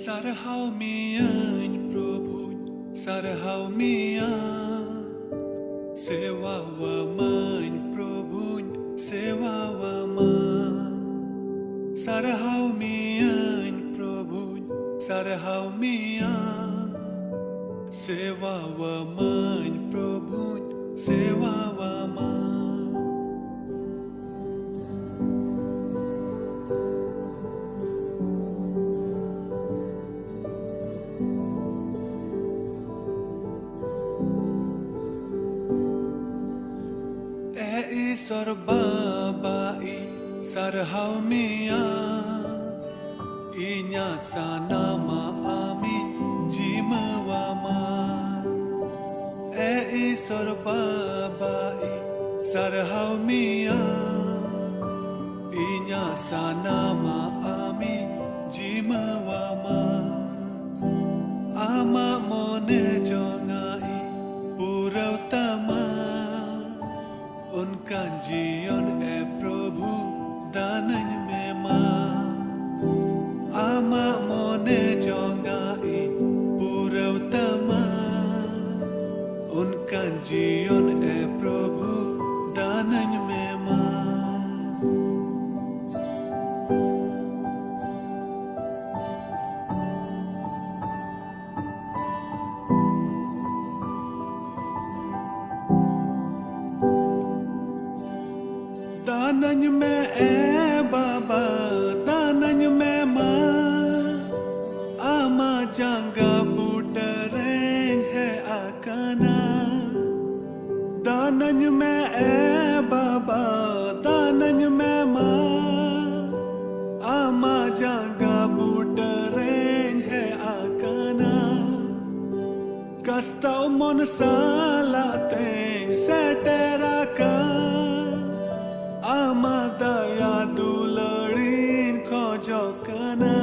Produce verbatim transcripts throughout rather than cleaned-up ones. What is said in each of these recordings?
ᱥᱟᱨᱦᱟᱣ ᱢᱤᱭᱟᱹᱧ ᱯᱨᱚᱵᱷᱩᱧ, ᱥᱟᱨᱦᱟᱣ ᱢᱤᱭᱟ᱾ ᱥᱮᱣᱟᱣᱟᱢᱟᱹᱧ ᱯᱨᱚᱵᱷᱩᱧ, ᱥᱮᱣᱟᱣᱟᱢᱟ᱾ ᱥᱟᱨᱦᱟᱣ ᱢᱤᱭᱟᱹᱧ ᱯᱨᱚᱵᱷᱩᱧ, ᱥᱟᱨᱦᱟᱣ ᱢᱤᱭᱟ᱾ ᱥᱮᱣᱟᱣᱟᱢᱟᱹᱧ ᱯᱨᱚᱵᱷᱩᱧ, ᱥᱮᱣᱟᱣᱟᱢᱟ᱾ ᱮ ᱤᱥᱚᱨ ᱵᱟᱵᱟ, ᱤᱧ ᱥᱟᱨᱦᱟᱣ ᱢᱮᱭᱟ᱾ ᱤᱧᱟᱹᱜ ᱥᱟᱱᱟᱢᱟᱜ ᱟᱢᱤᱧ ᱡᱤᱢᱟᱹᱣᱟᱢᱟ᱾ ᱮ ᱤᱥᱚᱨ ᱵᱟᱵᱟ, ᱤᱧ ᱥᱟᱨᱦᱟᱣ ᱢᱮᱭᱟ᱾ ᱤᱧᱟᱹᱜ ᱥᱟᱱᱟᱢᱟᱜ ᱟᱢᱤᱧ ᱡᱤᱢᱟᱹᱣᱟᱢᱟ᱾ ᱟᱢᱟᱜ ᱢᱚᱱᱮ ᱡᱚᱝᱟᱜ ᱤᱧ ᱯᱩᱨᱟᱹᱣ ᱛᱟᱢᱟ᱾ ᱚᱱᱠᱟᱱ ᱡᱤᱭᱚᱱ ᱮ ᱯᱨᱚᱵᱷᱩ ᱫᱟᱱᱟᱹᱧ ᱢᱮ ᱢᱟ᱾ ᱟᱢᱟᱜ ᱢᱚᱱᱮ ᱡᱚᱝᱟᱜ ᱤᱧ ᱯᱩᱨᱟᱹᱣ ᱛᱟᱢᱟ᱾ ᱚᱱᱠᱟᱱ ᱡᱤᱭᱚᱱ ᱮ ᱯᱨᱚᱵᱷᱩ ᱫᱟᱱᱟᱹᱧ ᱢᱮ ᱢᱟ᱾ ᱫᱟᱱᱟᱹᱧ ᱢᱮ ᱮ ᱵᱟᱵᱟ, ᱫᱟᱱᱟᱹᱧ ᱢᱮ ᱢᱟ᱾ ᱟᱢᱟᱜ ᱡᱟᱸᱜᱟ ᱵᱩᱴᱟᱹ ᱨᱮᱧ ᱦᱮᱡ ᱟᱠᱟᱱᱟ᱾ ᱫᱟᱱᱟᱹᱧ ᱢᱮ ᱮ ᱵᱟᱵᱟ, ᱫᱟᱱᱟᱹᱧ ᱢᱮ ᱢᱟ᱾ ᱟᱢᱟᱜ ᱡᱟᱸᱜᱟ ᱵᱩᱴᱟᱹ ᱨᱮᱧ ᱦᱮᱡ ᱟᱠᱟᱱᱟ᱾ ᱠᱟᱥᱛᱟᱣ ᱢᱚᱱ ᱥᱟᱞᱟᱜ ᱛᱮᱧ ᱥᱮᱴᱮᱨ ᱟᱠᱟᱱ᱾ ᱟᱢᱟᱜ ᱫᱟᱭᱟ ᱫᱩᱞᱟᱹᱲᱤᱧ ᱠᱷᱚᱡᱚᱜ ᱠᱟᱱᱟ᱾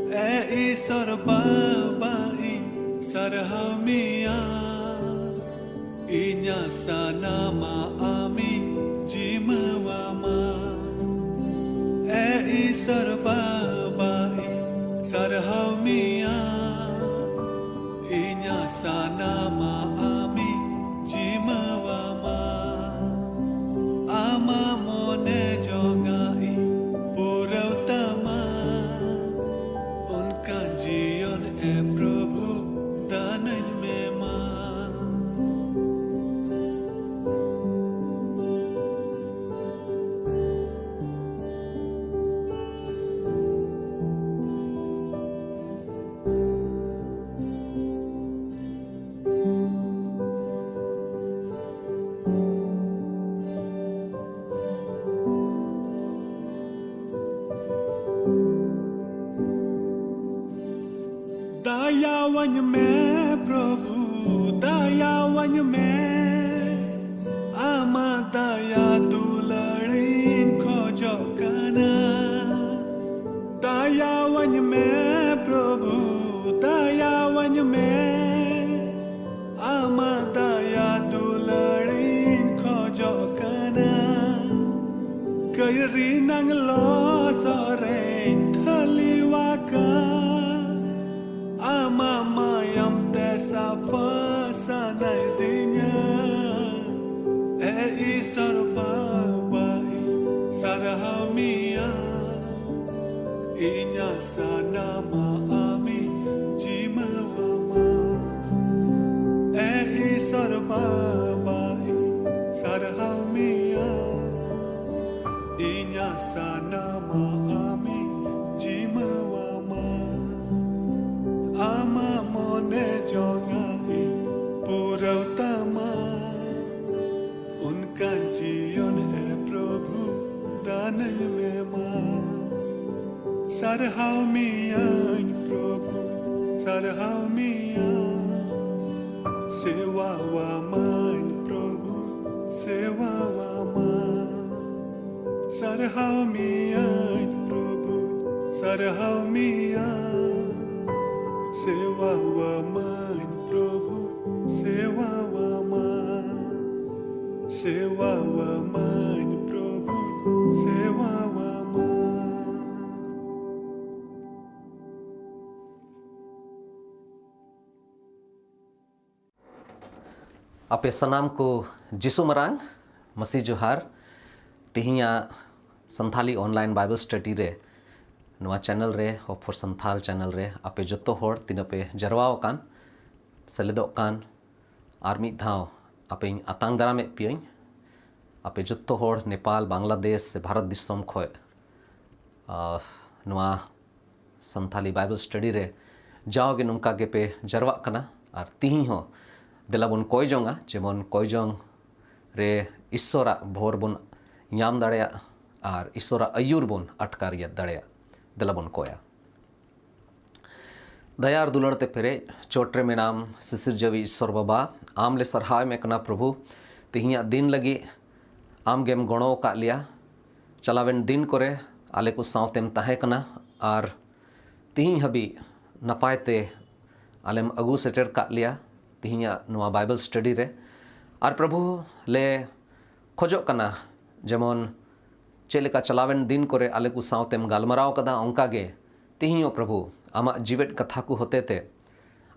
ᱮ ᱤᱥᱚᱨ ᱵᱟᱵᱟ, ᱤᱧ ᱥᱟᱨᱦᱟᱣ ᱢᱮᱭᱟ᱾ ᱤᱧᱟᱹᱜ ᱥᱟᱱᱟᱢᱟᱜ ᱟᱢᱤᱧ ᱡᱤᱢᱟᱹᱣᱟᱢᱟ᱾ ᱮ ᱤᱥᱚᱨ ᱵᱟᱵᱟ, ᱤᱧ ᱢᱮ ᱯᱨᱚᱵᱷᱩ, ᱫᱟᱭᱟᱣᱟᱹᱧ ᱢᱮ, ᱟᱢᱟᱜ ᱫᱟᱭᱟ ᱫᱩᱞᱟᱹᱲᱤᱧ ᱠᱷᱚᱡᱚᱜ ᱠᱟᱱᱟ᱾ ᱫᱟᱭᱟᱣᱟᱹᱧ ᱢᱮ ᱯᱨᱚᱵᱷᱩ, ᱫᱟᱭᱟᱣᱟᱹᱧ ᱢᱮ, ᱟᱢᱟᱜ ᱫᱟᱭᱟ ᱫᱩᱞᱟᱹᱲᱤᱧ ᱠᱷᱚᱡᱚᱜ ᱠᱟᱱᱟ᱾ ᱠᱟᱹᱭᱨᱤ ᱱᱟᱝ ᱞᱚᱥᱚᱫ ᱨᱮᱧ ᱠᱷᱟᱹᱞᱤᱣᱟᱠᱟᱱ, ᱟᱢᱟᱜ ᱢᱟᱭᱟᱢ ᱛᱮ ᱥᱟᱯᱷᱟ ᱥᱟᱱᱟᱭᱮᱫᱤᱧᱟ᱾ ᱮ ᱤᱥᱚᱨ ᱵᱟᱵᱟ, ᱤᱧ ᱥᱟᱨᱦᱟᱣ ᱢᱮᱭᱟ, ᱤᱧᱟᱹᱜ ᱥᱟᱱᱟᱢᱟᱜ ᱟᱢᱤᱧ ᱡᱤᱢᱟᱹᱣᱟᱢᱟ᱾ ᱮ ᱤᱥᱚᱨ ᱵᱟᱵᱟ, ᱤᱧ ᱥᱟᱨᱦᱟᱣ ᱢᱮᱭᱟ, ᱤᱧᱟᱹᱜ ᱥᱟᱱᱟᱢᱟᱜ ᱟᱢᱤᱧ ᱡᱤᱢᱟᱹᱣᱟᱢᱟ᱾ ᱟᱢᱟᱜ ᱢᱚᱱᱮ ᱡᱚᱝᱟᱜ ᱤᱧ ᱯᱩᱨᱟᱹᱣ ᱛᱟᱢᱟ, ᱚᱱᱠᱟᱱ ᱡᱤᱭᱚᱱ ᱮ ᱯᱨᱚᱵᱷᱩ ᱫᱟᱱᱟᱹᱧ ᱢᱮ ᱢᱟ᱾ ᱥᱟᱨᱦᱟᱣ ᱢᱮᱭᱟᱹᱧ ᱯᱨᱚᱵᱷᱩ, ᱥᱟᱨᱦᱟᱣ ᱢᱮᱭᱟ, ᱥᱮᱣᱟᱣᱟᱢᱟᱹᱧ ᱯᱨᱚᱵᱷᱩ, ᱥᱮᱣᱟᱣᱟᱢᱟ᱾ ᱥᱟᱨᱦᱟᱣ ᱢᱮᱭᱟᱹᱧ ᱯᱨᱚᱵᱷᱩ, ᱥᱟᱨᱦᱟᱣ ᱢᱮᱭᱟ, ᱥᱮᱣᱟᱣᱟᱢᱟᱹᱧ ᱯᱨᱚᱵᱷᱩ, ᱥᱮᱣᱟᱣᱟᱢᱟ᱾ ᱥᱮᱣᱟᱣᱟᱢᱟᱹᱧ ᱯᱨᱚᱵᱷᱩ, ᱥᱮᱣᱟᱣᱟᱢᱟ᱾ ᱟᱯᱮ ᱥᱟᱱᱟᱢ ᱠᱚ ᱡᱤᱥᱩ ᱢᱟᱨᱟᱝ ᱢᱟᱹᱥᱤ ᱡᱚᱦᱟᱨ᱾ ᱛᱮᱦᱮᱧᱟᱜ ᱥᱟᱱᱛᱷᱟᱞᱤ online Bible study ᱨᱮ, ᱱᱚᱣᱟ channel ᱨᱮ, Hope for Santhal channel ᱨᱮ ᱟᱯᱮ ᱡᱚᱛᱚ ᱦᱚᱲ ᱛᱤᱱᱟᱹᱜ ᱯᱮ ᱡᱟᱨᱣᱟ ᱟᱠᱟᱱ, ᱥᱮᱞᱮᱫᱚᱜ ᱠᱟᱱ, ᱟᱨ ᱢᱤᱫ ᱫᱷᱟᱣ ᱟᱯᱮᱧ ᱟᱛᱟᱝ ᱫᱟᱨᱟᱢᱮᱫ ᱯᱮᱭᱟᱹᱧ᱾ ᱟᱯᱮ ᱡᱚᱛᱚ ᱦᱚᱲ ᱱᱮᱯᱟᱞ, ᱵᱟᱝᱞᱟᱫᱮᱥ ᱥᱮ ᱵᱷᱟᱨᱚᱛ ᱫᱤᱥᱚᱢ ᱠᱷᱚᱱ, ᱟᱦ, ᱱᱚᱣᱟ ᱥᱟᱱᱛᱷᱟᱞᱤ Bible study ᱨᱮ ᱡᱟᱣᱜᱮ ᱱᱚᱝᱠᱟ ᱜᱮᱯᱮ ᱡᱟᱨᱣᱟᱜ ᱠᱟᱱᱟ᱾ ᱟᱨ ᱛᱤᱦᱤᱧ ᱦᱚᱸ ᱫᱮᱞᱟ ᱵᱚᱱ ᱠᱚᱭ ᱡᱚᱝᱟ, ᱡᱮᱢᱚᱱ ᱠᱚᱭ ᱡᱚᱝ ᱨᱮ ᱤᱥᱥᱚᱨᱟᱜ ᱵᱷᱳᱨ ᱵᱚᱱ ᱧᱟᱢ ᱫᱟᱲᱮᱭᱟᱜ ᱟᱨ ᱤᱥᱥᱚᱨᱟᱜ ᱟᱹᱭᱩᱨ ᱵᱚᱱ ᱟᱴᱠᱟᱨ ᱫᱟᱲᱮᱭᱟᱜ᱾ ᱫᱮᱞᱟ ᱵᱚᱱ ᱠᱚᱭᱟ᱾ ᱫᱟᱭᱟ ᱟᱨ ᱫᱩᱞᱟᱹᱲ ᱛᱮ ᱯᱮᱨᱮᱡ, ᱪᱚᱴ ᱨᱮ ᱢᱮᱱᱟᱢ ᱥᱤᱥᱤᱨ ᱡᱟᱹᱣᱤᱡ ᱤᱥᱥᱚᱨ ᱵᱟᱵᱟ, ᱟᱢ ᱞᱮ ᱥᱟᱨᱦᱟᱣ ᱮᱢ ᱠᱟᱱᱟ ᱯᱨᱚᱵᱷᱩ᱾ ᱛᱮᱦᱮᱧᱟᱜ ᱫᱤᱱ ᱞᱟᱹᱜᱤᱫ ᱟᱢ ᱜᱮᱢ ᱜᱚᱲᱚ ᱟᱠᱟᱫ ᱞᱮᱭᱟ᱾ ᱪᱟᱞᱟᱣᱮᱱ ᱫᱤᱱ ᱠᱚᱨᱮ ᱟᱞᱮ ᱠᱚ ᱥᱟᱶᱛᱮᱢ ᱛᱟᱦᱮᱸ ᱠᱟᱱᱟ ᱟᱨ ᱛᱮᱦᱮᱧ ᱦᱟᱹᱵᱤᱡ ᱱᱟᱯᱟᱭ ᱛᱮ ᱟᱞᱮᱢ ᱟᱹᱜᱩ ᱥᱮᱴᱮᱨ ᱠᱟᱜ ᱞᱮᱭᱟ ᱛᱮᱦᱮᱧᱟᱜ ᱱᱚᱣᱟ ᱵᱟᱭᱵᱮᱞ ᱥᱴᱟᱰᱤ ᱨᱮ᱾ ᱟᱨ ᱯᱨᱚᱵᱷᱩ, ᱞᱮ ᱠᱷᱚᱡᱚᱜ ᱠᱟᱱᱟ ᱡᱮᱢᱚᱱ ᱪᱮᱫ ᱞᱮᱠᱟ ᱪᱟᱞᱟᱣᱮᱱ ᱫᱤᱱ ᱠᱚᱨᱮ ᱟᱞᱮ ᱠᱚ ᱥᱟᱶᱛᱮᱢ ᱜᱟᱞᱢᱟᱨᱟᱣ ᱠᱟᱫᱟ, ᱚᱱᱠᱟ ᱜᱮ ᱛᱮᱦᱮᱧ ᱦᱚᱸ ᱯᱨᱚᱵᱷᱩ ᱟᱢᱟᱜ ᱡᱤᱣᱮᱫ ᱠᱟᱛᱷᱟ ᱠᱚ ᱦᱚᱛᱮ ᱛᱮ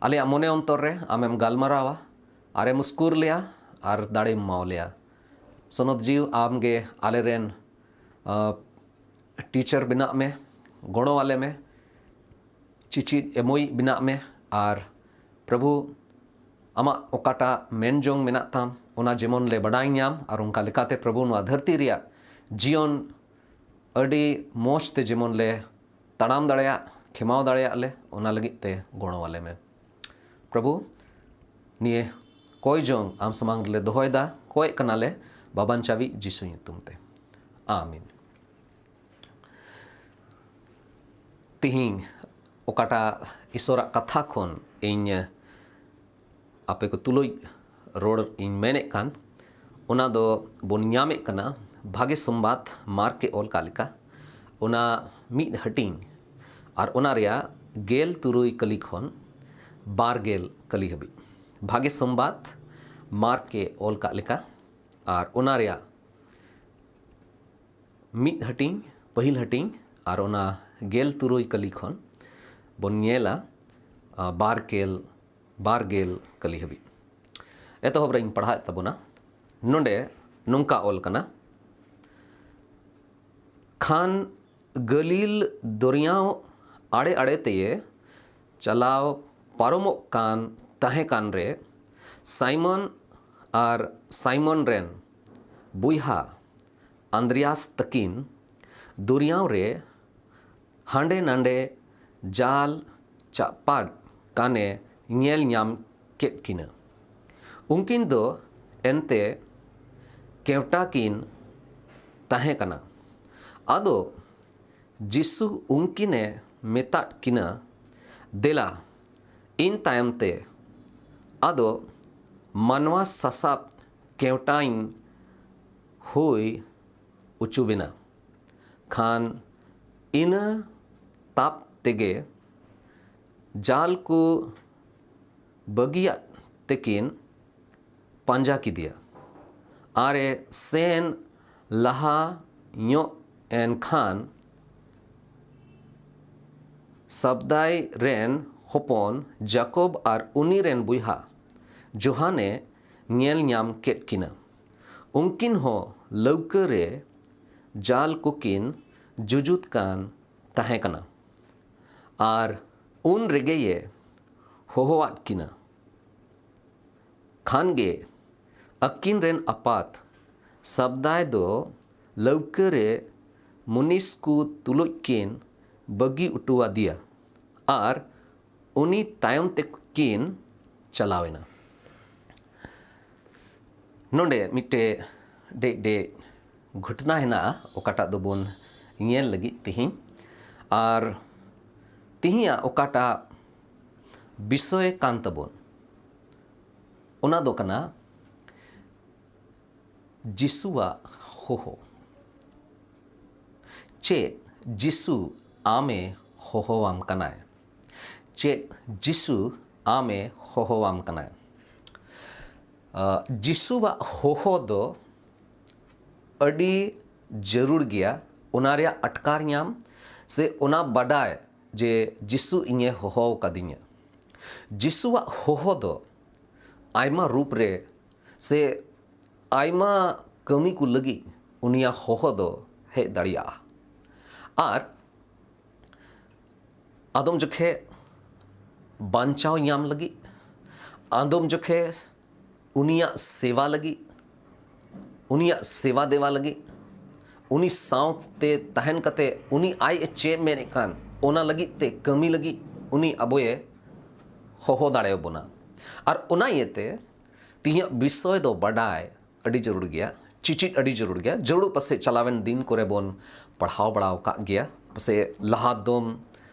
ᱟᱞᱮᱭᱟᱜ ᱢᱚᱱᱮ ᱚᱱᱛᱚᱨ ᱨᱮ ᱟᱢᱮᱢ ᱜᱟᱞᱢᱟᱨᱟᱣᱟ, ᱟᱨᱮᱢ ᱩᱥᱠᱩᱨ ᱞᱮᱭᱟ ᱟᱨ ᱫᱟᱲᱮᱢ ᱮᱢᱟᱣ ᱞᱮᱭᱟ᱾ ᱥᱚᱱᱚᱛ ᱡᱤᱣᱤ ᱟᱢ ᱜᱮ ᱟᱞᱮ ᱨᱮᱱ, ᱟ, ᱴᱤᱪᱟᱨ ᱵᱮᱱᱟᱜ ᱢᱮ, ᱜᱚᱲᱚ ᱟᱞᱮ ᱢᱮ, ᱪᱤᱪᱤᱫ ᱮᱢᱚᱭᱤᱡ ᱵᱮᱱᱟᱜ ᱢᱮ᱾ ᱟᱨ ᱯᱨᱚᱵᱷᱩ, ᱟᱢᱟᱜ ᱚᱠᱟᱴᱟᱜ ᱢᱮᱱ ᱡᱚᱝ ᱢᱮᱱᱟᱜ ᱛᱟᱢ, ᱚᱱᱟ ᱡᱮᱢᱚᱱ ᱞᱮ ᱵᱟᱰᱟᱭ ᱧᱟᱢ, ᱟᱨ ᱚᱱᱠᱟ ᱞᱮᱠᱟᱛᱮ ᱯᱨᱚᱵᱷᱩ, ᱱᱚᱣᱟ ᱫᱷᱟᱹᱨᱛᱤ ᱨᱮᱭᱟᱜ ᱡᱤᱭᱚᱱ ᱟᱹᱰᱤ ᱢᱚᱡᱽ ᱛᱮ ᱡᱮᱢᱚᱱ ᱞᱮ ᱛᱟᱲᱟᱢ ᱫᱟᱲᱮᱭᱟᱜ, ᱠᱷᱮᱢᱟᱣ ᱫᱟᱲᱮᱭᱟᱜ ᱞᱮ, ᱚᱱᱟ ᱞᱟᱹᱜᱤᱫ ᱛᱮ ᱜᱚᱲᱚ ᱟᱞᱮ ᱢᱮ᱾ ᱯᱨᱚᱵᱷᱩ, ᱱᱤᱭᱟᱹ ᱠᱚᱭ ᱡᱚᱝ ᱟᱢ ᱥᱟᱢᱟᱝ ᱨᱮᱞᱮ ᱫᱚᱦᱚᱭᱮᱫᱟ, ᱠᱚᱭᱮᱜ ᱠᱟᱱᱟᱞᱮ ᱵᱟᱵᱟᱧᱪᱟᱣᱤᱡ ᱡᱤᱥᱩ ᱧᱩᱛᱩᱢ ᱛᱮ, ᱟᱢᱤᱱ᱾ ᱛᱤᱦᱤᱧ ᱚᱠᱟᱴᱟᱜ ᱤᱥᱚᱨᱟᱜ ᱠᱟᱛᱷᱟ ᱠᱷᱚᱱ ᱤᱧ ᱟᱯᱮ ᱠᱚ ᱛᱩᱞᱩᱡ ᱨᱚᱲ ᱤᱧ ᱢᱮᱱᱮᱫ ᱠᱟᱱ, ᱚᱱᱟ ᱫᱚ ᱵᱚᱱ ᱧᱟᱢᱮᱫ ᱠᱟᱱᱟ ᱵᱷᱟᱜᱮ ᱥᱚᱢᱵᱟᱫ ᱢᱟᱨᱠᱮ ᱚᱞ ᱠᱟᱜ ᱞᱮᱠᱟ, ᱚᱱᱟ ᱢᱤᱫ ᱦᱟᱹᱴᱤᱧ ᱟᱨ ᱚᱱᱟ ᱨᱮᱭᱟᱜ ᱜᱮᱞ ᱛᱩᱨᱩᱭ ᱠᱟᱹᱞᱤ ᱠᱷᱚᱱ ᱵᱟᱨ ᱜᱮᱞ ᱠᱟᱹᱞᱤ ᱦᱟᱹᱵᱤᱡ᱾ ᱵᱷᱟᱜᱮ ᱥᱚᱢᱵᱟᱫ ᱢᱟᱨᱠᱮ ᱚᱞ ᱠᱟᱜ ᱞᱮᱠᱟ ᱟᱨ ᱚᱱᱟ ᱨᱮᱭᱟᱜ ᱢᱤᱫ ᱦᱟᱹᱴᱤᱧ, ᱯᱟᱹᱦᱤᱞ ᱦᱟᱹᱴᱤᱧ, ᱟᱨ ᱚᱱᱟ ᱜᱮᱞ ᱛᱩᱨᱩᱭ ᱠᱟᱹᱞᱤ ᱠᱷᱚᱱ ᱵᱚᱱ ᱧᱮᱞᱟ, ᱟ, ᱵᱟᱨ ᱜᱮᱞ, ᱵᱟᱨ ᱜᱮᱞ ᱠᱟᱹᱞᱤ ᱦᱟᱹᱵᱤᱡ᱾ ᱮᱛᱚᱦᱚᱵ ᱨᱮᱧ ᱯᱟᱲᱦᱟᱣᱮᱫ ᱛᱟᱵᱚᱱᱟ᱾ ᱱᱚᱰᱮ ᱱᱚᱝᱠᱟ ᱚᱞ ᱠᱟᱱᱟ, ᱠᱷᱟᱱ ᱜᱟᱹᱞᱤᱞ ᱫᱚᱨᱭᱟᱣ ᱟᱲᱮ ᱟᱲᱮ ᱛᱮᱭᱮ ᱪᱟᱞᱟᱣ ᱯᱟᱨᱚᱢᱚᱜ ᱠᱟᱱ ᱛᱟᱦᱮᱸ ᱠᱟᱱ ᱨᱮ, ᱥᱟᱭᱢᱚᱱ ᱟᱨ ᱥᱟᱭᱢᱚᱱ ᱨᱮᱱ ᱵᱚᱭᱦᱟ ᱟᱱᱫᱨᱮᱭᱟᱥ ᱛᱟᱹᱠᱤᱱ ᱫᱚᱨᱭᱟᱣ ᱨᱮ ᱦᱟᱸᱰᱮ ᱱᱟᱸᱰᱮ ᱡᱟᱞ ᱪᱟᱯᱟᱫ ᱠᱟᱱᱮ ᱧᱮᱞ ᱧᱟᱢ ᱠᱮᱫ ᱠᱤᱱᱟ᱾ ᱩᱱᱠᱤᱱ ᱫᱚ ᱮᱱᱛᱮ ᱠᱮᱣᱴᱟ ᱠᱤᱱ ᱛᱟᱦᱮᱸ ᱠᱟᱱᱟ᱾ ᱟᱫᱚ ᱡᱤᱥᱩ ᱩᱱᱠᱤᱱᱮ ᱢᱮᱛᱟᱫ ᱠᱤᱱᱟ, ᱫᱮᱞᱟ, ᱤᱧ ᱛᱟᱭᱚᱢ ᱛᱮ ᱟᱫᱚ ᱢᱟᱱᱣᱟ ᱥᱟᱥᱟᱵ ᱠᱮᱣᱴᱟᱧ ᱦᱩᱭ ᱚᱪᱚ ᱵᱮᱱᱟ᱾ ᱠᱷᱟᱱ ᱤᱱᱟᱹ ᱛᱟᱵ ᱛᱮᱜᱮ ᱡᱟᱞ ᱠᱚ ᱵᱟᱹᱜᱤᱭᱟᱜ ᱛᱮᱠᱤᱱ ᱯᱟᱸᱡᱟ ᱠᱮᱫᱮᱭᱟ᱾ ᱟᱨᱮ ᱥᱮᱱ ᱞᱟᱦᱟ ᱧᱚᱜ ᱮᱱ ᱠᱷᱟᱱ ᱥᱟᱵᱫᱟᱭ ᱨᱮᱱ ᱦᱚᱯᱚᱱ ᱡᱟᱠᱚᱵ ᱟᱨ ᱩᱱᱤ ᱨᱮᱱ ᱵᱚᱭᱦᱟ ᱡᱳᱦᱟᱱᱮ ᱧᱮᱞ ᱧᱟᱢ ᱠᱮᱫ ᱠᱤᱱᱟ᱾ ᱩᱱᱠᱤᱱ ᱦᱚᱸ ᱞᱟᱹᱣᱠᱟᱹ ᱨᱮ ᱡᱟᱞ ᱠᱚᱠᱤᱱ ᱡᱩᱡᱩᱫ ᱠᱟᱱ ᱛᱟᱦᱮᱸ ᱠᱟᱱᱟ᱾ ᱟᱨ ᱩᱱ ᱨᱮᱜᱮᱭᱮ ᱦᱚᱦᱚᱣᱟᱫ ᱠᱤᱱᱟ᱾ ᱠᱷᱟᱱ ᱜᱮ ᱟᱹᱠᱤᱱ ᱨᱮᱱ ᱟᱯᱟᱛ ᱥᱟᱵᱫᱟᱭ ᱫᱚ ᱞᱟᱹᱣᱠᱟᱹ ᱨᱮ ᱢᱩᱱᱤᱥ ᱠᱚ ᱛᱩᱞᱩᱡ ᱠᱤᱱ ᱵᱟᱹᱜᱤ ᱚᱴᱚᱣᱟᱫᱮᱭᱟ ᱟᱨ ᱩᱱᱤ ᱛᱟᱭᱚᱢ ᱛᱮᱠᱤᱱ ᱪᱟᱞᱟᱣ ᱮᱱᱟ᱾ ᱱᱚᱰᱮ ᱢᱤᱫᱴᱮᱡ ᱰᱮᱡ ᱰᱮᱡ ᱜᱷᱚᱴᱱᱟ ᱦᱮᱱᱟᱜᱼᱟ, ᱚᱠᱟᱴᱟᱜ ᱫᱚᱵᱚᱱ ᱧᱮᱞ ᱞᱟᱹᱜᱤᱫ ᱛᱤᱦᱤᱧ᱾ ᱟᱨ ᱛᱤᱦᱤᱧᱟᱜ ᱚᱠᱟᱴᱟᱜ ᱵᱤᱥᱚᱭ ᱠᱟᱱ ᱛᱟᱵᱚᱱ, ᱚᱱᱟ ᱫᱚ ᱠᱟᱱᱟ ᱡᱤᱥᱩᱣᱟᱜ ᱦᱚᱦᱚ᱾ ᱪᱮᱫ ᱡᱤᱥᱩ ᱟᱢᱮ ᱦᱚᱦᱚᱣᱟᱢ ᱠᱟᱱᱟᱭ? ᱪᱮᱫ ᱡᱤᱥᱩ ᱟᱢᱮ ᱦᱚᱦᱚᱣᱟᱢ ᱠᱟᱱᱟᱭ? ᱟ, ᱡᱤᱥᱩᱣᱟᱜ ᱦᱚᱦᱚ ᱫᱚ ᱟᱹᱰᱤ ᱡᱟᱹᱨᱩᱲ ᱜᱮᱭᱟ, ᱚᱱᱟ ᱨᱮᱭᱟᱜ ᱟᱴᱠᱟᱨ ᱧᱟᱢ ᱥᱮ ᱚᱱᱟ ᱵᱟᱰᱟᱭ ᱡᱮ ᱡᱤᱥᱩ ᱤᱧᱮ ᱦᱚᱦᱚ ᱟᱠᱟᱫᱤᱧᱟ᱾ ᱡᱤᱥᱩᱣᱟᱜ ᱦᱚᱦᱚ ᱫᱚ ᱟᱭᱢᱟ ᱨᱩᱯ ᱨᱮ ᱥᱮ ᱟᱭᱢᱟ ᱠᱟᱹᱢᱤ ᱠᱚ ᱞᱟᱹᱜᱤᱫ ᱩᱱᱤᱭᱟᱜ ᱦᱚᱦᱚ ᱫᱚ ᱦᱮᱡ ᱫᱟᱲᱮᱭᱟᱜᱼᱟ᱾ ᱟᱨ ᱟᱫᱚᱢ ᱡᱚᱠᱷᱮᱡ ᱵᱟᱧᱪᱟᱣ ᱧᱟᱢ ᱞᱟᱹᱜᱤᱫ, ᱟᱫᱚᱢ ᱡᱚᱠᱷᱮᱡ ᱩᱱᱤᱭᱟᱜ ᱥᱮᱵᱟ ᱞᱟᱹᱜᱤᱫ, ᱩᱱᱤᱭᱟᱜ ᱥᱮᱵᱟ ᱫᱮᱣᱟ ᱞᱟᱹᱜᱤᱫ, ᱩᱱᱤ ᱥᱟᱶᱛᱮ ᱛᱟᱦᱮᱱ ᱠᱟᱛᱮ ᱩᱱᱤ ᱟᱡ ᱮ ᱪᱮᱫ ᱢᱮᱱᱮᱫ ᱠᱟᱱ ᱚᱱᱟ ᱞᱟᱹᱜᱤᱫ ᱛᱮ ᱠᱟᱹᱢᱤ ᱞᱟᱹᱜᱤᱫ ᱩᱱᱤ ᱟᱵᱚᱭᱮ ᱦᱚᱦᱚ ᱫᱟᱲᱮᱭᱟᱵᱚᱱᱟ᱾ ᱟᱨ ᱚᱱᱟ ᱤᱭᱟᱹᱛᱮ ᱛᱮᱦᱮᱧᱟᱜ ᱵᱤᱥᱚᱭ ᱫᱚ ᱵᱟᱰᱟᱭ ᱟᱹᱰᱤ ᱡᱟᱹᱨᱩᱲ ᱜᱮᱭᱟ, ᱪᱮᱪᱮᱫ ᱟᱹᱰᱤ ᱡᱟᱹᱨᱩᱲ ᱜᱮᱭᱟ᱾ ᱡᱟᱹᱨᱩᱲ ᱯᱟᱥᱮᱡ ᱪᱟᱞᱟᱣᱮᱱ ᱫᱤᱱ ᱠᱚᱨᱮ ᱵᱚᱱ ᱯᱟᱲᱦᱟᱣ ᱵᱟᱲᱟ ᱟᱠᱟᱫ ᱜᱮᱭᱟ, ᱯᱟᱥᱮᱡ ᱞᱟᱦᱟ ᱫᱚᱢ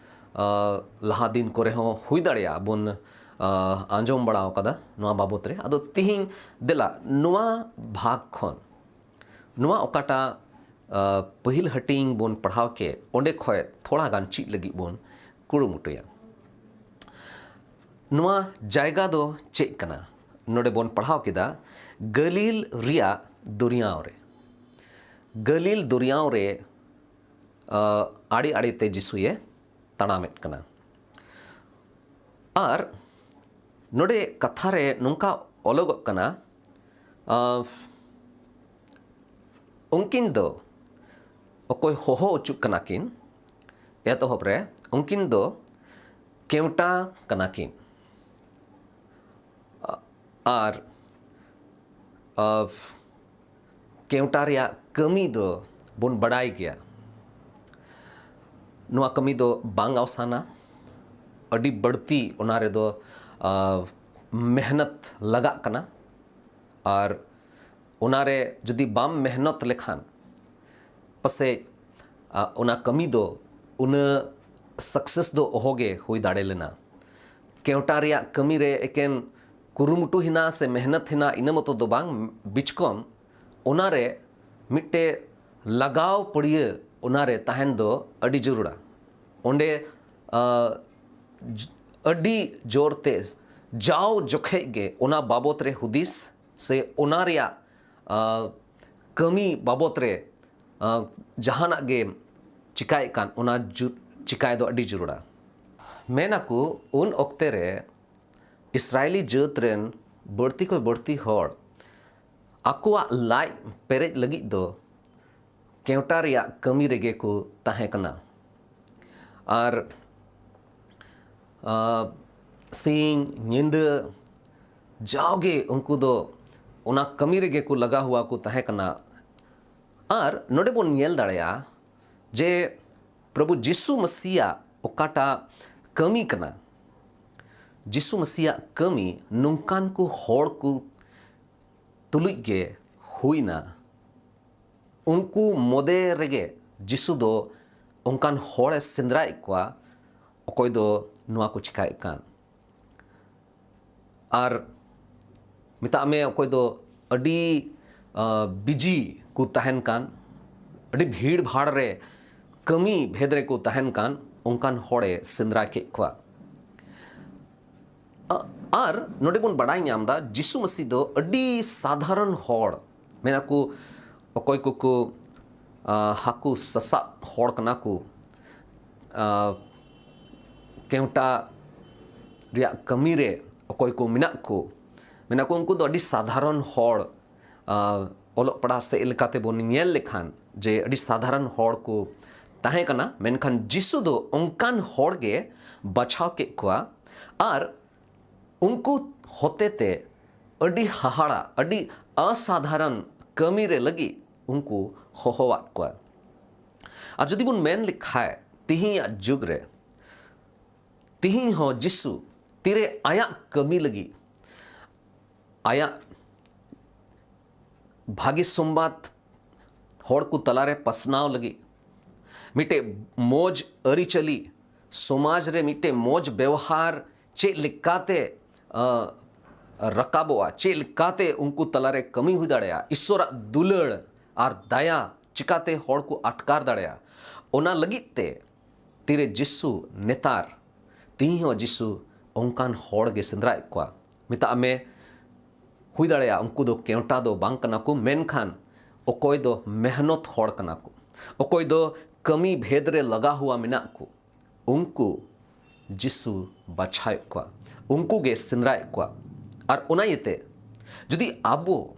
ᱞᱟᱦᱟ ᱫᱤᱱ ᱠᱚᱨᱮ ᱦᱚᱸ ᱦᱩᱭ ᱫᱟᱲᱮᱭᱟᱜᱼᱟ ᱵᱚᱱ ᱟᱸᱡᱚᱢ ᱵᱟᱲᱟ ᱟᱠᱟᱫᱟ ᱱᱚᱣᱟ ᱵᱟᱵᱚᱛ ᱨᱮ᱾ ᱟᱫᱚ ᱛᱤᱦᱤᱧ ᱫᱮᱞᱟ ᱱᱚᱣᱟ ᱵᱷᱟᱜᱽ ᱠᱷᱚᱱ, ᱱᱚᱣᱟ ᱚᱠᱟᱴᱟᱜ ᱯᱟᱹᱦᱤᱞ ᱦᱟᱹᱴᱤᱧ ᱵᱚᱱ ᱯᱟᱲᱦᱟᱣ ᱠᱮᱫ, ᱚᱸᱰᱮ ᱠᱷᱚᱱ ᱛᱷᱚᱲᱟ ᱜᱟᱱ ᱪᱮᱫ ᱞᱟᱹᱜᱤᱫ ᱵᱚᱱ ᱠᱩᱨᱩᱢᱩᱴᱩᱭᱟ᱾ ᱱᱚᱣᱟ ᱡᱟᱭᱜᱟ ᱫᱚ ᱪᱮᱫ ᱠᱟᱱᱟ? ᱱᱚᱰᱮ ᱵᱚᱱ ᱯᱟᱲᱦᱟᱣ ᱠᱮᱫᱟ ᱜᱟᱹᱞᱤᱞ ᱨᱮᱭᱟᱜ ᱫᱚᱨᱭᱟᱣ ᱨᱮ᱾ ᱜᱟᱹᱞᱤᱞ ᱫᱚᱨᱭᱟᱣ ᱨᱮ ᱟᱲᱮ ᱟᱲᱮᱛᱮ ᱡᱤᱥᱩᱭᱮ ᱛᱟᱲᱟᱢᱮᱫ ᱠᱟᱱᱟ᱾ ᱟᱨ ᱱᱚᱰᱮ ᱠᱟᱛᱷᱟ ᱨᱮ ᱱᱚᱝᱠᱟ ᱚᱞᱚᱜᱚᱜ ᱠᱟᱱᱟ, ᱩᱱᱠᱤᱱ ᱫᱚ ᱚᱠᱚᱭ ᱦᱚᱦᱚ ᱚᱪᱚᱜ ᱠᱟᱱᱟ ᱠᱤᱱ, ᱮᱛᱚᱦᱚᱵ ᱨᱮ ᱩᱱᱠᱤᱱ ᱫᱚ ᱠᱮᱣᱴᱟ ᱠᱟᱱᱟ ᱠᱤᱱ᱾ ᱟᱨ ᱠᱮᱣᱴᱟ ᱨᱮᱭᱟᱜ ᱠᱟᱹᱢᱤ ᱫᱚ ᱵᱚᱱ ᱵᱟᱰᱟᱭ ᱜᱮᱭᱟ᱾ ᱱᱚᱣᱟ ᱠᱟᱹᱢᱤ ᱫᱚ ᱵᱟᱝ ᱟᱣᱥᱟᱱᱟ, ᱟᱹᱰᱤ ᱵᱟᱹᱲᱛᱤ ᱚᱱᱟ ᱨᱮᱫᱚ ᱢᱮᱦᱱᱚᱛ ᱞᱟᱜᱟᱜ ᱠᱟᱱᱟ᱾ ᱟᱨ ᱚᱱᱟᱨᱮ ᱡᱩᱫᱤ ᱵᱟᱢ ᱢᱮᱦᱱᱚᱛ ᱞᱮᱠᱷᱟᱱ ᱯᱟᱥᱮᱡ ᱚᱱᱟ ᱠᱟᱹᱢᱤ ᱫᱚ ᱩᱱᱟᱹᱜ ᱥᱟᱠᱥᱮᱥ ᱫᱚ ᱚᱦᱚᱜᱮ ᱦᱩᱭ ᱫᱟᱲᱮ ᱞᱮᱱᱟ᱾ ᱠᱮᱣᱴᱟ ᱨᱮᱭᱟᱜ ᱠᱟᱹᱢᱤ ᱨᱮ ᱮᱠᱮᱱ ᱠᱩᱨᱩᱢᱩᱴᱩ ᱦᱮᱱᱟᱜ ᱥᱮ ᱢᱮᱦᱱᱚᱛ ᱦᱮᱱᱟᱜ, ᱤᱱᱟᱹ ᱢᱚᱛᱚ ᱫᱚ ᱵᱟᱝ, ᱵᱤᱪᱠᱚᱢ ᱚᱱᱟᱨᱮ ᱢᱤᱫᱴᱮᱡ ᱞᱟᱜᱟᱣ ᱯᱟᱹᱲᱭᱟᱹ ᱚᱱᱟᱨᱮ ᱛᱟᱦᱮᱱ ᱫᱚ ᱟᱹᱰᱤ ᱡᱟᱹᱨᱩᱲᱟ᱾ ᱚᱸᱰᱮ ᱟᱹᱰᱤ ᱡᱳᱨ ᱛᱮ ᱡᱟᱣ ᱡᱚᱠᱷᱮᱡ ᱜᱮ ᱚᱱᱟ ᱵᱟᱵᱚᱛ ᱨᱮ ᱦᱩᱫᱤᱥ ᱥᱮ ᱚᱱᱟ ᱨᱮᱭᱟᱜ ᱠᱟᱹᱢᱤ ᱵᱟᱵᱚᱛ ᱨᱮ ᱡᱟᱦᱟᱱᱟᱜ ᱜᱮ ᱪᱤᱠᱟᱭᱮᱫ ᱠᱟᱱ, ᱚᱱᱟ ᱪᱤᱠᱟᱭ ᱫᱚ ᱟᱹᱰᱤ ᱡᱟᱹᱨᱩᱲᱟ᱾ ᱢᱮᱱ ᱟᱠᱚ ᱩᱱ ᱚᱠᱛᱮ ᱨᱮ ᱤᱥᱨᱟᱭᱮᱞᱤ ᱡᱟᱹᱛ ᱨᱮᱱ ᱵᱟᱹᱲᱛᱤ ᱠᱷᱚᱱ ᱵᱟᱹᱲᱛᱤ ᱦᱚᱲ ᱟᱠᱚᱣᱟᱜ ᱞᱟᱡ ᱯᱮᱨᱮᱡ ᱞᱟᱹᱜᱤᱫ ᱫᱚ ᱠᱮᱣᱴᱟ ᱨᱮᱭᱟᱜ ᱠᱟᱹᱢᱤ ᱨᱮᱜᱮ ᱠᱚ ᱛᱟᱦᱮᱸ ᱠᱟᱱᱟ᱾ ᱟᱨ ᱥᱤᱧ ᱧᱤᱫᱟᱹ ᱡᱟᱣᱜᱮ ᱩᱱᱠᱩ ᱫᱚ ᱚᱱᱟ ᱠᱟᱹᱢᱤ ᱨᱮᱜᱮ ᱠᱚ ᱞᱟᱜᱟᱣ ᱦᱩᱣᱟ ᱠᱚ ᱛᱟᱦᱮᱸ ᱠᱟᱱᱟ᱾ ᱟᱨ ᱱᱚᱰᱮ ᱵᱚᱱ ᱧᱮᱞ ᱫᱟᱲᱮᱭᱟᱜᱼᱟ ᱡᱮ ᱯᱨᱚᱵᱷᱩ ᱡᱤᱥᱩ ᱢᱟᱹᱥᱤᱭᱟᱜ ᱚᱠᱟᱴᱟᱜ ᱠᱟᱹᱢᱤ ᱠᱟᱱᱟ, ᱡᱤᱥᱩ ᱢᱟᱹᱥᱤᱭᱟᱜ ᱠᱟᱹᱢᱤ ᱱᱚᱝᱠᱟᱱ ᱠᱚ ᱦᱚᱲ ᱠᱚ ᱛᱩᱞᱩᱡ ᱜᱮ ᱦᱩᱭᱱᱟ᱾ ᱩᱱᱠᱩ ᱢᱚᱫᱮ ᱨᱮᱜᱮ ᱡᱤᱥᱩ ᱫᱚ ᱚᱱᱠᱟᱱ ᱦᱚᱲᱮ ᱥᱮᱸᱫᱽᱨᱟᱭᱮᱫ ᱠᱚᱣᱟ, ᱚᱠᱚᱭ ᱫᱚ ᱱᱚᱣᱟ ᱠᱚ ᱪᱤᱠᱟᱹᱭᱮᱫ ᱠᱟᱱ᱾ ᱟᱨ ᱢᱮᱛᱟᱜ ᱢᱮ, ᱚᱠᱚᱭ ᱫᱚ ᱟᱹᱰᱤ ᱵᱤᱡᱤ ᱠᱚ ᱛᱟᱦᱮᱱ ᱠᱟᱱ, ᱟᱹᱰᱤ ᱵᱷᱤᱲ ᱵᱷᱟᱲ ᱨᱮ ᱠᱟᱹᱢᱤ ᱵᱷᱮᱫ ᱨᱮᱠᱚ ᱛᱟᱦᱮᱱ ᱠᱟᱱ, ᱚᱱᱠᱟᱱ ᱦᱚᱲᱮ ᱥᱮᱸᱫᱽᱨᱟ ᱠᱮᱫ ᱠᱚᱣᱟ᱾ ᱟ-, ᱟᱨ ᱱᱚᱰᱮ ᱵᱚᱱ ᱵᱟᱰᱟᱭ ᱧᱟᱢ ᱮᱫᱟ, ᱡᱤᱥᱩ ᱢᱟᱹᱥᱤ ᱫᱚ ᱟᱹᱰᱤ ᱥᱟᱫᱷᱟᱨᱚᱱ ᱦᱚᱲ, ᱢᱮᱱᱟᱠᱚ, ᱚᱠᱚᱭ ᱠᱚᱠᱚ, ᱟ, ᱦᱟᱹᱠᱩ ᱥᱟᱥᱟᱵ ᱦᱚᱲ ᱠᱟᱱᱟ ᱠᱚ, ᱟ, ᱠᱮᱣᱴᱟ ᱨᱮᱭᱟᱜ ᱠᱟᱹᱢᱤ ᱨᱮ ᱚᱠᱚᱭ ᱠᱚ ᱢᱮᱱᱟᱜ ᱠᱚ, ᱢᱮᱱᱟᱠᱚ, ᱩᱱᱠᱩ ᱫᱚ ᱟᱹᱰᱤ ᱥᱟᱫᱷᱟᱨᱚᱱ ᱦᱚᱲ᱾ ᱟ, ᱚᱞᱚᱜ ᱯᱟᱲᱦᱟᱜ ᱥᱮᱫ ᱞᱮᱠᱟᱛᱮ ᱵᱚᱱ ᱧᱮᱞ ᱞᱮᱠᱷᱟᱱ ᱡᱮ ᱟᱹᱰᱤ ᱥᱟᱫᱷᱟᱨᱚᱱ ᱦᱚᱲ ᱠᱚ ᱛᱟᱦᱮᱸ ᱠᱟᱱᱟ, ᱢᱮᱱᱠᱷᱟᱱ ᱡᱤᱥᱩ ᱫᱚ ᱚᱱᱠᱟᱱ ᱦᱚᱲ ᱜᱮ ᱵᱟᱪᱷᱟᱣ ᱠᱮᱫ ᱠᱚᱣᱟ ᱟᱨ ᱩᱱᱠᱩ ᱦᱚᱛᱮᱛᱮ ᱟᱹᱰᱤ ᱦᱟᱦᱟᱲᱟ, ᱟᱹᱰᱤ ᱟᱥᱟᱫᱷᱟᱨᱚᱱ ᱠᱟᱹᱢᱤ ᱨᱮ ᱞᱟᱹᱜᱤᱫ ᱩᱱᱠᱩ ᱦᱚᱦᱚᱣᱟᱫ ᱠᱚᱣᱟ᱾ ᱟᱨ ᱡᱩᱫᱤ ᱵᱚᱱ ᱢᱮᱱ ᱞᱮᱠᱷᱟᱡ, ᱛᱮᱦᱮᱧᱟᱜ ᱡᱩᱜᱽ ᱨᱮ, ᱛᱮᱦᱮᱧ ᱦᱚᱸ ᱡᱤᱥᱩ ᱛᱤᱨᱮ ᱟᱭᱟᱜ ᱠᱟᱹᱢᱤ ᱞᱟᱹᱜᱤᱫ, ᱟᱭᱟᱜ ᱵᱷᱟᱹᱜᱤ ᱥᱚᱢᱵᱟᱫ ᱦᱚᱲ ᱠᱚ ᱛᱟᱞᱟᱨᱮ ᱯᱟᱥᱱᱟᱣ ᱞᱟᱹᱜᱤᱫ, ᱢᱤᱫᱴᱮᱡ ᱢᱚᱡᱽ ᱟᱹᱨᱤᱪᱟᱹᱞᱤ, ᱥᱚᱢᱟᱡᱽ ᱨᱮ ᱢᱤᱫᱴᱮᱡ ᱢᱚᱡᱽ ᱵᱮᱣᱦᱟᱨ ᱪᱮᱫ ᱞᱮᱠᱟᱛᱮ, ᱟ, ᱨᱟᱠᱟᱵᱚᱜᱼᱟ, ᱪᱮᱫ ᱞᱮᱠᱟᱛᱮ ᱩᱱᱠᱩ ᱛᱟᱞᱟᱨᱮ ᱠᱟᱹᱢᱤ ᱦᱩᱭ ᱫᱟᱲᱮᱭᱟᱜᱼᱟ, ᱤᱥᱥᱚᱨᱟᱜ ᱫᱩᱞᱟᱹᱲ ᱟᱨ ᱫᱟᱭᱟ ᱪᱤᱠᱟᱛᱮ ᱦᱚᱲ ᱠᱚ ᱟᱴᱠᱟᱨ ᱫᱟᱲᱮᱭᱟᱜᱼᱟ, ᱚᱱᱟ ᱞᱟᱹᱜᱤᱫ ᱛᱮ ᱛᱤᱨᱮ ᱡᱤᱥᱩ ᱱᱮᱛᱟᱨ, ᱛᱤᱦᱤᱧ ᱦᱚᱸ ᱡᱤᱥᱩ ᱚᱱᱠᱟᱱ ᱦᱚᱲ ᱜᱮ ᱥᱮᱸᱫᱽᱨᱟᱭᱮᱫ ᱠᱚᱣᱟ᱾ ᱢᱮᱛᱟᱜ ᱢᱮ, ᱦᱩᱭ ᱫᱟᱲᱮᱭᱟᱜᱼᱟ ᱩᱱᱠᱩ ᱫᱚ ᱠᱮᱣᱴᱟ ᱫᱚ ᱵᱟᱝ ᱠᱟᱱᱟ ᱠᱚ, ᱢᱮᱱᱠᱷᱟᱱ ᱚᱠᱚᱭ ᱫᱚ ᱢᱮᱦᱱᱚᱛ ᱦᱚᱲ ᱠᱟᱱᱟ ᱠᱚ, ᱚᱠᱚᱭ ᱫᱚ ᱠᱟᱹᱢᱤ ᱵᱷᱮᱫ ᱨᱮ ᱞᱟᱜᱟ ᱦᱩᱣᱟ ᱢᱮᱱᱟᱜ ᱠᱚ, ᱩᱱᱠᱩ ᱡᱤᱥᱩ ᱵᱟᱪᱷᱟᱣᱮᱫ ᱠᱚᱣᱟ, ᱩᱱᱠᱩ ᱜᱮ ᱥᱮᱸᱫᱽᱨᱟᱭᱮᱫ ᱠᱚᱣᱟ᱾ ᱟᱨ ᱚᱱᱟ ᱤᱭᱟᱹᱛᱮ ᱡᱩᱫᱤ ᱟᱵᱚ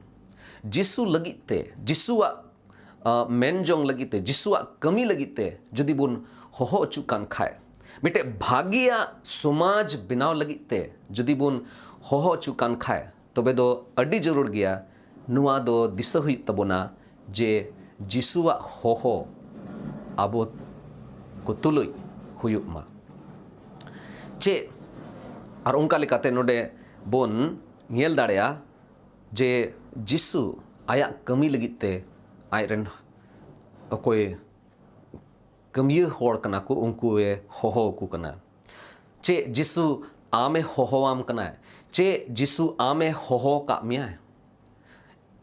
ᱡᱤᱥᱩ ᱞᱟᱹᱜᱤᱫ ᱛᱮ, ᱡᱤᱥᱩᱣᱟᱜ, ᱟ, ᱢᱮᱱ ᱡᱚᱝ ᱞᱟᱹᱜᱤᱫ ᱛᱮ, ᱡᱤᱥᱩᱣᱟᱜ ᱠᱟᱹᱢᱤ ᱞᱟᱹᱜᱤᱫ ᱛᱮ ᱡᱩᱫᱤ ᱵᱚᱱ ᱦᱚᱦᱚ ᱦᱚᱪᱚᱜ ᱠᱟᱱ ᱠᱷᱟᱡ, ᱢᱤᱫᱴᱮᱡ ᱵᱷᱟᱹᱜᱤᱭᱟᱜ ᱥᱚᱢᱟᱡᱽ ᱵᱮᱱᱟᱣ ᱞᱟᱹᱜᱤᱫ ᱛᱮ ᱡᱩᱫᱤ ᱵᱚᱱ ᱦᱚᱦᱚ ᱦᱚᱪᱚᱜ ᱠᱟᱱ ᱠᱷᱟᱡ, ᱛᱚᱵᱮ ᱫᱚ ᱟᱹᱰᱤ ᱡᱟᱹᱨᱩᱲ ᱜᱮᱭᱟ ᱱᱚᱣᱟ ᱫᱚ ᱫᱤᱥᱟᱹ ᱦᱩᱭᱩᱜ ᱛᱟᱵᱚᱱᱟ ᱡᱮ ᱡᱤᱥᱩᱣᱟᱜ ᱦᱚᱦᱚ ᱟᱵᱚ ᱠᱚ ᱛᱩᱞᱩᱡ ᱦᱩᱭᱩᱜ ᱢᱟ᱾ ᱪᱮᱫ? ᱟᱨ ᱚᱱᱠᱟ ᱞᱮᱠᱟᱛᱮ ᱱᱚᱰᱮ ᱵᱚᱱ ᱧᱮᱞ ᱫᱟᱲᱮᱭᱟᱜᱼᱟ ᱡᱮ ᱡᱤᱥᱩ ᱟᱭᱟᱜ ᱠᱟᱹᱢᱤ ᱞᱟᱹᱜᱤᱫ ᱛᱮ ᱟᱡ ᱨᱮᱱ ᱚᱠᱚᱭ ᱠᱟᱹᱢᱤᱭᱟᱹ ᱦᱚᱲ ᱠᱟᱱᱟ ᱠᱚ, ᱩᱱᱠᱩᱭ ᱦᱚᱦᱚ ᱟᱠᱚ ᱠᱟᱱᱟ᱾ ᱪᱮᱫ ᱡᱤᱥᱩ ᱟᱢᱮ ᱦᱚᱦᱚᱣᱟᱢ ᱠᱟᱱᱟᱭ? ᱪᱮᱫ ᱡᱤᱥᱩ ᱟᱢᱮ ᱦᱚᱦᱚ ᱟᱠᱟᱫ ᱢᱮᱭᱟᱭ?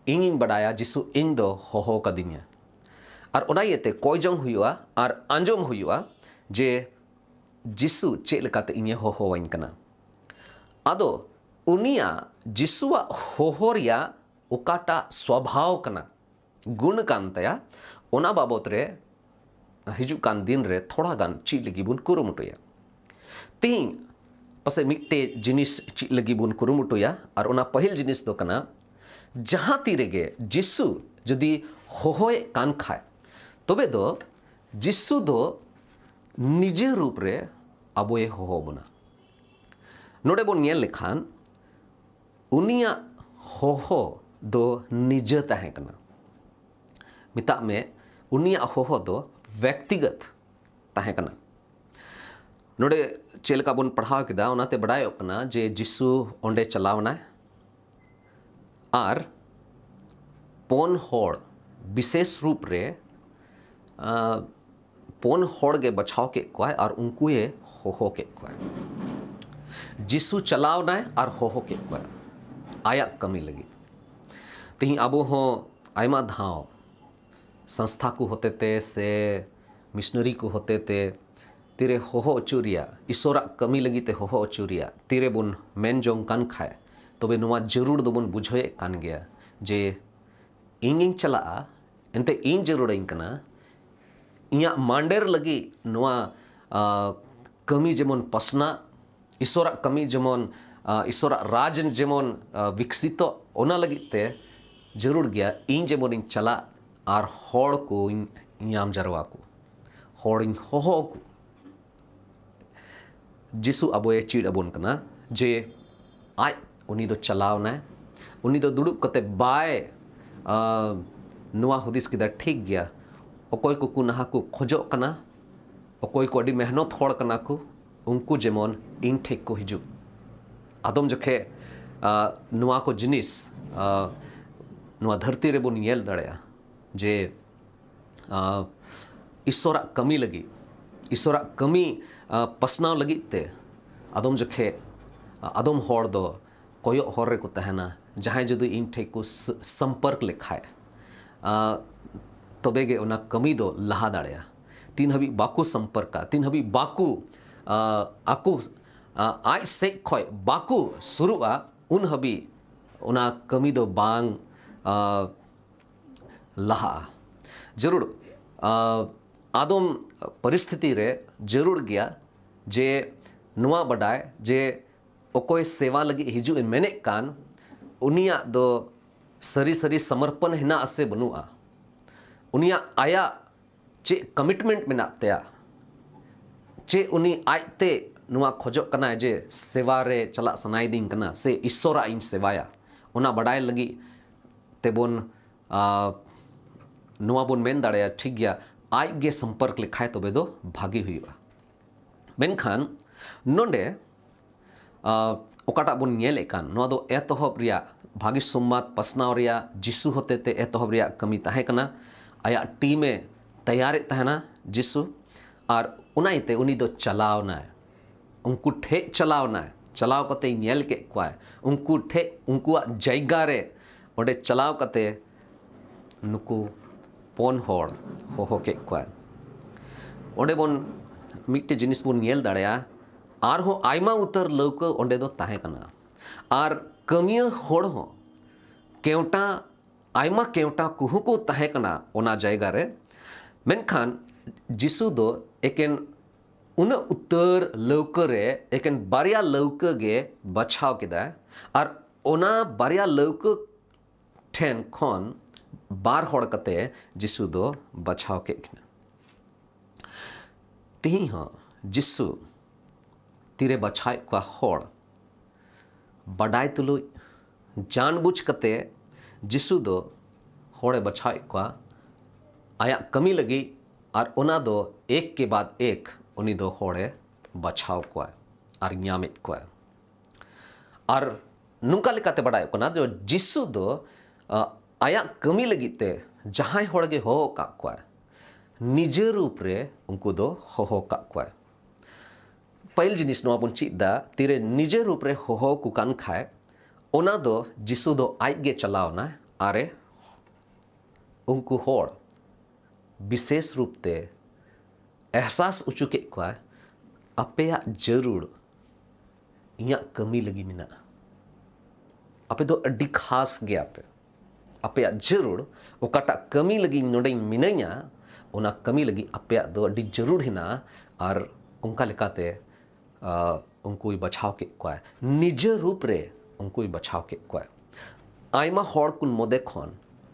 ᱤᱧᱤᱧ ᱵᱟᱰᱟᱭᱟ ᱡᱤᱥᱩ ᱤᱧ ᱫᱚ ᱦᱚᱦᱚ ᱠᱟᱫᱤᱧᱟ᱾ ᱟᱨ ᱚᱱᱟ ᱤᱭᱟᱹᱛᱮ ᱠᱚᱭ ᱡᱚᱝ ᱦᱩᱭᱩᱜᱼᱟ ᱟᱨ ᱟᱸᱡᱚᱢ ᱦᱩᱭᱩᱜᱼᱟ ᱡᱮ ᱡᱤᱥᱩ ᱪᱮᱫ ᱞᱮᱠᱟᱛᱮ ᱤᱧᱮ ᱦᱚᱦᱚᱣᱟᱹᱧ ᱠᱟᱱᱟ᱾ ᱟᱫᱚ ᱩᱱᱤᱭᱟᱜ, ᱡᱤᱥᱩᱣᱟᱜ ᱦᱚᱦᱚ ᱨᱮᱭᱟᱜ ᱚᱠᱟᱴᱟᱜ ᱥᱣᱟᱵᱷᱟᱣ ᱠᱟᱱᱟ, ᱜᱩᱱ ᱠᱟᱱ ᱛᱟᱭᱟ, ᱚᱱᱟ ᱵᱟᱵᱚᱛ ᱨᱮ ᱦᱤᱡᱩᱜ ᱠᱟᱱ ᱫᱤᱱ ᱨᱮ ᱛᱷᱚᱲᱟ ᱜᱟᱱ ᱪᱮᱫ ᱞᱟᱹᱜᱤᱫ ᱵᱚᱱ ᱠᱩᱨᱩᱢᱩᱴᱩᱭᱟ᱾ ᱛᱤᱦᱤᱧ ᱯᱟᱥᱮᱡ ᱢᱤᱫᱴᱮᱡ ᱡᱤᱱᱤᱥ ᱪᱮᱫ ᱞᱟᱹᱜᱤᱫ ᱵᱚᱱ ᱠᱩᱨᱩᱢᱩᱴᱩᱭᱟ, ᱟᱨ ᱚᱱᱟ ᱯᱟᱹᱦᱤᱞ ᱡᱤᱱᱤᱥ ᱫᱚ ᱠᱟᱱᱟ, ᱡᱟᱦᱟᱸ ᱛᱤ ᱨᱮᱜᱮ ᱡᱤᱥᱩ ᱡᱩᱫᱤ ᱦᱚᱦᱚᱭᱮᱫ ᱠᱟᱱ ᱠᱷᱟᱡ, ᱛᱚᱵᱮ ᱫᱚ ᱡᱤᱥᱩ ᱫᱚ ᱱᱤᱡᱮ ᱨᱩᱯ ᱨᱮ ᱟᱵᱚᱭ ᱦᱚᱦᱚ ᱵᱚᱱᱟ᱾ ᱱᱚᱰᱮ ᱵᱚᱱ ᱧᱮᱞ ᱞᱮᱠᱷᱟᱱ, ᱩᱱᱤᱭᱟᱜ ᱦᱚᱦᱚ ᱫᱚ ᱱᱤᱡᱮ ᱛᱟᱦᱮᱸ ᱠᱟᱱᱟ᱾ ᱢᱮᱛᱟᱜ ᱢᱮ, ᱩᱱᱤᱭᱟᱜ ᱦᱚᱦᱚ ᱫᱚ ᱵᱮᱠᱛᱤᱜᱚᱛ ᱛᱟᱦᱮᱸ ᱠᱟᱱᱟ᱾ ᱱᱚᱰᱮ ᱪᱮᱫ ᱞᱮᱠᱟ ᱵᱚᱱ ᱯᱟᱲᱦᱟᱣ ᱠᱮᱫᱟ, ᱚᱱᱟᱛᱮ ᱵᱟᱰᱟᱭᱚᱜ ᱠᱟᱱᱟ ᱡᱮ ᱡᱤᱥᱩ ᱚᱸᱰᱮ ᱪᱟᱞᱟᱣ ᱮᱱᱟᱭ ᱟᱨ ᱯᱩᱱ ᱦᱚᱲ, ᱵᱤᱥᱮᱥ ᱨᱩᱯ ᱨᱮ, ᱟᱸ, ᱯᱩᱱ ᱦᱚᱲ ᱜᱮ ᱵᱟᱪᱷᱟᱣ ᱠᱮᱫ ᱠᱚᱣᱟᱭ ᱟᱨ ᱩᱱᱠᱩᱭᱮ ᱦᱚᱦᱚ ᱠᱮᱫ ᱠᱚᱣᱟᱭ᱾ ᱡᱤᱥᱩ ᱪᱟᱞᱟᱣ ᱮᱱᱟᱭ ᱟᱨ ᱦᱚᱦᱚ ᱠᱮᱫ ᱠᱚᱣᱟᱭ ᱟᱭᱟᱜ ᱠᱟᱹᱢᱤ ᱞᱟᱹᱜᱤᱫ᱾ ᱛᱮᱦᱮᱧ ᱟᱵᱚ ᱦᱚᱸ ᱟᱭᱢᱟ ᱫᱷᱟᱣ ᱥᱚᱝᱥᱛᱷᱟ ᱠᱚ ᱦᱚᱛᱮᱛᱮ ᱥᱮ ᱢᱤᱥᱱᱟᱨᱤ ᱠᱚ ᱦᱚᱛᱮᱛᱮ ᱛᱤᱨᱮ ᱦᱚᱦᱚ ᱚᱪᱚ ᱨᱮᱭᱟᱜ, ᱤᱥᱚᱨᱟᱜ ᱠᱟᱹᱢᱤ ᱞᱟᱹᱜᱤᱫ ᱛᱮ ᱦᱚᱦᱚ ᱚᱪᱚ ᱨᱮᱭᱟᱜ ᱛᱤᱨᱮ ᱵᱚᱱ ᱢᱮᱱ ᱡᱚᱝ ᱠᱟᱱ ᱠᱷᱟᱡ, ᱛᱚᱵᱮ ᱱᱚᱣᱟ ᱡᱟᱹᱨᱩᱲ ᱫᱚᱵᱚᱱ ᱵᱩᱡᱷᱟᱹᱣᱮᱫ ᱠᱟᱱ ᱜᱮᱭᱟ ᱡᱮ ᱤᱧᱤᱧ ᱪᱟᱞᱟᱜᱼᱟ, ᱮᱱᱛᱮ ᱤᱧ ᱡᱟᱹᱨᱩᱲᱟᱹᱧ ᱠᱟᱱᱟ, ᱤᱧᱟᱹᱜ ᱢᱟᱱᱰᱮᱨ ᱞᱟᱹᱜᱤᱫ ᱱᱚᱣᱟ, ᱟ, ᱠᱟᱹᱢᱤ ᱡᱮᱢᱚᱱ ᱯᱟᱥᱱᱟᱜ, ᱤᱥᱚᱨᱟᱜ ᱠᱟᱹᱢᱤ ᱡᱮᱢᱚᱱ, ᱟ, ᱤᱥᱚᱨᱟᱜ ᱨᱟᱡᱽ ᱡᱮᱢᱚᱱ, ᱟ, ᱵᱤᱠᱥᱤᱛᱚᱜ, ᱚᱱᱟ ᱞᱟᱹᱜᱤᱫ ᱛᱮ ᱡᱟᱹᱨᱩᱲ ᱜᱮᱭᱟ ᱤᱧ ᱡᱮᱢᱚᱱᱤᱧ ᱪᱟᱞᱟᱜ ᱟᱨ ᱦᱚᱲ ᱠᱚᱧ ᱧᱟᱢ ᱡᱟᱨᱣᱟ ᱠᱚ, ᱦᱚᱲᱤᱧ ᱦᱚᱦᱚ ᱟᱠᱚ᱾ ᱡᱤᱥᱩ ᱟᱵᱚᱭ ᱪᱮᱫ ᱟᱵᱚᱱ ᱠᱟᱱᱟ ᱡᱮ ᱟᱡ, ᱩᱱᱤ ᱫᱚ ᱪᱟᱞᱟᱣ ᱮᱱᱟᱭ, ᱩᱱᱤ ᱫᱚ ᱫᱩᱲᱩᱵ ᱠᱟᱛᱮ ᱵᱟᱭ, ᱟ, ᱱᱚᱣᱟ ᱦᱩᱫᱤᱥ ᱠᱮᱫᱟ, ᱴᱷᱤᱠ ᱜᱮᱭᱟ, ᱚᱠᱚᱭ ᱠᱚᱠᱚ ᱱᱟᱦᱟ ᱠᱚ ᱠᱷᱚᱡᱚᱜ ᱠᱟᱱᱟ, ᱚᱠᱚᱭ ᱠᱚ ᱟᱹᱰᱤ ᱢᱮᱦᱱᱚᱛ ᱦᱚᱲ ᱠᱟᱱᱟ ᱠᱚ, ᱩᱱᱠᱩ ᱡᱮᱢᱚᱱ ᱤᱧ ᱴᱷᱮᱡ ᱠᱚ ᱦᱤᱡᱩᱜ᱾ ᱟᱫᱚᱢ ᱡᱚᱠᱷᱮᱡ, ᱟ, ᱱᱚᱣᱟ ᱠᱚ ᱡᱤᱱᱤᱥ, ᱟ, ᱱᱚᱣᱟ ᱫᱷᱟᱹᱨᱛᱤ ᱨᱮᱵᱚᱱ ᱧᱮᱞ ᱫᱟᱲᱮᱭᱟᱜᱼᱟ ᱡᱮ, ᱟ, ᱤᱥᱚᱨᱟᱜ ᱠᱟᱹᱢᱤ ᱞᱟᱹᱜᱤᱫ, ᱤᱥᱚᱨᱟᱜ ᱠᱟᱹᱢᱤ ᱟ, ᱯᱟᱥᱱᱟᱣ ᱞᱟᱹᱜᱤᱫ ᱛᱮ ᱟᱫᱚᱢ ᱡᱚᱠᱷᱮᱡ ᱟ, ᱟᱫᱚᱢ ᱦᱚᱲ ᱫᱚ ᱠᱚᱭᱚᱜ ᱦᱚᱨ ᱨᱮᱠᱚ ᱛᱟᱦᱮᱱᱟ, ᱡᱟᱦᱟᱸᱭ ᱡᱩᱫᱤ ᱤᱧ ᱴᱷᱮᱱ ᱠᱚ ᱥ- ᱥᱚᱢᱯᱚᱨᱠ ᱞᱮᱠᱷᱟᱡ ᱟ, ᱛᱚᱵᱮ ᱜᱮ ᱚᱱᱟ ᱠᱟᱹᱢᱤ ᱫᱚ ᱞᱟᱦᱟ ᱫᱟᱲᱮᱭᱟᱜᱼᱟ᱾ ᱛᱤᱱ ᱦᱟᱹᱵᱤᱡ ᱵᱟᱠᱚ ᱥᱚᱢᱯᱚᱨᱠᱟ, ᱛᱤᱱ ᱦᱟᱹᱵᱤᱡ ᱵᱟᱠᱚ ᱟ, ᱟᱠᱚ ᱟ, ᱟᱡ ᱥᱮᱫ ᱠᱷᱚᱡ ᱵᱟᱠᱚ ᱥᱩᱨᱩᱜᱼᱟ, ᱩᱱ ᱦᱟᱹᱵᱤᱡ ᱚᱱᱟ ᱠᱟᱹᱢᱤ ᱫᱚ ᱵᱟᱝ ᱟ, ᱞᱟᱦᱟᱜᱼᱟ᱾ ᱡᱟᱹᱨᱩᱲ ᱟ, ᱟᱫᱚᱢ ᱯᱚᱨᱤᱥᱛᱷᱤᱛᱤ ᱨᱮ ᱡᱟᱹᱨᱩᱲ ᱜᱮᱭᱟ ᱡᱮ ᱱᱚᱣᱟ ᱵᱟᱰᱟᱭ ᱡᱮ ᱚᱠᱚᱭ ᱥᱮᱵᱟ ᱞᱟᱹᱜᱤᱫ ᱦᱤᱡᱩᱜ ᱮ ᱢᱮᱱᱮᱫ ᱠᱟᱱ, ᱩᱱᱤᱭᱟᱜ ᱫᱚ ᱥᱟᱹᱨᱤ ᱥᱟᱹᱨᱤ ᱥᱚᱢᱚᱨᱯᱚᱱ ᱦᱮᱱᱟᱜ ᱟᱥᱮ ᱵᱟᱹᱱᱩᱜᱼᱟ, ᱩᱱᱤᱭᱟᱜ ᱟᱭᱟᱜ ᱪᱮᱫ ᱠᱚᱢᱤᱴᱢᱮᱱᱴ ᱢᱮᱱᱟᱜ ᱛᱟᱭᱟ, ᱪᱮᱫ ᱩᱱᱤ ᱟᱡᱛᱮ ᱱᱚᱣᱟ ᱠᱷᱚᱡᱚᱜ ᱠᱟᱱᱟᱭ ᱡᱮ ᱥᱮᱵᱟ ᱨᱮ ᱪᱟᱞᱟᱜ ᱥᱟᱱᱟᱭᱮᱫᱤᱧ ᱠᱟᱱᱟ ᱥᱮ ᱤᱥᱥᱚᱨᱟᱜ ᱤᱧ ᱥᱮᱵᱟᱭᱟ, ᱚᱱᱟ ᱵᱟᱰᱟᱭ ᱞᱟᱹᱜᱤᱫ ᱛᱮᱵᱚᱱ ᱟ, ᱱᱚᱣᱟ ᱵᱚᱱ ᱢᱮᱱ ᱫᱟᱲᱮᱭᱟᱜᱼᱟ, ᱴᱷᱤᱠ ᱜᱮᱭᱟ, ᱟᱡ ᱜᱮ ᱥᱚᱢᱯᱚᱨᱠ ᱞᱮᱠᱷᱟᱡ ᱛᱚᱵᱮ ᱫᱚ ᱵᱷᱟᱜᱮ ᱦᱩᱭᱩᱜᱼᱟ᱾ ᱢᱮᱱᱠᱷᱟᱱ ᱱᱚᱰᱮ ᱟ, ᱚᱠᱟᱴᱟᱜ ᱵᱚᱱ ᱧᱮᱞᱮᱫ ᱠᱟᱱ, ᱱᱚᱣᱟ ᱫᱚ ᱮᱛᱚᱦᱚᱵ ᱨᱮᱭᱟᱜ ᱵᱷᱟᱹᱜᱤ ᱥᱚᱢᱵᱟᱫ ᱯᱟᱥᱱᱟᱣ ᱨᱮᱭᱟᱜ ᱡᱤᱥᱩ ᱦᱚᱛᱮᱛᱮ ᱮᱛᱚᱦᱚᱵ ᱨᱮᱭᱟᱜ ᱠᱟᱹᱢᱤ ᱛᱟᱦᱮᱸ ᱠᱟᱱᱟ᱾ ᱟᱭᱟᱜ ᱴᱤᱢ ᱮ ᱛᱮᱭᱟᱨᱮᱫ ᱛᱟᱦᱮᱱᱟ ᱡᱤᱥᱩ, ᱟᱨ ᱚᱱᱟ ᱤᱭᱟᱹᱛᱮ ᱩᱱᱤ ᱫᱚ ᱪᱟᱞᱟᱣ ᱮᱱᱟᱭ, ᱩᱱᱠᱩ ᱴᱷᱮᱡ ᱪᱟᱞᱟᱣ ᱮᱱᱟᱭ, ᱪᱟᱞᱟᱣ ᱠᱟᱛᱮ ᱧᱮᱞ ᱠᱮᱫ ᱠᱚᱣᱟᱭ, ᱩᱱᱠᱩ ᱴᱷᱮᱡ, ᱩᱱᱠᱩᱣᱟᱜ ᱡᱟᱭᱜᱟ ᱨᱮ ᱚᱸᱰᱮ ᱪᱟᱞᱟᱣ ᱠᱟᱛᱮ ᱱᱩᱠᱩ ᱯᱩᱱ ᱦᱚᱲ ᱦᱚᱦᱚ ᱠᱮᱫ ᱠᱚᱣᱟᱭ᱾ ᱚᱸᱰᱮ ᱵᱚᱱ ᱢᱤᱫᱴᱮᱡ ᱡᱤᱱᱤᱥ ᱵᱚᱱ ᱧᱮᱞ ᱫᱟᱲᱮᱭᱟᱜᱼᱟ, ᱟᱨᱦᱚᱸ ᱟᱭᱢᱟ ᱩᱛᱟᱹᱨ ᱞᱟᱹᱣᱠᱟᱹ ᱚᱸᱰᱮ ᱫᱚ ᱛᱟᱦᱮᱸ ᱠᱟᱱᱟ᱾ ᱟᱨ ᱠᱟᱹᱢᱤᱭᱟᱹ ᱦᱚᱲ ᱦᱚᱸ ᱠᱮᱣᱴᱟ, ᱟᱭᱢᱟ ᱠᱮᱣᱴᱟ ᱠᱚᱦᱚᱸ ᱠᱚ ᱛᱟᱦᱮᱸ ᱠᱟᱱᱟ ᱚᱱᱟ ᱡᱟᱭᱜᱟ ᱨᱮ᱾ ᱢᱮᱱᱠᱷᱟᱱ ᱡᱤᱥᱩ ᱫᱚ ᱮᱠᱮᱱ ᱩᱱᱟᱹᱜ ᱩᱛᱟᱹᱨ ᱞᱟᱹᱣᱠᱟᱹ ᱨᱮ ᱮᱠᱮᱱ ᱵᱟᱨᱭᱟ ᱞᱟᱹᱣᱠᱟᱹ ᱜᱮ ᱵᱟᱪᱷᱟᱣ ᱠᱮᱫᱟᱭ, ᱟᱨ ᱚᱱᱟ ᱵᱟᱨᱭᱟ ᱞᱟᱹᱣᱠᱟᱹ ᱴᱷᱮᱱ ᱠᱷᱚᱱ ᱵᱟᱨ ᱦᱚᱲ ᱠᱟᱛᱮ ᱡᱤᱥᱩ ᱫᱚ ᱵᱟᱪᱷᱟᱣ ᱠᱮᱫ ᱠᱤᱱᱟ᱾ ᱛᱮᱦᱮᱧ ᱦᱚᱸ ᱡᱤᱥᱩ ᱛᱤᱨᱮ ᱵᱟᱪᱷᱟᱣᱮᱫ ᱠᱚᱣᱟ ᱦᱚᱲ, ᱵᱟᱰᱟᱭ ᱛᱩᱞᱩᱡ, ᱡᱟᱱ ᱵᱩᱡᱽ ᱠᱟᱛᱮ ᱡᱤᱥᱩ ᱫᱚ ᱦᱚᱲᱮ ᱵᱟᱪᱷᱟᱣᱮᱫ ᱠᱚᱣᱟ ᱟᱭᱟᱜ ᱠᱟᱹᱢᱤ ᱞᱟᱹᱜᱤᱫ, ᱟᱨ ᱚᱱᱟ ᱫᱚ ᱮᱠ ᱠᱮ ᱵᱟᱫ ᱮᱠ ᱩᱱᱤ ᱫᱚ ᱦᱚᱲᱮ ᱵᱟᱪᱷᱟᱣ ᱠᱚᱣᱟ ᱟᱨ ᱧᱟᱢᱮᱫ ᱠᱚᱣᱟ᱾ ᱟᱨ ᱱᱚᱝᱠᱟ ᱞᱮᱠᱟᱛᱮ ᱵᱟᱰᱟᱭᱚᱜ ᱠᱟᱱᱟ ᱡᱮ ᱡᱤᱥᱩ ᱫᱚ, ᱟ, ᱟᱭᱟᱜ ᱠᱟᱹᱢᱤ ᱞᱟᱹᱜᱤᱫ ᱛᱮ ᱡᱟᱦᱟᱸᱭ ᱦᱚᱲ ᱜᱮ ᱦᱚᱦᱚ ᱟᱠᱟᱫ ᱠᱚᱣᱟ, ᱱᱤᱡᱮ ᱨᱩᱯ ᱨᱮ ᱩᱱᱠᱩ ᱫᱚ ᱦᱚᱦᱚ ᱠᱟᱜ ᱠᱚᱣᱟᱭ᱾ ᱯᱟᱹᱦᱤᱞ ᱡᱤᱱᱤᱥ ᱱᱚᱣᱟ ᱵᱚᱱ ᱪᱮᱫ ᱫᱟ, ᱛᱤᱨᱮ ᱱᱤᱡᱮ ᱨᱩᱯ ᱨᱮ ᱦᱚᱦᱚ ᱠᱚ ᱠᱟᱱ ᱠᱷᱟᱡ, ᱚᱱᱟ ᱫᱚ ᱡᱤᱥᱩ ᱫᱚ ᱟᱡ ᱜᱮ ᱪᱟᱞᱟᱣ ᱮᱱᱟ ᱟᱨᱮ ᱩᱱᱠᱩ ᱦᱚᱲ ᱵᱤᱥᱮᱥ ᱨᱩᱯ ᱛᱮ ᱮᱦᱥᱟᱥ ᱚᱪᱚ ᱠᱮᱫ ᱠᱚᱣᱟ, ᱟᱯᱮᱭᱟᱜ ᱡᱟᱹᱨᱩᱲ ᱤᱧᱟᱹᱜ ᱠᱟᱹᱢᱤ ᱞᱟᱹᱜᱤᱫ ᱢᱮᱱᱟᱜᱼᱟ᱾ ᱟᱯᱮ ᱫᱚ ᱟᱹᱰᱤ ᱠᱷᱟᱥ ᱜᱮᱭᱟ ᱯᱮ᱾ ᱟᱯᱮᱭᱟᱜ ᱡᱟᱹᱨᱩᱲ, ᱚᱠᱟᱴᱟᱜ ᱠᱟᱹᱢᱤ ᱞᱟᱹᱜᱤᱫ ᱤᱧ ᱱᱚᱰᱮᱧ ᱢᱤᱱᱟᱹᱧᱟ, ᱚᱱᱟ ᱠᱟᱹᱢᱤ ᱞᱟᱹᱜᱤᱫ ᱟᱯᱮᱭᱟᱜ ᱫᱚ ᱟᱹᱰᱤ ᱡᱟᱹᱨᱩᱲ ᱦᱮᱱᱟᱜᱼᱟ᱾ ᱟᱨ ᱚᱱᱠᱟ ᱞᱮᱠᱟᱛᱮ, ᱟ, ᱩᱱᱠᱩᱭ ᱵᱟᱪᱷᱟᱣ ᱠᱮᱫ ᱠᱚᱣᱟᱭ, ᱱᱤᱡᱮ ᱨᱩᱯ ᱨᱮ ᱩᱱᱠᱩᱭ ᱵᱟᱪᱷᱟᱣ ᱠᱮᱫ ᱠᱚᱣᱟᱭ᱾ ᱟᱭᱢᱟ ᱦᱚᱲ ᱠᱚ ᱢᱚᱫᱮ ᱠᱷᱚᱱ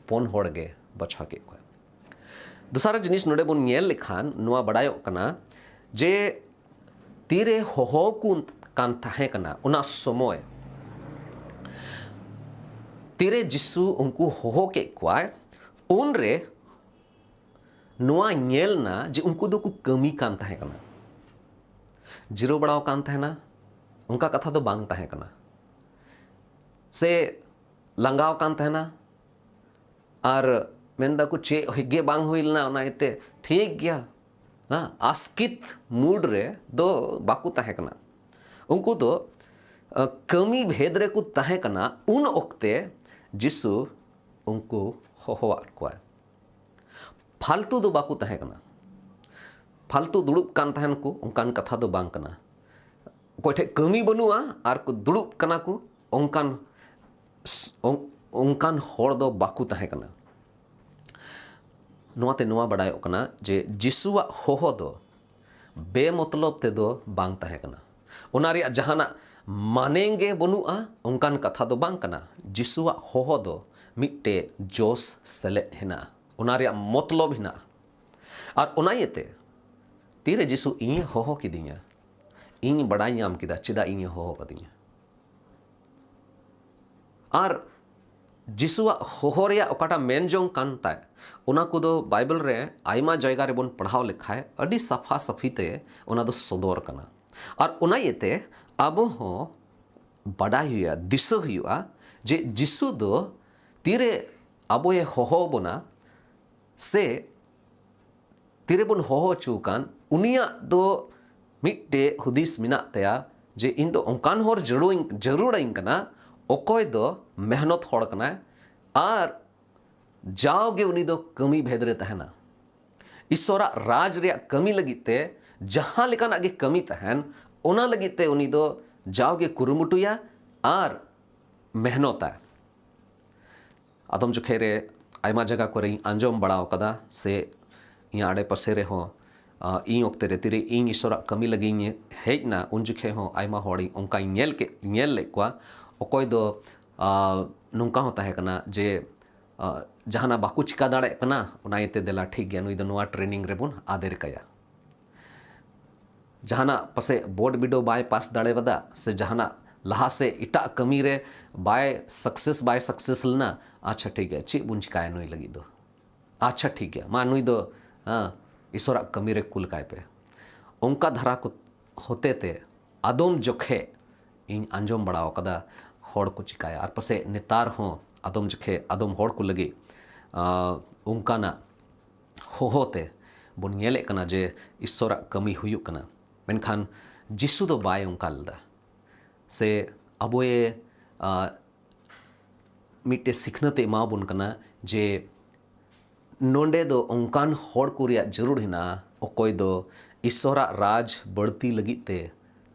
ᱯᱩᱱ ᱦᱚᱲ ᱜᱮ ᱵᱟᱪᱷᱟᱣ ᱠᱮᱫ ᱠᱚᱣᱟᱭ᱾ ᱫᱚᱥᱟᱨ ᱡᱤᱱᱤᱥ ᱱᱚᱰᱮ ᱵᱚᱱ ᱧᱮᱞ ᱞᱮᱠᱷᱟᱱ, ᱱᱚᱣᱟ ᱵᱟᱰᱟᱭᱚᱜ ᱠᱟᱱᱟ ᱡᱮ ᱛᱤᱨᱮ ᱦᱚᱦᱚ ᱠᱚ ᱠᱟᱱ ᱛᱟᱦᱮᱸ ᱠᱟᱱᱟ, ᱚᱱᱟ ᱥᱚᱢᱚᱭ ᱛᱤᱨᱮ ᱡᱤᱥᱩ ᱩᱱᱠᱩ ᱦᱚᱦᱚ ᱠᱮᱫ ᱠᱚᱣᱟᱭ, ᱩᱱᱨᱮ ᱱᱚᱣᱟ ᱧᱮᱞ ᱱᱟ ᱡᱮ ᱩᱱᱠᱩ ᱫᱚᱠᱚ ᱠᱟᱹᱢᱤ ᱠᱟᱱ ᱛᱟᱦᱮᱸ ᱠᱟᱱᱟ᱾ ᱡᱤᱨᱟᱹᱣ ᱵᱟᱲᱟᱣ ᱠᱟᱱ ᱛᱟᱦᱮᱱᱟ, ᱚᱱᱠᱟ ᱠᱟᱛᱷᱟ ᱫᱚ ᱵᱟᱝ ᱛᱟᱦᱮᱸ ᱠᱟᱱᱟ᱾ ᱥᱮ ᱞᱟᱸᱜᱟᱣ ᱠᱟᱱ ᱛᱟᱦᱮᱱᱟ, ᱟᱨ ᱢᱮᱱ ᱫᱟᱠᱚ, "ᱪᱮᱫ ᱦᱩᱭ ᱜᱮ ᱵᱟᱝ ᱦᱩᱭ ᱞᱮᱱᱟ, ᱚᱱᱟ ᱤᱭᱟᱹᱛᱮ ᱴᱷᱤᱠ ᱜᱮᱭᱟ", ᱦᱮᱸ, ᱟᱥᱠᱤᱛ ᱢᱩᱰ ᱨᱮ ᱫᱚ ᱵᱟᱠᱚ ᱛᱟᱦᱮᱸ ᱠᱟᱱᱟ᱾ ᱩᱱᱠᱩ ᱫᱚ, ᱟ, ᱠᱟᱹᱢᱤ ᱵᱷᱮᱫ ᱨᱮᱠᱚ ᱛᱟᱦᱮᱸ ᱠᱟᱱᱟ᱾ ᱩᱱ ᱚᱠᱛᱮ ᱡᱤᱥᱩ ᱩᱱᱠᱩ ᱦᱚᱦᱚᱣᱟᱫ ᱠᱚᱣᱟ᱾ ᱯᱷᱟᱞᱛᱩ ᱫᱚ ᱵᱟᱠᱚ ᱛᱟᱦᱮᱸ ᱠᱟᱱᱟ᱾ ᱯᱷᱟᱞᱛᱩ ᱫᱩᱲᱩᱵ ᱠᱟᱱ ᱛᱟᱦᱮᱱ ᱠᱚ, ᱚᱱᱠᱟᱱ ᱠᱟᱛᱷᱟ ᱫᱚ ᱵᱟᱝ ᱠᱟᱱᱟ᱾ ᱚᱠᱚᱭ ᱴᱷᱮᱡ ᱠᱟᱹᱢᱤ ᱵᱟᱹᱱᱩᱜᱼᱟ ᱟᱨ ᱠᱚ ᱫᱩᱲᱩᱵ ᱠᱟᱱᱟ ᱠᱚ, ᱚᱱᱠᱟᱱ, ᱚᱱᱠᱟᱱ ᱦᱚᱲ ᱫᱚ ᱵᱟᱠᱚ ᱛᱟᱦᱮᱸ ᱠᱟᱱᱟ᱾ ᱱᱚᱣᱟᱛᱮ ᱱᱚᱣᱟ ᱵᱟᱰᱟᱭᱚᱜ ᱠᱟᱱᱟ ᱡᱮ ᱡᱤᱥᱩᱣᱟᱜ ᱦᱚᱦᱚ ᱫᱚ ᱵᱮᱢᱚᱛᱞᱚᱵ ᱛᱮᱫᱚ ᱵᱟᱝ ᱛᱟᱦᱮᱸ ᱠᱟᱱᱟ᱾ ᱚᱱᱟ ᱨᱮᱭᱟᱜ ᱡᱟᱦᱟᱱᱟᱜ ᱢᱟᱱᱮ ᱜᱮ ᱵᱟᱹᱱᱩᱜᱼᱟ, ᱚᱱᱠᱟᱱ ᱠᱟᱛᱷᱟ ᱫᱚ ᱵᱟᱝ ᱠᱟᱱᱟ᱾ ᱡᱤᱥᱩᱣᱟᱜ ᱦᱚᱦᱚ ᱫᱚ ᱢᱤᱫᱴᱮᱡ ᱡᱚᱥ ᱥᱮᱞᱮᱫ ᱦᱮᱱᱟᱜᱼᱟ, ᱚᱱᱟ ᱨᱮᱭᱟᱜ ᱢᱚᱛᱞᱚᱵ ᱦᱮᱱᱟᱜᱼᱟ᱾ ᱟᱨ ᱚᱱᱟ ᱤᱭᱟᱹᱛᱮ ᱛᱤᱨᱮ ᱡᱤᱥᱩ ᱤᱧᱮ ᱦᱚᱦᱚ ᱠᱤᱫᱤᱧᱟ, ᱤᱧ ᱵᱟᱰᱟᱭ ᱧᱟᱢ ᱠᱮᱫᱟ ᱪᱮᱫᱟᱜ ᱤᱧᱮ ᱦᱚᱦᱚ ᱠᱟᱫᱤᱧᱟ᱾ ᱟᱨ ᱡᱤᱥᱩᱣᱟᱜ ᱦᱚᱦᱚ ᱨᱮᱭᱟᱜ ᱚᱠᱟᱴᱟᱜ ᱢᱮᱱ ᱡᱚᱝ ᱠᱟᱱ ᱛᱟᱭ, ᱚᱱᱟ ᱠᱚᱫᱚ ᱵᱟᱭᱵᱮᱞ ᱨᱮ ᱟᱭᱢᱟ ᱡᱟᱭᱜᱟ ᱨᱮᱵᱚᱱ ᱯᱟᱲᱦᱟᱣ ᱞᱮᱠᱷᱟᱡ ᱟᱹᱰᱤ ᱥᱟᱯᱷᱟ ᱥᱟᱹᱯᱷᱤ ᱛᱮ ᱚᱱᱟ ᱫᱚ ᱥᱚᱫᱚᱨ ᱠᱟᱱᱟ᱾ ᱟᱨ ᱚᱱᱟ ᱤᱭᱟᱹᱛᱮ ᱟᱵᱚ ᱦᱚᱸ ᱵᱟᱰᱟᱭ ᱦᱩᱭᱩᱜᱼᱟ, ᱫᱤᱥᱟᱹ ᱦᱩᱭᱩᱜᱼᱟ ᱡᱮ ᱡᱤᱥᱩ ᱫᱚ ᱛᱤᱨᱮ ᱟᱵᱚᱭᱮ ᱦᱚᱦᱚ ᱵᱚᱱᱟ ᱥᱮ ᱛᱤᱨᱮᱵᱚᱱ ᱦᱚᱦᱚ ᱦᱚᱪᱚ ᱟᱠᱟᱱ, ᱩᱱᱤᱭᱟᱜ ᱫᱚ ᱢᱤᱫᱴᱮᱡ ᱦᱩᱫᱤᱥ ᱢᱮᱱᱟᱜ ᱛᱟᱭᱟ ᱡᱮ ᱤᱧ ᱫᱚ ᱚᱱᱠᱟᱱ ᱦᱚᱲ ᱡᱟᱹᱨᱩᱲᱟᱹᱧ, ᱡᱟᱹᱨᱩᱲᱟᱹᱧ ᱠᱟᱱᱟ, ᱚᱠᱚᱭ ᱫᱚ ᱢᱮᱦᱱᱚᱛ ᱦᱚᱲ ᱠᱟᱱᱟᱭ ᱟᱨ ᱡᱟᱣᱜᱮ ᱩᱱᱤ ᱫᱚ ᱠᱟᱹᱢᱤ ᱵᱷᱮᱫ ᱨᱮ ᱛᱟᱦᱮᱱᱟ᱾ ᱤᱥᱚᱨᱟᱜ ᱨᱟᱡᱽ ᱨᱮᱭᱟᱜ ᱠᱟᱹᱢᱤ ᱞᱟᱹᱜᱤᱫ ᱛᱮ ᱡᱟᱦᱟᱸ ᱞᱮᱠᱟᱱᱟᱜ ᱜᱮ ᱠᱟᱹᱢᱤ ᱛᱟᱦᱮᱱ, ᱚᱱᱟ ᱞᱟᱹᱜᱤᱫ ᱛᱮ ᱩᱱᱤ ᱫᱚ ᱡᱟᱣᱜᱮ ᱠᱩᱨᱩᱢᱩᱴᱩᱭᱟ ᱟᱨ ᱢᱮᱦᱱᱚᱛᱟ᱾ ᱟᱫᱚᱢ ᱡᱚᱠᱷᱮᱡ ᱨᱮ ᱟᱭᱢᱟ ᱡᱟᱭᱜᱟ ᱠᱚᱨᱮᱧ ᱟᱸᱡᱚᱢ ᱵᱟᱲᱟ ᱟᱠᱟᱫᱟ, ᱥᱮ ᱤᱧᱟᱹᱜ ᱟᱲᱮ ᱯᱟᱥᱮ ᱨᱮᱦᱚᱸ, ᱟ, ᱤᱧ ᱚᱠᱛᱮ ᱨᱮ ᱛᱤᱨᱮ ᱤᱧ ᱤᱥᱚᱨᱟᱜ ᱠᱟᱹᱢᱤ ᱞᱟᱹᱜᱤᱫ ᱤᱧ ᱦᱮᱡ ᱮᱱᱟ, ᱩᱱ ᱡᱚᱠᱷᱮᱡ ᱦᱚᱸ ᱟᱭᱢᱟ ᱦᱚᱲ ᱤᱧ ᱚᱱᱠᱟᱧ ᱧᱮᱞ ᱠᱮᱫ, ᱧᱮᱞ ᱞᱮᱫ ᱠᱚᱣᱟ᱾ ᱚᱠᱚᱭ ᱫᱚ, ᱟ, ᱱᱚᱝᱠᱟ ᱦᱚᱸ ᱛᱟᱦᱮᱸ ᱠᱟᱱᱟ ᱡᱮ, ᱟ, ᱡᱟᱦᱟᱱᱟᱜ ᱵᱟᱠᱚ ᱪᱤᱠᱟ ᱫᱟᱲᱮᱭᱟᱜ ᱠᱟᱱᱟ, ᱚᱱᱟ ᱤᱭᱟᱹᱛᱮ ᱫᱮᱞᱟ ᱴᱷᱤᱠ ᱜᱮᱭᱟ, ᱱᱩᱭ ᱫᱚ ᱱᱚᱣᱟ training ᱨᱮᱵᱚᱱ ᱟᱫᱮᱨ ᱠᱟᱭᱟ᱾ ᱡᱟᱦᱟᱱᱟᱜ ᱯᱟᱥᱮᱡ ᱵᱳᱨᱰ ᱵᱤᱰᱟᱹᱣ ᱵᱟᱭ ᱯᱟᱥ ᱫᱟᱲᱮ ᱠᱟᱫᱟ, ᱥᱮ ᱡᱟᱦᱟᱱᱟᱜ ᱞᱟᱦᱟ ᱥᱮᱫ ᱮᱴᱟᱜ ᱠᱟᱹᱢᱤ ᱨᱮ ᱵᱟᱭ success, ᱵᱟᱭ success ᱞᱮᱱᱟ, ᱟᱪᱪᱷᱟ ᱴᱷᱤᱠ ᱜᱮᱭᱟ, ᱪᱮᱫ ᱵᱚᱱ ᱪᱤᱠᱟᱭᱟ ᱱᱩᱭ ᱞᱟᱹᱜᱤᱫ ᱫᱚ? ᱟᱪᱪᱷᱟ ᱴᱷᱤᱠ ᱜᱮᱭᱟ, ᱢᱟ ᱱᱩᱭ ᱫᱚ, ᱦᱮᱸ, ᱤᱥᱚᱨᱟᱜ ᱠᱟᱹᱢᱤ ᱨᱮ ᱠᱩᱞ ᱠᱟᱭ ᱯᱮ᱾ ᱚᱱᱠᱟ ᱫᱷᱟᱨᱟ ᱠᱚ ᱦᱚᱛᱮ ᱛᱮ ᱟᱫᱚᱢ ᱡᱚᱠᱷᱮᱡ ᱤᱧ ᱟᱸᱡᱚᱢ ᱵᱟᱲᱟ ᱟᱠᱟᱫᱟ ᱦᱚᱲ ᱠᱚ ᱪᱤᱠᱟᱭᱟ, ᱟᱨ ᱯᱟᱥᱮᱡ ᱱᱮᱛᱟᱨ ᱦᱚᱸ ᱟᱫᱚᱢ ᱡᱚᱠᱷᱮᱡ ᱟᱫᱚᱢ ᱦᱚᱲ ᱠᱚ ᱞᱟᱹᱜᱤᱫ, ᱟ, ᱚᱱᱠᱟᱱᱟᱜ ᱦᱚᱦᱚ ᱛᱮ ᱵᱚᱱ ᱧᱮᱞᱮᱫ ᱠᱟᱱᱟ ᱡᱮ ᱤᱥᱚᱨᱟᱜ ᱠᱟᱹᱢᱤ ᱦᱩᱭᱩᱜ ᱠᱟᱱᱟ, ᱢᱮᱱᱠᱷᱟᱱ ᱡᱤᱥᱩ ᱫᱚ ᱵᱟᱭ ᱚᱱᱠᱟ ᱞᱮᱫᱟ᱾ ᱥᱮ ᱟᱵᱚᱭᱮ, ᱟ, ᱢᱤᱫᱴᱮᱡ ᱥᱤᱠᱷᱱᱟᱹᱛ ᱮ ᱮᱢᱟᱵᱚᱱ ᱠᱟᱱᱟ ᱡᱮ ᱱᱚᱰᱮ ᱫᱚ ᱚᱱᱠᱟᱱ ᱦᱚᱲ ᱠᱚ ᱨᱮᱭᱟᱜ ᱡᱟᱹᱨᱩᱲ ᱦᱮᱱᱟᱜᱼᱟ, ᱚᱠᱚᱭ ᱫᱚ ᱤᱥᱚᱨᱟᱜ ᱨᱟᱡᱽ ᱵᱟᱹᱲᱛᱤ ᱞᱟᱹᱜᱤᱫ ᱛᱮ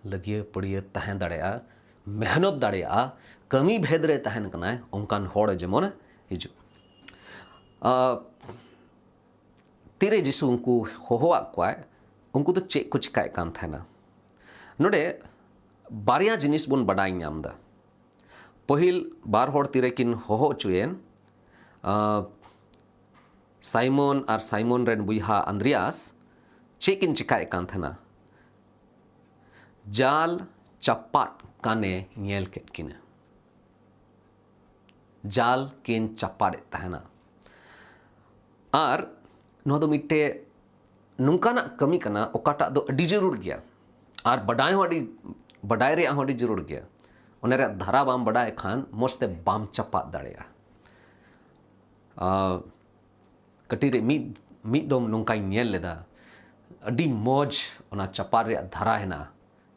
ᱞᱟᱹᱜᱤᱭᱟᱹ ᱯᱟᱹᱲᱭᱟᱹ ᱛᱟᱦᱮᱸ ᱫᱟᱲᱮᱭᱟᱜᱼᱟ, ᱢᱮᱦᱱᱚᱛ ᱫᱟᱲᱮᱭᱟᱜᱼᱟ, ᱠᱟᱹᱢᱤ ᱵᱷᱮᱫ ᱨᱮ ᱛᱟᱦᱮᱱ ᱠᱟᱱᱟᱭ, ᱚᱱᱠᱟᱱ ᱦᱚᱲ ᱡᱮᱢᱚᱱ ᱦᱤᱡᱩᱜ᱾ ᱟ, ᱛᱤᱨᱮ ᱡᱤᱥᱩ ᱩᱱᱠᱩ ᱦᱚᱦᱚᱣᱟᱫ ᱠᱚᱣᱟᱭ, ᱩᱱᱠᱩ ᱫᱚ ᱪᱮᱫ ᱠᱚ ᱪᱤᱠᱟᱭᱮᱫ ᱠᱟᱱ ᱛᱟᱦᱮᱱᱟ? ᱱᱚᱰᱮ ᱵᱟᱨᱭᱟ ᱡᱤᱱᱤᱥ ᱵᱚᱱ ᱵᱟᱰᱟᱭ ᱧᱟᱢ ᱮᱫᱟ᱾ ᱯᱟᱹᱦᱤᱞ ᱵᱟᱨ ᱦᱚᱲ ᱛᱤᱨᱮ ᱠᱤᱱ ᱦᱚᱦᱚ ᱦᱚᱪᱚᱭᱮᱱ, ᱟ, ᱥᱟᱭᱢᱚᱱ ᱟᱨ ᱥᱟᱭᱢᱚᱱ ᱨᱮᱱ ᱵᱚᱭᱦᱟ ᱟᱱᱫᱨᱮᱭᱟᱥ ᱪᱮᱫ ᱠᱤᱱ ᱪᱤᱠᱟᱭᱮᱫ ᱠᱟᱱ ᱛᱟᱦᱮᱱᱟ? ᱡᱟᱞ ᱪᱟᱯᱟᱫ ᱠᱟᱱᱮ ᱧᱮᱞ ᱠᱮᱫ ᱠᱤᱱᱟ᱾ ᱡᱟᱞ ᱠᱤᱱ ᱪᱟᱯᱟᱫᱮᱫ ᱛᱟᱦᱮᱱᱟ᱾ ᱟᱨ ᱱᱚᱣᱟ ᱫᱚ ᱢᱤᱫᱴᱮᱡ ᱱᱚᱝᱠᱟᱱᱟᱜ ᱠᱟᱹᱢᱤ ᱠᱟᱱᱟ, ᱚᱠᱟᱴᱟᱜ ᱫᱚ ᱟᱹᱰᱤ ᱡᱟᱹᱨᱩᱲ ᱜᱮᱭᱟ, ᱟᱨ ᱵᱟᱰᱟᱭ ᱦᱚᱸ ᱟᱹᱰᱤ, ᱵᱟᱰᱟᱭ ᱨᱮᱭᱟᱜ ᱦᱚᱸ ᱟᱹᱰᱤ ᱡᱟᱹᱨᱩᱲ ᱜᱮᱭᱟ᱾ ᱚᱱᱟ ᱨᱮᱭᱟᱜ ᱫᱷᱟᱨᱟ ᱵᱟᱢ ᱵᱟᱰᱟᱭ ᱠᱷᱟᱱ ᱢᱚᱡᱽ ᱛᱮ ᱵᱟᱢ ᱪᱟᱯᱟᱫ ᱫᱟᱲᱮᱭᱟᱜᱼᱟ᱾ ᱟᱨ ᱠᱟᱹᱴᱤᱡ ᱨᱮ ᱢᱤᱫ, ᱢᱤᱫ ᱫᱚᱢ ᱱᱚᱝᱠᱟᱧ ᱧᱮᱞ ᱞᱮᱫᱟ, ᱟᱹᱰᱤ ᱢᱚᱡᱽ ᱚᱱᱟ ᱪᱟᱯᱟᱫ ᱨᱮᱭᱟᱜ ᱫᱷᱟᱨᱟ ᱦᱮᱱᱟᱜᱼᱟ,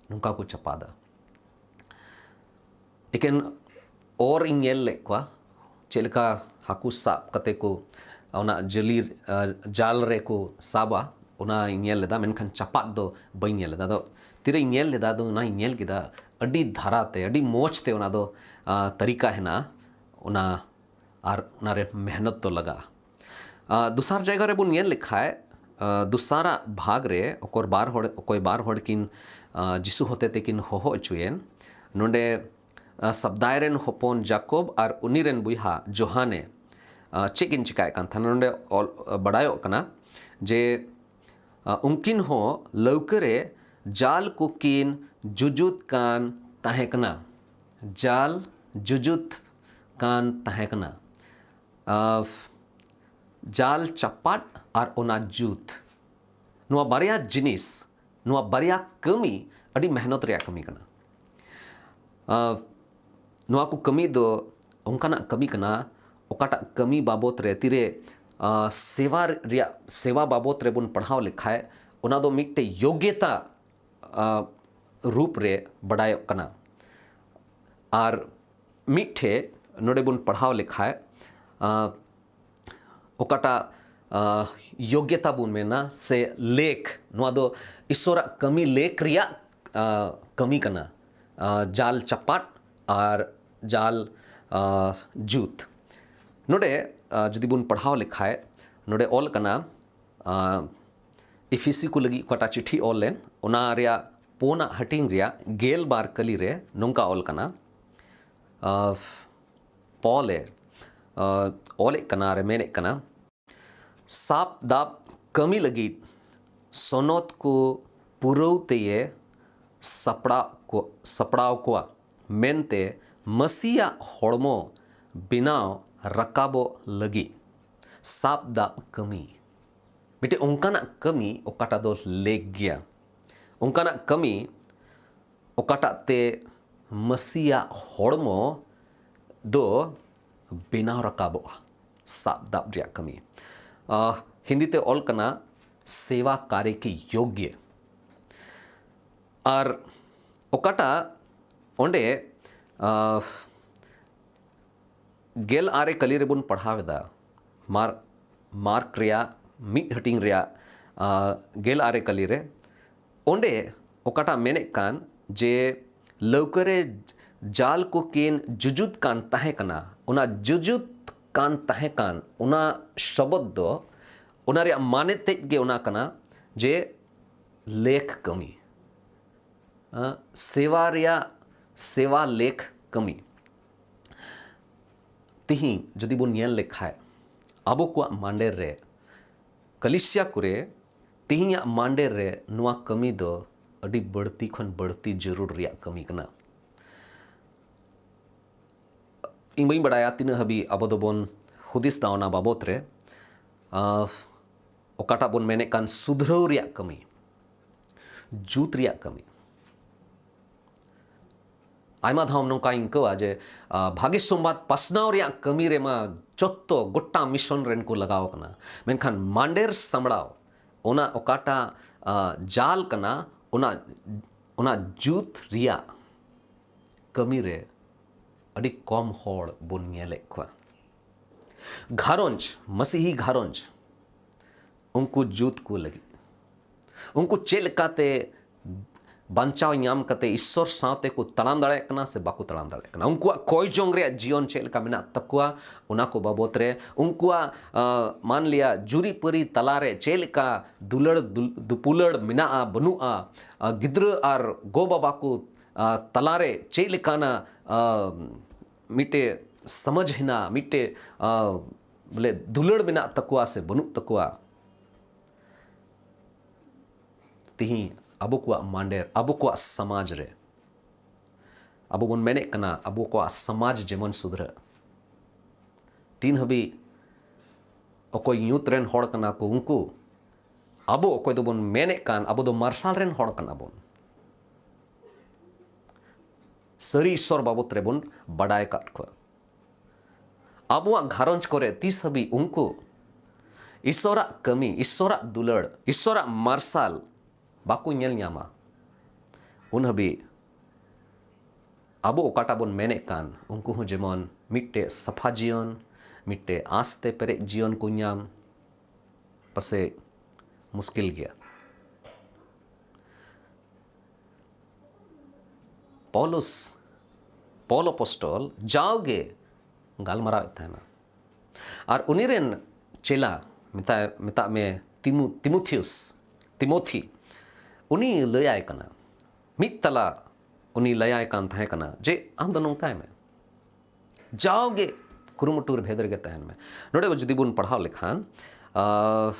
ᱱᱚᱝᱠᱟ ᱠᱚ ᱪᱟᱯᱟᱫᱟ᱾ ᱮᱠᱮᱱ ᱚᱨ ᱤᱧ ᱧᱮᱞ ᱞᱮᱫ ᱠᱚᱣᱟ, ᱪᱮᱫ ᱞᱮᱠᱟ ᱦᱟᱹᱠᱩ ᱥᱟᱵ ᱠᱟᱛᱮ ᱠᱚ ᱚᱱᱟ ᱡᱟᱹᱞᱤ, ᱟ, ᱡᱟᱞ ᱨᱮᱠᱚ ᱥᱟᱵᱟ, ᱚᱱᱟᱧ ᱧᱮᱞ ᱞᱮᱫᱟ, ᱢᱮᱱᱠᱷᱟᱱ ᱪᱟᱯᱟᱫ ᱫᱚ ᱵᱟᱹᱧ ᱧᱮᱞ ᱞᱮᱫᱟ᱾ ᱟᱫᱚ ᱛᱤᱨᱮᱧ ᱧᱮᱞ ᱞᱮᱫᱟ, ᱟᱫᱚ ᱚᱱᱟᱧ ᱧᱮᱞ ᱠᱮᱫᱟ, ᱟᱹᱰᱤ ᱫᱷᱟᱨᱟ ᱛᱮ, ᱟᱹᱰᱤ ᱢᱚᱡᱽ ᱛᱮ ᱚᱱᱟ ᱫᱚ, ᱟ, ᱛᱟᱹᱨᱤᱠᱟ ᱦᱮᱱᱟᱜᱼᱟ, ᱚᱱᱟ, ᱟᱨ ᱚᱱᱟᱨᱮ ᱢᱮᱦᱱᱚᱛ ᱫᱚ ᱞᱟᱜᱟᱜᱼᱟ᱾ ᱟ, ᱫᱚᱥᱟᱨ ᱡᱟᱭᱜᱟ ᱨᱮᱵᱚᱱ ᱧᱮᱞ ᱞᱮᱠᱷᱟᱡ, ᱟ, ᱫᱚᱥᱟᱨᱟᱜ ᱵᱷᱟᱜᱽ ᱨᱮ ᱚᱠᱚᱭ ᱵᱟᱨ ᱦᱚᱲ, ᱚᱠᱚᱭ ᱵᱟᱨ ᱦᱚᱲ ᱠᱤᱱ, ᱟ, ᱡᱤᱥᱩ ᱦᱚᱛᱮ ᱛᱮᱠᱤᱱ ᱦᱚᱦᱚ ᱦᱚᱪᱚᱭᱮᱱ, ᱱᱚᱰᱮ, ᱟ, ᱥᱟᱵᱫᱟᱭ ᱨᱮᱱ ᱦᱚᱯᱚᱱ ᱡᱟᱠᱚᱵ ᱟᱨ ᱩᱱᱤ ᱨᱮᱱ ᱵᱚᱭᱦᱟ ᱡᱳᱦᱟᱱᱮ, ᱟ, ᱪᱮᱫ ᱠᱤᱱ ᱪᱮᱠᱟᱭᱮᱫ ᱠᱟᱱ ᱛᱟᱦᱮᱱᱟ? ᱱᱚᱰᱮ ᱚᱞ, ᱵᱟᱰᱟᱭᱚᱜ ᱠᱟᱱᱟ ᱡᱮ, ᱟ, ᱩᱱᱠᱤᱱ ᱦᱚᱸ ᱞᱟᱹᱣᱠᱟᱹ ᱨᱮ ᱡᱟᱞ ᱠᱚᱠᱤᱱ ᱡᱩᱡᱩᱫ ᱠᱟᱱ ᱛᱟᱦᱮᱸ ᱠᱟᱱᱟ᱾ ᱡᱟᱞ ᱡᱩᱡᱩᱫ ᱠᱟᱱ ᱛᱟᱦᱮᱸ ᱠᱟᱱᱟ᱾ ᱟ, ᱡᱟᱞ ᱪᱟᱯᱟᱫ ᱟᱨ ᱚᱱᱟ ᱡᱩᱛ, ᱱᱚᱣᱟ ᱵᱟᱨᱭᱟ ᱡᱤᱱᱤᱥ, ᱱᱚᱣᱟ ᱵᱟᱨᱭᱟ ᱠᱟᱹᱢᱤ ᱟᱹᱰᱤ ᱢᱮᱦᱱᱚᱛ ᱨᱮᱭᱟᱜ ᱠᱟᱹᱢᱤ ᱠᱟᱱᱟ᱾ ᱟ, ᱱᱚᱣᱟ ᱠᱚ ᱠᱟᱹᱢᱤ ᱫᱚ ᱚᱱᱠᱟᱱᱟᱜ ᱠᱟᱹᱢᱤ ᱠᱟᱱᱟ, ᱚᱠᱟᱴᱟᱜ ᱠᱟᱹᱢᱤ ᱵᱟᱵᱚᱛ ᱨᱮ ᱛᱤᱨᱮ, ᱟ, ᱥᱮᱵᱟ ᱨᱮᱭᱟᱜ, ᱥᱮᱵᱟ ᱵᱟᱵᱚᱛ ᱨᱮᱵᱚᱱ ᱯᱟᱲᱦᱟᱣ ᱞᱮᱠᱷᱟᱡ, ᱚᱱᱟ ᱫᱚ ᱢᱤᱫᱴᱮᱡ ᱭᱳᱜᱽᱭᱚᱛᱟ, ᱟ, ᱨᱩᱯ ᱨᱮ ᱵᱟᱰᱟᱭᱚᱜ ᱠᱟᱱᱟ᱾ ᱟᱨ ᱢᱤᱫᱴᱷᱮᱡ ᱱᱚᱰᱮ ᱵᱚᱱ ᱯᱟᱲᱦᱟᱣ ᱞᱮᱠᱷᱟᱡ, ᱟ, ᱚᱠᱟᱴᱟᱜ, ᱟ, ᱭᱳᱜᱽᱭᱚᱛᱟ ᱵᱚᱱ ᱢᱮᱱᱟ ᱥᱮ ᱞᱮᱠ, ᱱᱚᱣᱟ ᱫᱚ ᱤᱥᱚᱨᱟᱜ ᱠᱟᱹᱢᱤ ᱞᱮᱠ ᱨᱮᱭᱟᱜ, ᱟ, ᱠᱟᱹᱢᱤ ᱠᱟᱱᱟ, ᱟ, ᱡᱟᱞ ᱪᱟᱯᱟᱫ ᱟᱨ ᱡᱟᱞ, ᱟ, ᱡᱩᱛ᱾ ᱱᱚᱰᱮ, ᱟ, ᱡᱩᱫᱤ ᱵᱚᱱ ᱯᱟᱲᱦᱟᱣ ᱞᱮᱠᱷᱟᱡ, ᱱᱚᱰᱮ ᱚᱞ ᱠᱟᱱᱟ, ᱟ, ᱤᱯᱷᱤᱥᱤ ᱠᱚ ᱞᱟᱹᱜᱤᱫ ᱚᱠᱟᱴᱟᱜ ᱪᱤᱴᱷᱤ ᱚᱞ ᱞᱮᱱ, ᱚᱱᱟ ᱨᱮᱭᱟᱜ ᱯᱳᱱᱟᱜ ᱦᱟᱹᱴᱤᱧ ᱨᱮᱭᱟᱜ ᱜᱮᱞ ᱵᱟᱨ ᱠᱟᱹᱞᱤ ᱨᱮ ᱱᱚᱝᱠᱟ ᱚᱞ ᱠᱟᱱᱟ, ᱟ, ᱯᱚᱞᱮ, ᱟ, ᱚᱞᱮᱫ ᱠᱟᱱᱟ ᱟᱨᱮ ᱢᱮᱱᱮᱫ ᱠᱟᱱᱟ, ᱥᱟᱵ ᱫᱟᱵ ᱠᱟᱹᱢᱤ ᱞᱟᱹᱜᱤᱫ ᱥᱚᱱᱚᱛ ᱠᱚ ᱯᱩᱨᱟᱹᱣ ᱛᱮᱭᱮ ᱥᱟᱯᱲᱟᱣ ᱠᱚ, ᱥᱟᱯᱲᱟᱣ ᱠᱚᱣᱟ ᱢᱮᱱᱛᱮ ᱢᱟᱹᱥᱤᱭᱟᱜ ᱦᱚᱲᱢᱚ ᱵᱮᱱᱟᱣ ᱨᱟᱠᱟᱵᱚᱜ ᱞᱟᱹᱜᱤᱫ᱾ ᱥᱟᱵ ᱫᱟᱵ ᱠᱟᱹᱢᱤ, ᱢᱤᱫᱴᱮᱡ ᱚᱱᱠᱟᱱᱟᱜ ᱠᱟᱹᱢᱤ ᱚᱠᱟᱴᱟᱜ ᱫᱚ ᱞᱮᱠ ᱜᱮᱭᱟ, ᱚᱱᱠᱟᱱᱟᱜ ᱠᱟᱹᱢᱤ ᱚᱠᱟᱴᱟᱜ ᱛᱮ ᱢᱟᱹᱥᱤᱭᱟᱜ ᱦᱚᱲᱢᱚ ᱫᱚ ᱵᱮᱱᱟᱣ ᱨᱟᱠᱟᱵᱚᱜᱼᱟ, ᱥᱟᱵ ᱫᱟᱵ ᱨᱮᱭᱟᱜ ᱠᱟᱹᱢᱤ᱾ ᱟᱦ, ᱦᱤᱱᱫᱤ ᱛᱮ ᱚᱞ ᱠᱟᱱᱟ ᱥᱮᱣᱟ ᱠᱟᱨᱮ ᱠᱤ ᱭᱳᱜᱽᱭᱚ᱾ ᱟᱨ ᱚᱠᱟᱴᱟᱜ ᱚᱸᱰᱮ, ᱟᱸ, ᱜᱮᱞ ᱟᱨᱮ ᱠᱟᱹᱞᱤ ᱨᱮᱵᱚᱱ ᱯᱟᱲᱦᱟᱣ ᱮᱫᱟ, ᱢᱟᱨ-, ᱢᱟᱨᱠ ᱨᱮᱭᱟᱜ ᱢᱤᱫ ᱦᱟᱹᱴᱤᱧ ᱨᱮᱭᱟᱜ, ᱟᱸ, ᱜᱮᱞ ᱟᱨᱮ ᱠᱟᱹᱞᱤ ᱨᱮ, ᱚᱸᱰᱮ ᱚᱠᱟᱴᱟᱜ ᱢᱮᱱᱮᱫ ᱠᱟᱱ ᱡᱮ ᱞᱟᱹᱣᱠᱟᱹ ᱨᱮ ᱡᱟᱞ ᱠᱚ ᱠᱤᱱ ᱡᱩᱡᱩᱫ ᱠᱟᱱ ᱛᱟᱦᱮᱸ ᱠᱟᱱᱟ, ᱚᱱᱟ ᱡᱩᱡᱩᱫ ᱠᱟᱱ ᱛᱟᱦᱮᱸ ᱠᱟᱱ ᱚᱱᱟ ᱥᱚᱵᱚᱫ ᱫᱚ ᱚᱱᱟ ᱨᱮᱭᱟᱜ ᱢᱟᱱᱮ ᱛᱮᱫ ᱜᱮ ᱚᱱᱟ ᱠᱟᱱᱟ ᱡᱮ ᱞᱮᱠ ᱠᱟᱹᱢᱤ, ᱟᱸ, ᱥᱮᱣᱟ ᱨᱮᱭᱟᱜ, ᱥᱮᱣᱟ ᱞᱮᱠ ᱠᱟᱹᱢᱤ᱾ ᱛᱤᱦᱤᱧ ᱡᱩᱫᱤ ᱵᱚᱱ ᱧᱮᱞ ᱞᱮᱠᱷᱟᱡ ᱟᱵᱚ ᱠᱚᱣᱟᱜ ᱢᱟᱸᱰᱮᱨ ᱨᱮ, ᱠᱟᱞᱤᱥᱤᱭᱟ ᱠᱚᱨᱮ ᱛᱤᱦᱤᱧᱟᱜ ᱢᱟᱸᱰᱮᱨ ᱨᱮ ᱱᱚᱣᱟ ᱠᱟᱹᱢᱤ ᱫᱚ ᱟᱹᱰᱤ ᱵᱟᱹᱲᱛᱤ ᱠᱷᱚᱱ ᱵᱟᱹᱲᱛᱤ ᱡᱟᱹᱨᱩᱲ ᱨᱮᱭᱟᱜ ᱠᱟᱹᱢᱤ ᱠᱟᱱᱟ᱾ ᱤᱧ ᱵᱟᱹᱧ ᱵᱟᱰᱟᱭᱟ ᱛᱤᱱᱟᱹᱜ ᱦᱟᱹᱵᱤᱡ ᱟᱵᱚ ᱫᱚᱵᱚᱱ ᱦᱩᱫᱤᱥ ᱫᱟ ᱚᱱᱟ ᱵᱟᱵᱚᱛ ᱨᱮ᱾ ᱟᱸ, ᱚᱠᱟᱴᱟᱜ ᱵᱚᱱ ᱢᱮᱱᱮᱫ ᱠᱟᱱ ᱥᱩᱫᱷᱨᱟᱹᱣ ᱨᱮᱭᱟᱜ ᱠᱟᱹᱢᱤ, ᱡᱩᱛ ᱨᱮᱭᱟᱜ ᱠᱟᱹᱢᱤ᱾ ᱟᱭᱢᱟ ᱫᱷᱟᱣ ᱱᱚᱝᱠᱟᱧ ᱟᱹᱭᱠᱟᱹᱣᱟ ᱡᱮ, ᱟᱸ, ᱵᱷᱟᱜᱮ ᱥᱚᱢᱵᱟᱫ ᱯᱟᱥᱱᱟᱣ ᱨᱮᱭᱟᱜ ᱠᱟᱹᱢᱤ ᱨᱮᱢᱟ ᱡᱚᱛᱚ ᱜᱚᱴᱟ ᱢᱤᱥᱚᱱ ᱨᱮᱱ ᱠᱚ ᱞᱟᱜᱟᱣ ᱟᱠᱟᱱᱟ, ᱢᱮᱱᱠᱷᱟᱱ ᱢᱟᱸᱰᱮᱨ ᱥᱟᱢᱵᱲᱟᱣ, ᱚᱱᱟ ᱚᱠᱟᱴᱟᱜ, ᱟᱸ, ᱡᱟᱞ ᱠᱟᱱᱟ, ᱚᱱᱟ, ᱚᱱᱟ ᱡᱩᱛ ᱨᱮᱭᱟᱜ ᱠᱟᱹᱢᱤ ᱨᱮ ᱟᱹᱰᱤ ᱠᱚᱢ ᱦᱚᱲ ᱵᱚᱱ ᱧᱮᱞᱮᱫ ᱠᱚᱣᱟ᱾ ᱜᱷᱟᱨᱚᱸᱡᱽ, ᱢᱟᱥᱤᱦᱤ ᱜᱷᱟᱨᱚᱸᱡᱽ, ᱩᱱᱠᱩ ᱡᱩᱛ ᱠᱚ ᱞᱟᱹᱜᱤᱫ, ᱩᱱᱠᱩ ᱪᱮᱫ ᱞᱮᱠᱟᱛᱮ ᱵᱟᱧᱪᱟᱣ ᱧᱟᱢ ᱠᱟᱛᱮ ᱤᱥᱥᱚᱨ ᱥᱟᱶᱛᱮ ᱠᱚ ᱛᱟᱲᱟᱢ ᱫᱟᱲᱮᱭᱟᱜ ᱠᱟᱱᱟ ᱥᱮ ᱵᱟᱠᱚ ᱛᱟᱲᱟᱢ ᱫᱟᱲᱮᱭᱟᱜ ᱠᱟᱱᱟ, ᱩᱱᱠᱩᱣᱟᱜ ᱠᱚᱭ ᱡᱚᱝ ᱨᱮᱭᱟᱜ ᱡᱤᱭᱚᱱ ᱪᱮᱫ ᱞᱮᱠᱟ ᱢᱮᱱᱟᱜ ᱛᱟᱠᱚᱣᱟ, ᱚᱱᱟ ᱠᱚ ᱵᱟᱵᱚᱛ ᱨᱮ, ᱩᱱᱠᱩᱣᱟᱜ, ᱟᱸ, ᱢᱟᱱ ᱞᱤᱭᱟ ᱡᱩᱨᱤᱯᱟᱹᱨᱤ ᱛᱟᱞᱟᱨᱮ ᱪᱮᱫ ᱞᱮᱠᱟ ᱫᱩᱞᱟᱹᱲ ᱫᱩᱞ-, ᱫᱩᱯᱩᱞᱟᱹᱲ ᱢᱮᱱᱟᱜᱼᱟ, ᱵᱟᱹᱱᱩᱜᱼᱟ, ᱟᱸ, ᱜᱤᱫᱽᱨᱟᱹ ᱟᱨ ᱜᱚ ᱵᱟᱵᱟ ᱠᱚ, ᱟᱸ, ᱛᱟᱞᱟᱨᱮ ᱪᱮᱫ ᱞᱮᱠᱟᱱᱟ, ᱟᱸ, ᱢᱤᱫᱴᱮᱡ ᱥᱚᱢᱟᱡᱽ ᱦᱮᱱᱟᱜᱼᱟ, ᱢᱤᱫᱴᱮᱡ, ᱟᱸ, ᱵᱚᱞᱮ ᱫᱩᱞᱟᱹᱲ ᱢᱮᱱᱟᱜ ᱛᱟᱠᱚᱣᱟ ᱥᱮ ᱵᱟᱹᱱᱩᱜ ᱛᱟᱠᱚᱣᱟ᱾ ᱛᱤᱦᱤᱧ ᱟᱵᱚ ᱠᱚᱣᱟᱜ ᱢᱟᱸᱰᱮᱨ, ᱟᱵᱚ ᱠᱚᱣᱟᱜ ᱥᱚᱢᱟᱡᱽ ᱨᱮ, ᱟᱵᱚ ᱵᱚᱱ ᱢᱮᱱᱮᱫ ᱠᱟᱱᱟ ᱟᱵᱚ ᱠᱚᱣᱟᱜ ᱥᱚᱢᱟᱡᱽ ᱡᱮᱢᱚᱱ ᱥᱩᱫᱷᱨᱟᱹᱜ᱾ ᱛᱤᱱ ᱦᱟᱹᱵᱤᱡ ᱚᱠᱚᱭ ᱧᱩᱛ ᱨᱮᱱ ᱦᱚᱲ ᱠᱟᱱᱟ ᱠᱚ ᱩᱱᱠᱩ, ᱟᱵᱚ ᱚᱠᱚᱭ ᱫᱚᱵᱚᱱ ᱢᱮᱱᱮᱫ ᱠᱟᱱ ᱟᱵᱚ ᱫᱚ ᱢᱟᱨᱥᱟᱞ ᱨᱮᱱ ᱦᱚᱲ ᱠᱟᱱᱟ ᱵᱚᱱ, ᱥᱟᱹᱨᱤ ᱤᱥᱥᱚᱨ ᱵᱟᱵᱚᱛ ᱨᱮᱵᱚᱱ ᱵᱟᱰᱟᱭ ᱟᱠᱟᱫ ᱠᱚᱣᱟ᱾ ᱟᱵᱚᱣᱟᱜ ᱜᱷᱟᱨᱚᱸᱡᱽ ᱠᱚᱨᱮ ᱛᱤᱥ ᱦᱟᱹᱵᱤᱡ ᱩᱱᱠᱩ ᱤᱥᱥᱚᱨᱟᱜ ᱠᱟᱹᱢᱤ, ᱤᱥᱥᱚᱨᱟᱜ ᱫᱩᱞᱟᱹᱲ, ᱤᱥᱥᱚᱨᱟᱜ ᱢᱟᱨᱥᱟᱞ ᱵᱟᱠᱚ ᱧᱮᱞ ᱧᱟᱢᱟ, ᱩᱱ ᱦᱟᱹᱵᱤᱡ ᱟᱵᱚ ᱚᱠᱟᱴᱟᱜ ᱵᱚᱱ ᱢᱮᱱᱮᱫ ᱠᱟᱱ, ᱩᱱᱠᱩ ᱦᱚᱸ ᱡᱮᱢᱚᱱ ᱢᱤᱫᱴᱮᱡ ᱥᱟᱯᱷᱟ ᱡᱤᱭᱚᱱ, ᱢᱤᱫᱴᱮᱡ ᱟᱸᱥ ᱛᱮ ᱯᱮᱨᱮᱡ ᱡᱤᱭᱚᱱ ᱠᱚ ᱧᱟᱢ, ᱯᱟᱥᱮᱡ ᱢᱩᱥᱠᱤᱞ ᱜᱮᱭᱟ᱾ ᱯᱚᱞᱩᱥ, ᱯᱚᱞ ᱟᱯᱚᱥᱴᱚᱞ ᱡᱟᱣᱜᱮ ᱜᱟᱞᱢᱟᱨᱟᱣᱮᱫ ᱛᱟᱦᱮᱱᱟ᱾ ᱟᱨ ᱩᱱᱤ ᱨᱮᱱ ᱪᱮᱞᱟ, ᱢᱮᱛᱟᱭ, ᱢᱮᱛᱟᱜ ᱢᱮ ᱛᱤᱢᱩ-, ᱛᱤᱢᱩᱛᱷᱤᱭᱩᱥ, ᱛᱤᱢᱳᱛᱷᱤ, ᱩᱱᱤ ᱞᱟᱹᱭᱟᱭ ᱠᱟᱱᱟ, ᱢᱤᱫ ᱛᱟᱞᱟ ᱩᱱᱤ ᱞᱟᱹᱭᱟᱭ ᱠᱟᱱ ᱛᱟᱦᱮᱸ ᱠᱟᱱᱟ ᱡᱮ, "ᱟᱢ ᱫᱚ ᱱᱚᱝᱠᱟᱭ ᱢᱮ, ᱡᱟᱣᱜᱮ ᱠᱩᱨᱩᱢᱩᱴᱩ ᱨᱮ ᱵᱷᱮᱫ ᱨᱮᱜᱮ ᱛᱟᱦᱮᱱ ᱢᱮ᱾" ᱱᱚᱰᱮ ᱡᱩᱫᱤ ᱵᱚᱱ ᱯᱟᱲᱦᱟᱣ ᱞᱮᱠᱷᱟᱱ, ᱟᱨ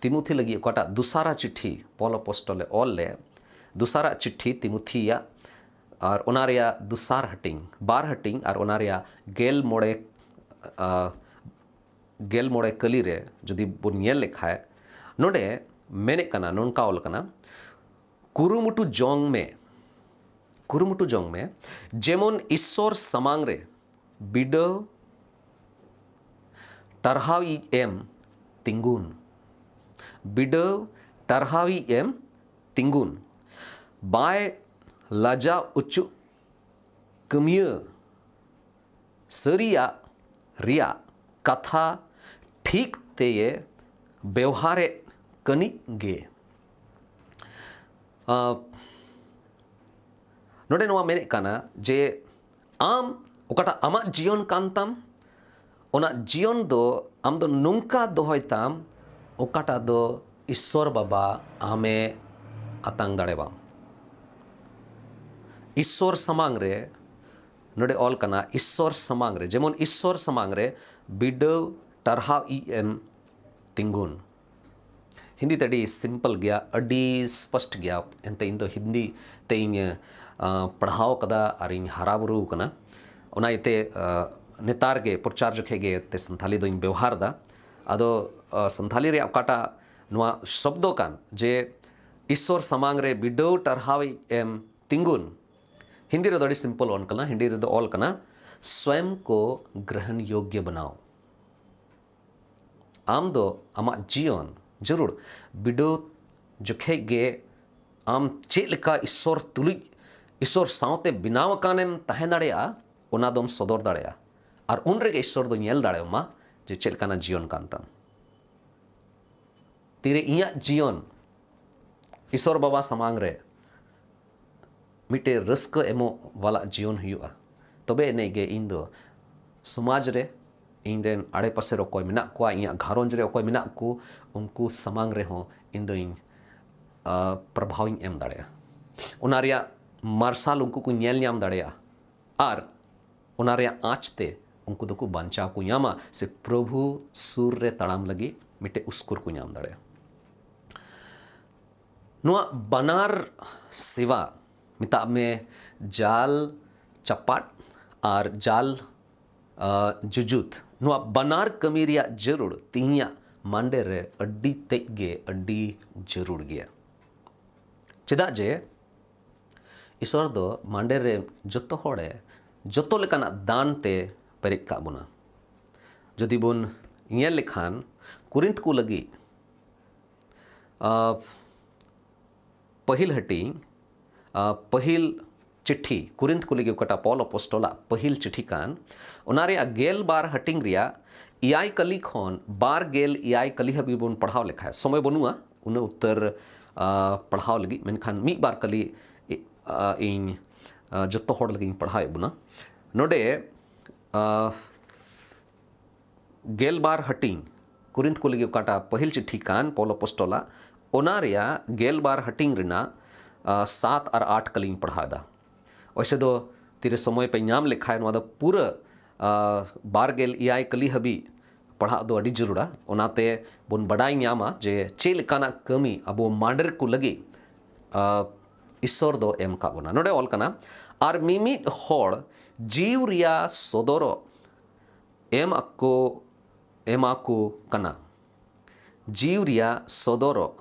ᱛᱤᱢᱳᱛᱷᱤ ᱞᱟᱹᱜᱤᱫ ᱚᱠᱟᱴᱟᱜ ᱫᱩᱥᱟᱨᱟ ᱪᱤᱴᱷᱤ ᱯᱚᱞ ᱟᱯᱚᱥᱴᱚᱞᱮ ᱚᱞ ᱞᱮᱫ, ᱫᱩᱥᱟᱨᱟ ᱪᱤᱴᱷᱤ ᱛᱤᱢᱳᱛᱷᱤᱭᱟᱜ, ᱟᱨ ᱚᱱᱟ ᱨᱮᱭᱟᱜ ᱫᱩᱥᱟᱨ ᱦᱟᱹᱴᱤᱧ, ᱵᱟᱨ ᱦᱟᱹᱴᱤᱧ, ᱟᱨ ᱚᱱᱟ ᱨᱮᱭᱟᱜ ᱜᱮᱞ ᱢᱚᱬᱮ, ᱟᱨ ᱜᱮᱞ ᱢᱚᱬᱮ ᱠᱟᱹᱞᱤ ᱨᱮ ᱡᱩᱫᱤ ᱵᱚᱱ ᱧᱮᱞ ᱞᱮᱠᱷᱟᱡ, ᱱᱚᱰᱮ ᱢᱮᱱᱮᱫ ᱠᱟᱱᱟ, ᱱᱚᱝᱠᱟ ᱚᱞ ᱠᱟᱱᱟ, "ᱠᱩᱨᱩᱢᱩᱴᱩ ᱡᱚᱝ ᱢᱮ, ᱠᱩᱨᱩᱢᱩᱴᱩ ᱡᱚᱝ ᱢᱮ, ᱡᱮᱢᱚᱱ ᱤᱥᱥᱚᱨ ᱥᱟᱢᱟᱝ ᱨᱮ ᱵᱤᱰᱟᱹᱣ ᱴᱟᱨᱦᱟᱣᱤᱡ ᱮᱢ ᱛᱤᱸᱜᱩᱱ, ᱵᱤᱰᱟᱹᱣ ᱴᱟᱨᱦᱟᱣᱤᱡ ᱮᱢ ᱛᱤᱸᱜᱩᱱ, ᱵᱟᱭ ᱞᱟᱡᱟᱣ ᱚᱪᱚᱜ ᱠᱟᱹᱢᱤᱭᱟᱹ, ᱥᱟᱹᱨᱤᱭᱟᱜ ᱨᱮᱭᱟᱜ ᱠᱟᱛᱷᱟ ᱴᱷᱤᱠ ᱛᱮᱭᱮ ᱵᱮᱣᱦᱟᱨᱮᱫ ᱠᱟᱹᱱᱤᱡ ᱜᱮ᱾" ᱟᱸ, ᱱᱚᱰᱮ ᱱᱚᱣᱟ ᱢᱮᱱᱮᱫ ᱠᱟᱱᱟ ᱡᱮ ᱟᱢ ᱚᱠᱟᱴᱟᱜ ᱟᱢᱟᱜ ᱡᱤᱭᱚᱱ ᱠᱟᱱ ᱛᱟᱢ, ᱚᱱᱟ ᱡᱤᱭᱚᱱ ᱫᱚ ᱟᱢ ᱫᱚ ᱱᱚᱝᱠᱟ ᱫᱚᱦᱚᱭ ᱛᱟᱢ, ᱚᱠᱟᱴᱟᱜ ᱫᱚ ᱤᱥᱥᱚᱨ ᱵᱟᱵᱟ ᱟᱢᱮ ᱟᱛᱟᱝ ᱫᱟᱲᱮᱣᱟᱢ᱾ ᱤᱥᱥᱚᱨ ᱥᱟᱢᱟᱝ ᱨᱮ, ᱱᱚᱰᱮ ᱚᱞ ᱠᱟᱱᱟ, ᱤᱥᱥᱚᱨ ᱥᱟᱢᱟᱝ ᱨᱮ, ᱡᱮᱢᱚᱱ ᱤᱥᱥᱚᱨ ᱥᱟᱢᱟᱝ ᱨᱮ ᱵᱤᱰᱟᱹᱣ ᱴᱟᱨᱦᱟᱣ ᱤᱡ ᱮᱢ ᱛᱤᱸᱜᱩᱱ᱾ ᱦᱤᱱᱫᱤ ᱛᱮ ᱟᱹᱰᱤ simple ᱜᱮᱭᱟ, ᱟᱹᱰᱤ ᱥᱯᱚᱥᱴ ᱜᱮᱭᱟ᱾ ᱮᱱᱛᱮ ᱤᱧ ᱫᱚ ᱦᱤᱱᱫᱤ ᱛᱮ ᱤᱧ, ᱟᱸ, ᱯᱟᱲᱦᱟᱣ ᱠᱟᱫᱟ ᱟᱨ ᱤᱧ ᱦᱟᱨᱟ ᱵᱩᱨᱩ ᱠᱟᱱᱟ᱾ ᱚᱱᱟ ᱤᱭᱟᱹᱛᱮ, ᱟᱸ, ᱱᱮᱛᱟᱨ ᱜᱮ ᱯᱨᱚᱪᱟᱨ ᱡᱚᱠᱷᱮᱡ ᱜᱮ ᱛᱮ ᱥᱟᱱᱛᱷᱟᱞᱤ ᱫᱚᱧ ᱵᱮᱣᱦᱟᱨ ᱮᱫᱟ᱾ ᱟᱫᱚ, ᱟᱸ, ᱥᱟᱱᱛᱷᱟᱞᱤ ᱨᱮᱭᱟᱜ ᱚᱠᱟᱴᱟᱜ ᱱᱚᱣᱟ ᱥᱚᱵᱫᱚ ᱠᱟᱱ ᱡᱮ ᱤᱥᱥᱚᱨ ᱥᱟᱢᱟᱝ ᱨᱮ ᱵᱤᱰᱟᱹᱣ ᱴᱟᱨᱦᱟᱣᱤᱡ ᱮᱢ ᱛᱤᱸᱜᱩᱱ, ᱦᱤᱱᱫᱤ ᱨᱮᱫᱚ ᱟᱹᱰᱤ simple ᱚᱞ ᱠᱟᱱᱟ, ᱦᱤᱱᱫᱤ ᱨᱮᱫᱚ ᱚᱞ ᱠᱟᱱᱟ, "स्वयं को ग्रहण योग्य बनाओ, ᱟᱢ ᱫᱚ ᱟᱢᱟᱜ ᱡᱤᱭᱚᱱ ᱡᱟᱹᱨᱩᱲ ᱵᱤᱰᱟᱹᱣ ᱡᱚᱠᱷᱮᱡ ᱜᱮ ᱟᱢ ᱪᱮᱫ ᱞᱮᱠᱟ ᱤᱥᱥᱚᱨ ᱛᱩᱞᱩᱡ, ᱤᱥᱥᱚᱨ ᱥᱟᱶᱛᱮ ᱵᱮᱱᱟᱣ ᱟᱠᱟᱱᱮᱢ ᱛᱟᱦᱮᱸ ᱫᱟᱲᱮᱭᱟᱜᱼᱟ, ᱚᱱᱟ ᱫᱚᱢ ᱥᱚᱫᱚᱨ ᱫᱟᱲᱮᱭᱟᱜᱼᱟ᱾ ᱟᱨ ᱩᱱ ᱨᱮᱜᱮ ᱤᱥᱥᱚᱨ ᱫᱚ ᱧᱮᱞ ᱫᱟᱲᱮᱭᱟᱢᱟ ᱡᱮ ᱪᱮᱫ ᱞᱮᱠᱟᱱᱟᱜ ᱡᱤᱭᱚᱱ ᱠᱟᱱ ᱛᱟᱢ᱾ ᱛᱤᱨᱮ ᱤᱧᱟᱹᱜ ᱡᱤᱭᱚᱱ ᱤᱥᱥᱚᱨ ᱵᱟᱵᱟ ᱥᱟᱢᱟᱝ ᱨᱮ ᱢᱤᱫᱴᱮᱡ ᱨᱟᱹᱥᱠᱟᱹ ᱮᱢᱚᱜ ᱣᱟᱞᱟ ᱡᱤᱭᱚᱱ ᱦᱩᱭᱩᱜᱼᱟ, ᱛᱚᱵᱮ ᱮᱱᱮᱡ ᱜᱮ ᱤᱧ ᱫᱚ ᱥᱚᱢᱟᱡᱽ ᱨᱮ, ᱤᱧ ᱨᱮᱱ ᱟᱲᱮᱯᱟᱥᱮ ᱨᱮ ᱚᱠᱚᱭ ᱢᱮᱱᱟᱜ ᱠᱚᱣᱟ, ᱤᱧᱟᱹᱜ ᱜᱷᱟᱨᱚᱸᱡᱽ ᱨᱮ ᱚᱠᱚᱭ ᱢᱮᱱᱟᱜ ᱠᱚ, ᱩᱱᱠᱩ ᱥᱟᱢᱟᱝ ᱨᱮᱦᱚᱸ ᱤᱧ ᱫᱚᱧ, ᱟ, ᱯᱨᱚᱵᱷᱟᱣ ᱤᱧ ᱮᱢ ᱫᱟᱲᱮᱭᱟᱜᱼᱟ᱾ ᱚᱱᱟ ᱨᱮᱭᱟᱜ ᱢᱟᱨᱥᱟᱞ ᱩᱱᱠᱩ ᱠᱚ ᱧᱮᱞ ᱧᱟᱢ ᱫᱟᱲᱮᱭᱟᱜᱼᱟ᱾ ᱟᱨ ᱚᱱᱟ ᱨᱮᱭᱟᱜ ᱟᱸᱪ ᱛᱮ ᱩᱱᱠᱩ ᱫᱚᱠᱚ ᱵᱟᱧᱪᱟᱣ ᱠᱚ ᱧᱟᱢᱟ, ᱥᱮ ᱯᱨᱚᱵᱷᱩ ᱥᱩᱨ ᱨᱮ ᱛᱟᱲᱟᱢ ᱞᱟᱹᱜᱤᱫ ᱢᱤᱫᱴᱮᱡ ᱩᱥᱠᱩᱨ ᱠᱚ ᱧᱟᱢ ᱫᱟᱲᱮᱭᱟᱜᱼᱟ᱾ ᱱᱚᱣᱟ ᱵᱟᱱᱟᱨ ᱥᱮᱵᱟ, ᱢᱮᱛᱟᱜ ᱢᱮ ᱡᱟᱞ ᱪᱟᱯᱟᱫ ᱟᱨ ᱡᱟᱞ, ᱟ, ᱡᱩᱡᱩᱛ, ᱱᱚᱣᱟ ᱵᱟᱱᱟᱨ ᱠᱟᱹᱢᱤ ᱨᱮᱭᱟᱜ ᱡᱟᱹᱨᱩᱲ ᱛᱮᱦᱮᱧᱟᱜ ᱢᱟᱱᱰᱮ ᱨᱮ ᱟᱹᱰᱤ ᱛᱮᱫ ᱜᱮ ᱟᱹᱰᱤ ᱡᱟᱹᱨᱩᱲ ᱜᱮᱭᱟ᱾ ᱪᱮᱫᱟᱜ ᱡᱮ ᱤᱥᱚᱨ ᱫᱚ ᱢᱟᱱᱰᱮ ᱨᱮ ᱡᱚᱛᱚ ᱦᱚᱲᱮ, ᱡᱚᱛᱚ ᱞᱮᱠᱟᱱᱟᱜ ᱫᱟᱱ ᱛᱮ ᱯᱮᱨᱮᱡ ᱠᱟᱜ ᱵᱚᱱᱟ᱾ ᱡᱩᱫᱤ ᱵᱚᱱ ᱧᱮᱞ ᱞᱮᱠᱷᱟᱱ, ᱠᱚᱨᱤᱱᱛᱷ ᱠᱚ ᱞᱟᱹᱜᱤᱫ, ᱟ, ᱯᱟᱹᱦᱤᱞ ᱦᱟᱹᱴᱤᱧ, ᱟ, ᱯᱟᱹᱦᱤᱞ ᱪᱤᱴᱷᱤ, ᱠᱚᱨᱤᱱᱛᱷ ᱠᱚ ᱞᱟᱹᱜᱤᱫ ᱚᱠᱟᱴᱟᱜ ᱯᱚᱞ ᱟᱯᱚᱥᱴᱚᱞᱟᱜ ᱯᱟᱹᱦᱤᱞ ᱪᱤᱴᱷᱤ ᱠᱟᱱ, ᱚᱱᱟ ᱨᱮᱭᱟᱜ ᱜᱮᱞ ᱵᱟᱨ ᱦᱟᱹᱴᱤᱧ ᱨᱮᱭᱟᱜ ᱮᱭᱟᱭ ᱠᱟᱹᱞᱤ ᱠᱷᱚᱱ ᱵᱟᱨ ᱜᱮᱞ ᱮᱭᱟᱭ ᱠᱟᱹᱞᱤ ᱦᱟᱹᱵᱤᱡ ᱵᱚᱱ ᱯᱟᱲᱦᱟᱣ ᱞᱮᱠᱷᱟᱱ, ᱥᱚᱢᱚᱭ ᱵᱟᱹᱱᱩᱜᱼᱟ ᱩᱱᱟᱹᱜ ᱩᱛᱟᱹᱨ, ᱟ, ᱯᱟᱲᱦᱟᱣ ᱞᱟᱹᱜᱤᱫ, ᱢᱮᱱᱠᱷᱟᱱ ᱢᱤᱫ ᱵᱟᱨ ᱠᱟᱹᱞᱤ, ᱟ, ᱤᱧ, ᱟ, ᱡᱚᱛᱚ ᱦᱚᱲ ᱞᱟᱹᱜᱤᱫ ᱤᱧ ᱯᱟᱲᱦᱟᱣᱮᱫ ᱵᱚᱱᱟ᱾ ᱱᱚᱰᱮ, ᱟ, ᱜᱮᱞ ᱵᱟᱨ ᱦᱟᱹᱴᱤᱧ, ᱠᱚᱨᱤᱱᱛᱷ ᱠᱚ ᱞᱟᱹᱜᱤᱫ ᱚᱠᱟᱴᱟᱜ ᱯᱟᱹᱦᱤᱞ ᱪᱤᱴᱷᱤ ᱠᱟᱱ ᱯᱚᱞ ᱟᱯᱚᱥᱴᱚᱞᱟᱜ, ᱚᱱᱟ ᱨᱮᱭᱟᱜ ᱜᱮᱞ ᱵᱟᱨ ᱦᱟᱹᱴᱤᱧ ᱨᱮᱱᱟᱜ, ᱟ, ᱥᱟᱛ ᱟᱨ ᱟᱴ ᱠᱟᱹᱞᱤᱧ ᱯᱟᱲᱦᱟᱣ ᱮᱫᱟ᱾ ᱚᱭᱥᱮ ᱫᱚ ᱛᱤᱨᱮ ᱥᱚᱢᱚᱭ ᱯᱮ ᱧᱟᱢ ᱞᱮᱠᱷᱟᱱ ᱱᱚᱣᱟ ᱫᱚ ᱯᱩᱨᱟᱹ, ᱟ, ᱵᱟᱨ ᱜᱮᱞ ᱮᱭᱟᱭ ᱠᱟᱹᱞᱤ ᱦᱟᱹᱵᱤᱡ ᱯᱟᱲᱦᱟᱜ ᱫᱚ ᱟᱹᱰᱤ ᱡᱟᱹᱨᱩᱲᱟ᱾ ᱚᱱᱟᱛᱮ ᱵᱚᱱ ᱵᱟᱰᱟᱭ ᱧᱟᱢᱟ ᱡᱮ ᱪᱮᱫ ᱞᱮᱠᱟᱱᱟᱜ ᱠᱟᱹᱢᱤ ᱟᱵᱚ ᱢᱟᱱᱰᱮᱨ ᱠᱚ ᱞᱟᱹᱜᱤᱫ, ᱟ, ᱤᱥᱥᱚᱨ ᱫᱚ ᱮᱢ ᱠᱟᱜ ᱵᱚᱱᱟ᱾ ᱱᱚᱰᱮ ᱚᱞ ᱠᱟᱱᱟ, "ᱟᱨ ᱢᱤᱢᱤᱫ ᱦᱚᱲ ᱡᱤᱣ ᱨᱮᱭᱟᱜ ᱥᱚᱫᱚᱨᱚᱜ ᱮᱢ ᱟᱠᱚ, ᱮᱢᱟ ᱠᱚ ᱠᱟᱱᱟ, ᱡᱤᱣ ᱨᱮᱭᱟᱜ ᱥᱚᱫᱚᱨᱚᱜ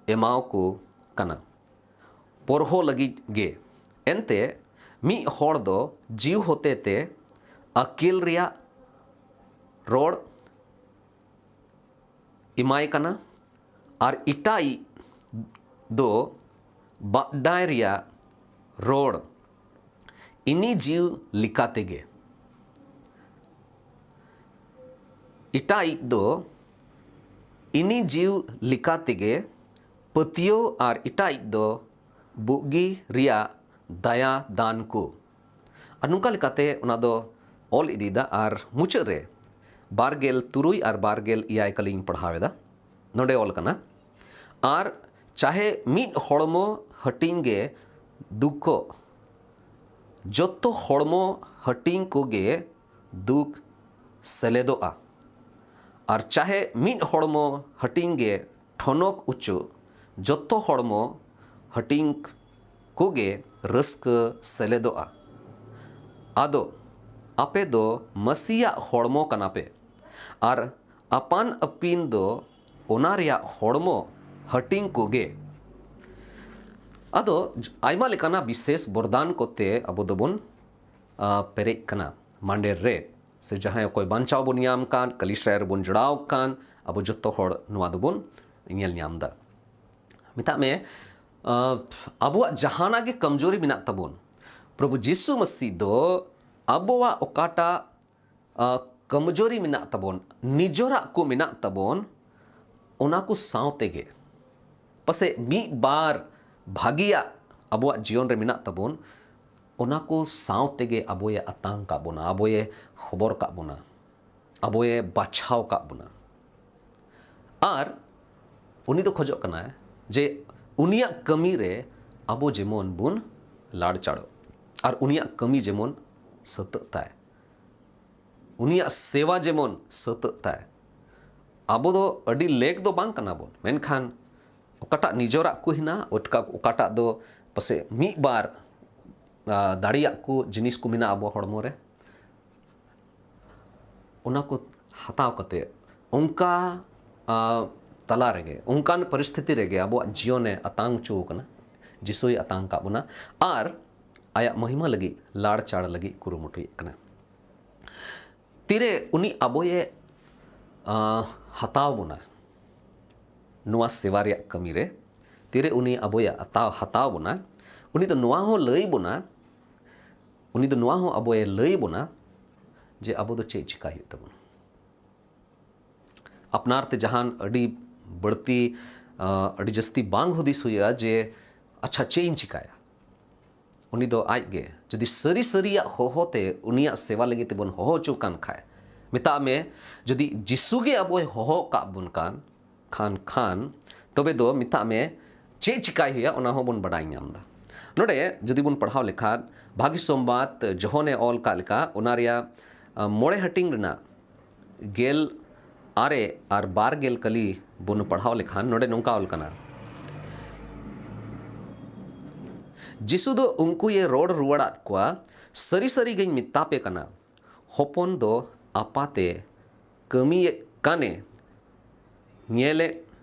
ᱮᱢᱟᱣ ᱠᱚ ᱠᱟᱱᱟ, ᱯᱚᱨᱦᱚ ᱞᱟᱹᱜᱤᱫ ᱜᱮ᱾ ᱮᱱᱛᱮ ᱢᱤᱫ ᱦᱚᱲ ᱫᱚ ᱡᱤᱣ ᱦᱚᱛᱮ ᱛᱮ ᱟᱹᱠᱤᱞ ᱨᱮᱭᱟᱜ ᱨᱚᱲ, ᱮᱢᱟᱭ ᱠᱟᱱᱟ, ᱟᱨ ᱮᱴᱟᱜᱤᱡ ᱫᱚ ᱵᱟᱰᱟᱭ ᱨᱮᱭᱟᱜ ᱨᱚᱲ ᱤᱱᱤ ᱡᱤᱣ ᱞᱮᱠᱟ ᱛᱮᱜᱮ, ᱮᱴᱟᱜᱤᱡ ᱫᱚ ᱤᱱᱤ ᱡᱤᱣ ᱞᱮᱠᱟ ᱛᱮᱜᱮ ᱯᱟᱹᱛᱭᱟᱹᱣ, ᱟᱨ ᱮᱴᱟᱜᱤᱡ ᱫᱚ ᱵᱩᱜᱤ ᱨᱮᱭᱟᱜ ᱫᱟᱭᱟ ᱫᱟᱱ ᱠᱚ᱾ ᱟᱨ ᱱᱚᱝᱠᱟ ᱞᱮᱠᱟᱛᱮ ᱚᱱᱟ ᱫᱚ ᱚᱞ ᱤᱫᱤᱭᱮᱫᱟ, ᱟᱨ ᱢᱩᱪᱟᱹᱫ ᱨᱮ ᱵᱟᱨ ᱜᱮᱞ ᱛᱩᱨᱩᱭ ᱟᱨ ᱵᱟᱨ ᱜᱮᱞ ᱮᱭᱟᱭ ᱠᱟᱞᱤᱧ ᱯᱟᱲᱦᱟᱣ ᱮᱫᱟ᱾ ᱱᱚᱰᱮ ᱚᱞ ᱠᱟᱱᱟ, ᱟᱨ ᱪᱟᱦᱮ ᱢᱤᱫ ᱦᱚᱲᱢᱚ ᱦᱟᱹᱴᱤᱧ ᱜᱮ ᱫᱩᱠᱷᱚᱜ, ᱡᱚᱛᱚ ᱦᱚᱲᱢᱚ ᱦᱟᱹᱴᱤᱧ ᱠᱚᱜᱮ ᱫᱩᱠ ᱥᱮᱞᱮᱫᱚᱜᱼᱟ᱾ ᱟᱨ ᱪᱟᱦᱮ ᱢᱤᱫ ᱦᱚᱲᱢᱚ ᱦᱟᱹᱴᱤᱧ ᱜᱮ ᱴᱷᱚᱱᱚᱠ ᱚᱪᱚᱜ, ᱡᱚᱛᱚ ᱦᱚᱲᱢᱚ ᱦᱟᱹᱴᱤᱧ ᱠᱚᱜᱮ ᱨᱟᱹᱥᱠᱟᱹ ᱥᱮᱞᱮᱫᱚᱜᱼᱟ᱾ ᱟᱫᱚ ᱟᱯᱮ ᱫᱚ ᱢᱟᱹᱥᱤᱭᱟᱜ ᱦᱚᱲᱢᱚ ᱠᱟᱱᱟ ᱯᱮ, ᱟᱨ ᱟᱯᱟᱱ ᱟᱹᱯᱤᱱ ᱫᱚ ᱚᱱᱟ ᱨᱮᱭᱟᱜ ᱦᱚᱲᱢᱚ ᱦᱟᱹᱴᱤᱧ ᱠᱚᱜᱮ᱾ ᱟᱫᱚ ᱟᱭᱢᱟ ᱞᱮᱠᱟᱱᱟᱜ ᱵᱤᱥᱮᱥ ᱵᱚᱨᱫᱟᱱ ᱠᱚᱛᱮ ᱟᱵᱚ ᱫᱚᱵᱚᱱ, ᱟ, ᱯᱮᱨᱮᱡ ᱠᱟᱱᱟ ᱢᱟᱸᱰᱮᱨ ᱨᱮ, ᱥᱮ ᱡᱟᱦᱟᱸᱭ ᱚᱠᱚᱭ ᱵᱟᱧᱪᱟᱣ ᱵᱚᱱ ᱧᱟᱢ ᱠᱟᱱ, ᱠᱟᱹᱞᱤᱥᱨᱟᱭ ᱨᱮᱵᱚᱱ ᱡᱚᱲᱟᱣ ᱠᱟᱱ, ᱟᱵᱚ ᱡᱚᱛᱚ ᱦᱚᱲ ᱱᱚᱣᱟ ᱫᱚᱵᱚᱱ ᱧᱮᱞ ᱧᱟᱢ ᱮᱫᱟ᱾ ᱢᱮᱛᱟᱜ ᱢᱮ, ᱟ, ᱟᱵᱚᱣᱟᱜ ᱡᱟᱦᱟᱱᱟᱜ ᱜᱮ ᱠᱚᱢᱡᱳᱨᱤ ᱢᱮᱱᱟᱜ ᱛᱟᱵᱚᱱ, ᱯᱨᱚᱵᱷᱩ ᱡᱤᱥᱩ ᱢᱟᱹᱥᱤ ᱫᱚ ᱟᱵᱚᱣᱟᱜ ᱚᱠᱟᱴᱟᱜ, ᱟ, ᱠᱚᱢᱡᱳᱨᱤ ᱢᱮᱱᱟᱜ ᱛᱟᱵᱚᱱ, ᱱᱤᱡᱚᱨᱟᱜ ᱠᱚ ᱢᱮᱱᱟᱜ ᱛᱟᱵᱚᱱ, ᱚᱱᱟ ᱠᱚ ᱥᱟᱶ ᱛᱮᱜᱮ ᱯᱟᱥᱮᱡ ᱢᱤᱫ ᱵᱟᱨ ᱵᱷᱟᱹᱜᱤᱭᱟᱜ ᱟᱵᱚᱣᱟᱜ ᱡᱤᱭᱚᱱ ᱨᱮ ᱢᱮᱱᱟᱜ ᱛᱟᱵᱚᱱ, ᱚᱱᱟ ᱠᱚ ᱥᱟᱶ ᱛᱮᱜᱮ ᱟᱵᱚᱭᱮ ᱟᱛᱟᱝ ᱠᱟᱜ ᱵᱚᱱᱟ, ᱟᱵᱚᱭᱮ ᱦᱚᱵᱚᱨ ᱠᱟᱜ ᱵᱚᱱᱟ, ᱟᱵᱚᱭᱮ ᱵᱟᱪᱷᱟᱣ ᱠᱟᱜ ᱵᱚᱱᱟ᱾ ᱟᱨ ᱩᱱᱤ ᱫᱚ ᱠᱷᱚᱡᱚᱜ ᱠᱟᱱᱟᱭ ᱡᱮ ᱩᱱᱤᱭᱟᱜ ᱠᱟᱹᱢᱤ ᱨᱮ ᱟᱵᱚ ᱡᱮᱢᱚᱱ ᱵᱚᱱ ᱞᱟᱲᱪᱟᱲᱚᱜ, ᱟᱨ ᱩᱱᱤᱭᱟᱜ ᱠᱟᱹᱢᱤ ᱡᱮᱢᱚᱱ ᱥᱟᱹᱛᱟᱹᱜ ᱛᱟᱭ, ᱩᱱᱤᱭᱟᱜ ᱥᱮᱵᱟ ᱡᱮᱢᱚᱱ ᱥᱟᱹᱛᱟᱹᱜ ᱛᱟᱭ᱾ ᱟᱵᱚ ᱫᱚ ᱟᱹᱰᱤ ᱞᱮᱠ ᱫᱚ ᱵᱟᱝ ᱠᱟᱱᱟ ᱵᱚᱱ, ᱢᱮᱱᱠᱷᱟᱱ ᱚᱠᱟᱴᱟᱜ ᱱᱤᱡᱚᱨᱟᱜ ᱠᱚ ᱦᱮᱱᱟᱜ, ᱚᱠᱟ-, ᱚᱠᱟᱴᱟᱜ ᱫᱚ ᱯᱟᱥᱮᱡ ᱢᱤᱫ ᱵᱟᱨ, ᱟ, ᱫᱟᱲᱮᱭᱟᱜ ᱠᱚ ᱡᱤᱱᱤᱥ ᱠᱚ ᱢᱮᱱᱟᱜᱼᱟ ᱟᱵᱚ ᱦᱚᱲᱢᱚ ᱨᱮ, ᱚᱱᱟ ᱠᱚ ᱦᱟᱛᱟᱣ ᱠᱟᱛᱮ ᱚᱱᱠᱟ, ᱟ, ᱛᱟᱞᱟ ᱨᱮᱜᱮ, ᱚᱱᱠᱟᱱ ᱯᱚᱨᱤᱥᱛᱷᱤᱛᱤ ᱨᱮᱜᱮ ᱟᱵᱚᱣᱟᱜ ᱡᱤᱭᱚᱱᱮ ᱟᱛᱟᱝ ᱦᱚᱪᱚ ᱟᱠᱟᱱᱟ, ᱡᱤᱥᱩᱭ ᱟᱛᱟᱝ ᱟᱠᱟᱫ ᱵᱚᱱᱟ, ᱟᱨ ᱟᱭᱟᱜ ᱢᱚᱦᱤᱢᱟ ᱞᱟᱹᱜᱤᱫ ᱞᱟᱲᱪᱟᱲ ᱞᱟᱹᱜᱤᱫ ᱠᱩᱨᱩᱢᱩᱴᱩᱭᱮᱫ ᱠᱟᱱᱟ᱾ ᱛᱤᱨᱮ ᱩᱱᱤ ᱟᱵᱚᱭᱮ, ᱟ, ᱦᱟᱛᱟᱣ ᱵᱚᱱᱟ, ᱱᱚᱣᱟ ᱥᱮᱵᱟ ᱨᱮᱭᱟᱜ ᱠᱟᱹᱢᱤ ᱨᱮ, ᱛᱤᱨᱮ ᱩᱱᱤ ᱟᱵᱚᱭ ᱦᱟᱛᱟᱣ ᱦᱟᱛᱟᱣ ᱵᱚᱱᱟ, ᱩᱱᱤ ᱫᱚ ᱱᱚᱣᱟ ᱦᱚᱸ ᱞᱟᱹᱭ ᱵᱚᱱᱟ, ᱩᱱᱤ ᱫᱚ ᱱᱚᱣᱟ ᱦᱚᱸ ᱟᱵᱚᱭ ᱞᱟᱹᱭ ᱵᱚᱱᱟ ᱡᱮ ᱟᱵᱚ ᱫᱚ ᱪᱮᱫ ᱪᱤᱠᱟᱹᱭ ᱦᱩᱭᱩᱜ ᱛᱟᱵᱚᱱᱟ᱾ ᱟᱯᱱᱟᱨ ᱛᱮ ᱡᱟᱦᱟᱱ ᱟᱹᱰᱤ ᱵᱟᱹᱲᱛᱤ, ᱟᱹᱰᱤ ᱡᱟᱹᱥᱛᱤ ᱵᱟᱝ ᱦᱩᱫᱤᱥ ᱦᱩᱭᱩᱜᱼᱟ ᱡᱮ ᱟᱪᱪᱷᱟ ᱪᱮᱫ ᱤᱧ ᱪᱤᱠᱟᱹᱭᱟ᱾ ᱩᱱᱤ ᱫᱚ ᱟᱡ ᱜᱮ ᱡᱩᱫᱤ ᱥᱟᱹᱨᱤ ᱥᱟᱹᱨᱤᱭᱟᱜ ᱦᱚᱦᱚ ᱛᱮ ᱩᱱᱤᱭᱟᱜ ᱥᱮᱵᱟ ᱞᱟᱹᱜᱤᱫ ᱛᱮᱵᱚᱱ ᱦᱚᱦᱚ ᱦᱚᱪᱚ ᱠᱟᱱ ᱠᱷᱟᱡ, ᱢᱮᱛᱟᱜ ᱢᱮ ᱡᱩᱫᱤ ᱡᱤᱥᱩ ᱜᱮ ᱟᱵᱚᱭ ᱦᱚᱦᱚ ᱟᱠᱟᱫ ᱵᱚᱱ ᱠᱟᱱ ᱠᱷᱟᱱ ᱠᱷᱟᱱ, ᱛᱚᱵᱮ ᱫᱚ ᱢᱮᱛᱟᱜ ᱢᱮ ᱪᱮᱫ ᱪᱤᱠᱟᱭ ᱦᱩᱭᱩᱜᱼᱟ, ᱚᱱᱟ ᱦᱚᱸᱵᱚᱱ ᱵᱟᱰᱟᱭ ᱧᱟᱢ ᱮᱫᱟ᱾ ᱱᱚᱰᱮ ᱡᱩᱫᱤ ᱵᱚᱱ ᱯᱟᱲᱦᱟᱣ ᱞᱮᱠᱷᱟᱱ, ᱵᱷᱟᱹᱜᱤ ᱥᱚᱢᱵᱟᱫ ᱡᱚᱦᱚᱱᱮ ᱚᱞ ᱠᱟᱜ ᱞᱮᱠᱟ, ᱚᱱᱟ ᱨᱮᱭᱟᱜ ᱢᱚᱬᱮ ᱦᱟᱹᱴᱤᱧ ᱨᱮᱱᱟᱜ ᱜᱮᱞ ᱟᱨᱮ ᱟᱨ ᱵᱟᱨ ᱜᱮᱞ ᱠᱟᱹᱞᱤ ᱵᱚᱱ ᱯᱟᱲᱦᱟᱣ ᱞᱮᱠᱷᱟᱱ, ᱱᱚᱰᱮ ᱱᱚᱝᱠᱟ ᱚᱞ ᱠᱟᱱᱟ, ᱡᱤᱥᱩ ᱫᱚ ᱩᱱᱠᱩᱭᱮ ᱨᱚᱲ ᱨᱩᱣᱟᱹᱲᱟᱫ ᱠᱚᱣᱟ, ᱥᱟᱹᱨᱤ ᱥᱟᱹᱨᱤ ᱜᱮᱧ ᱢᱮᱛᱟ ᱯᱮ ᱠᱟᱱᱟ, ᱦᱚᱯᱚᱱ ᱫᱚ ᱟᱯᱟᱛᱮ ᱠᱟᱹᱢᱤᱭᱮᱫ ᱠᱟᱱᱮ ᱧᱮᱞᱮᱫ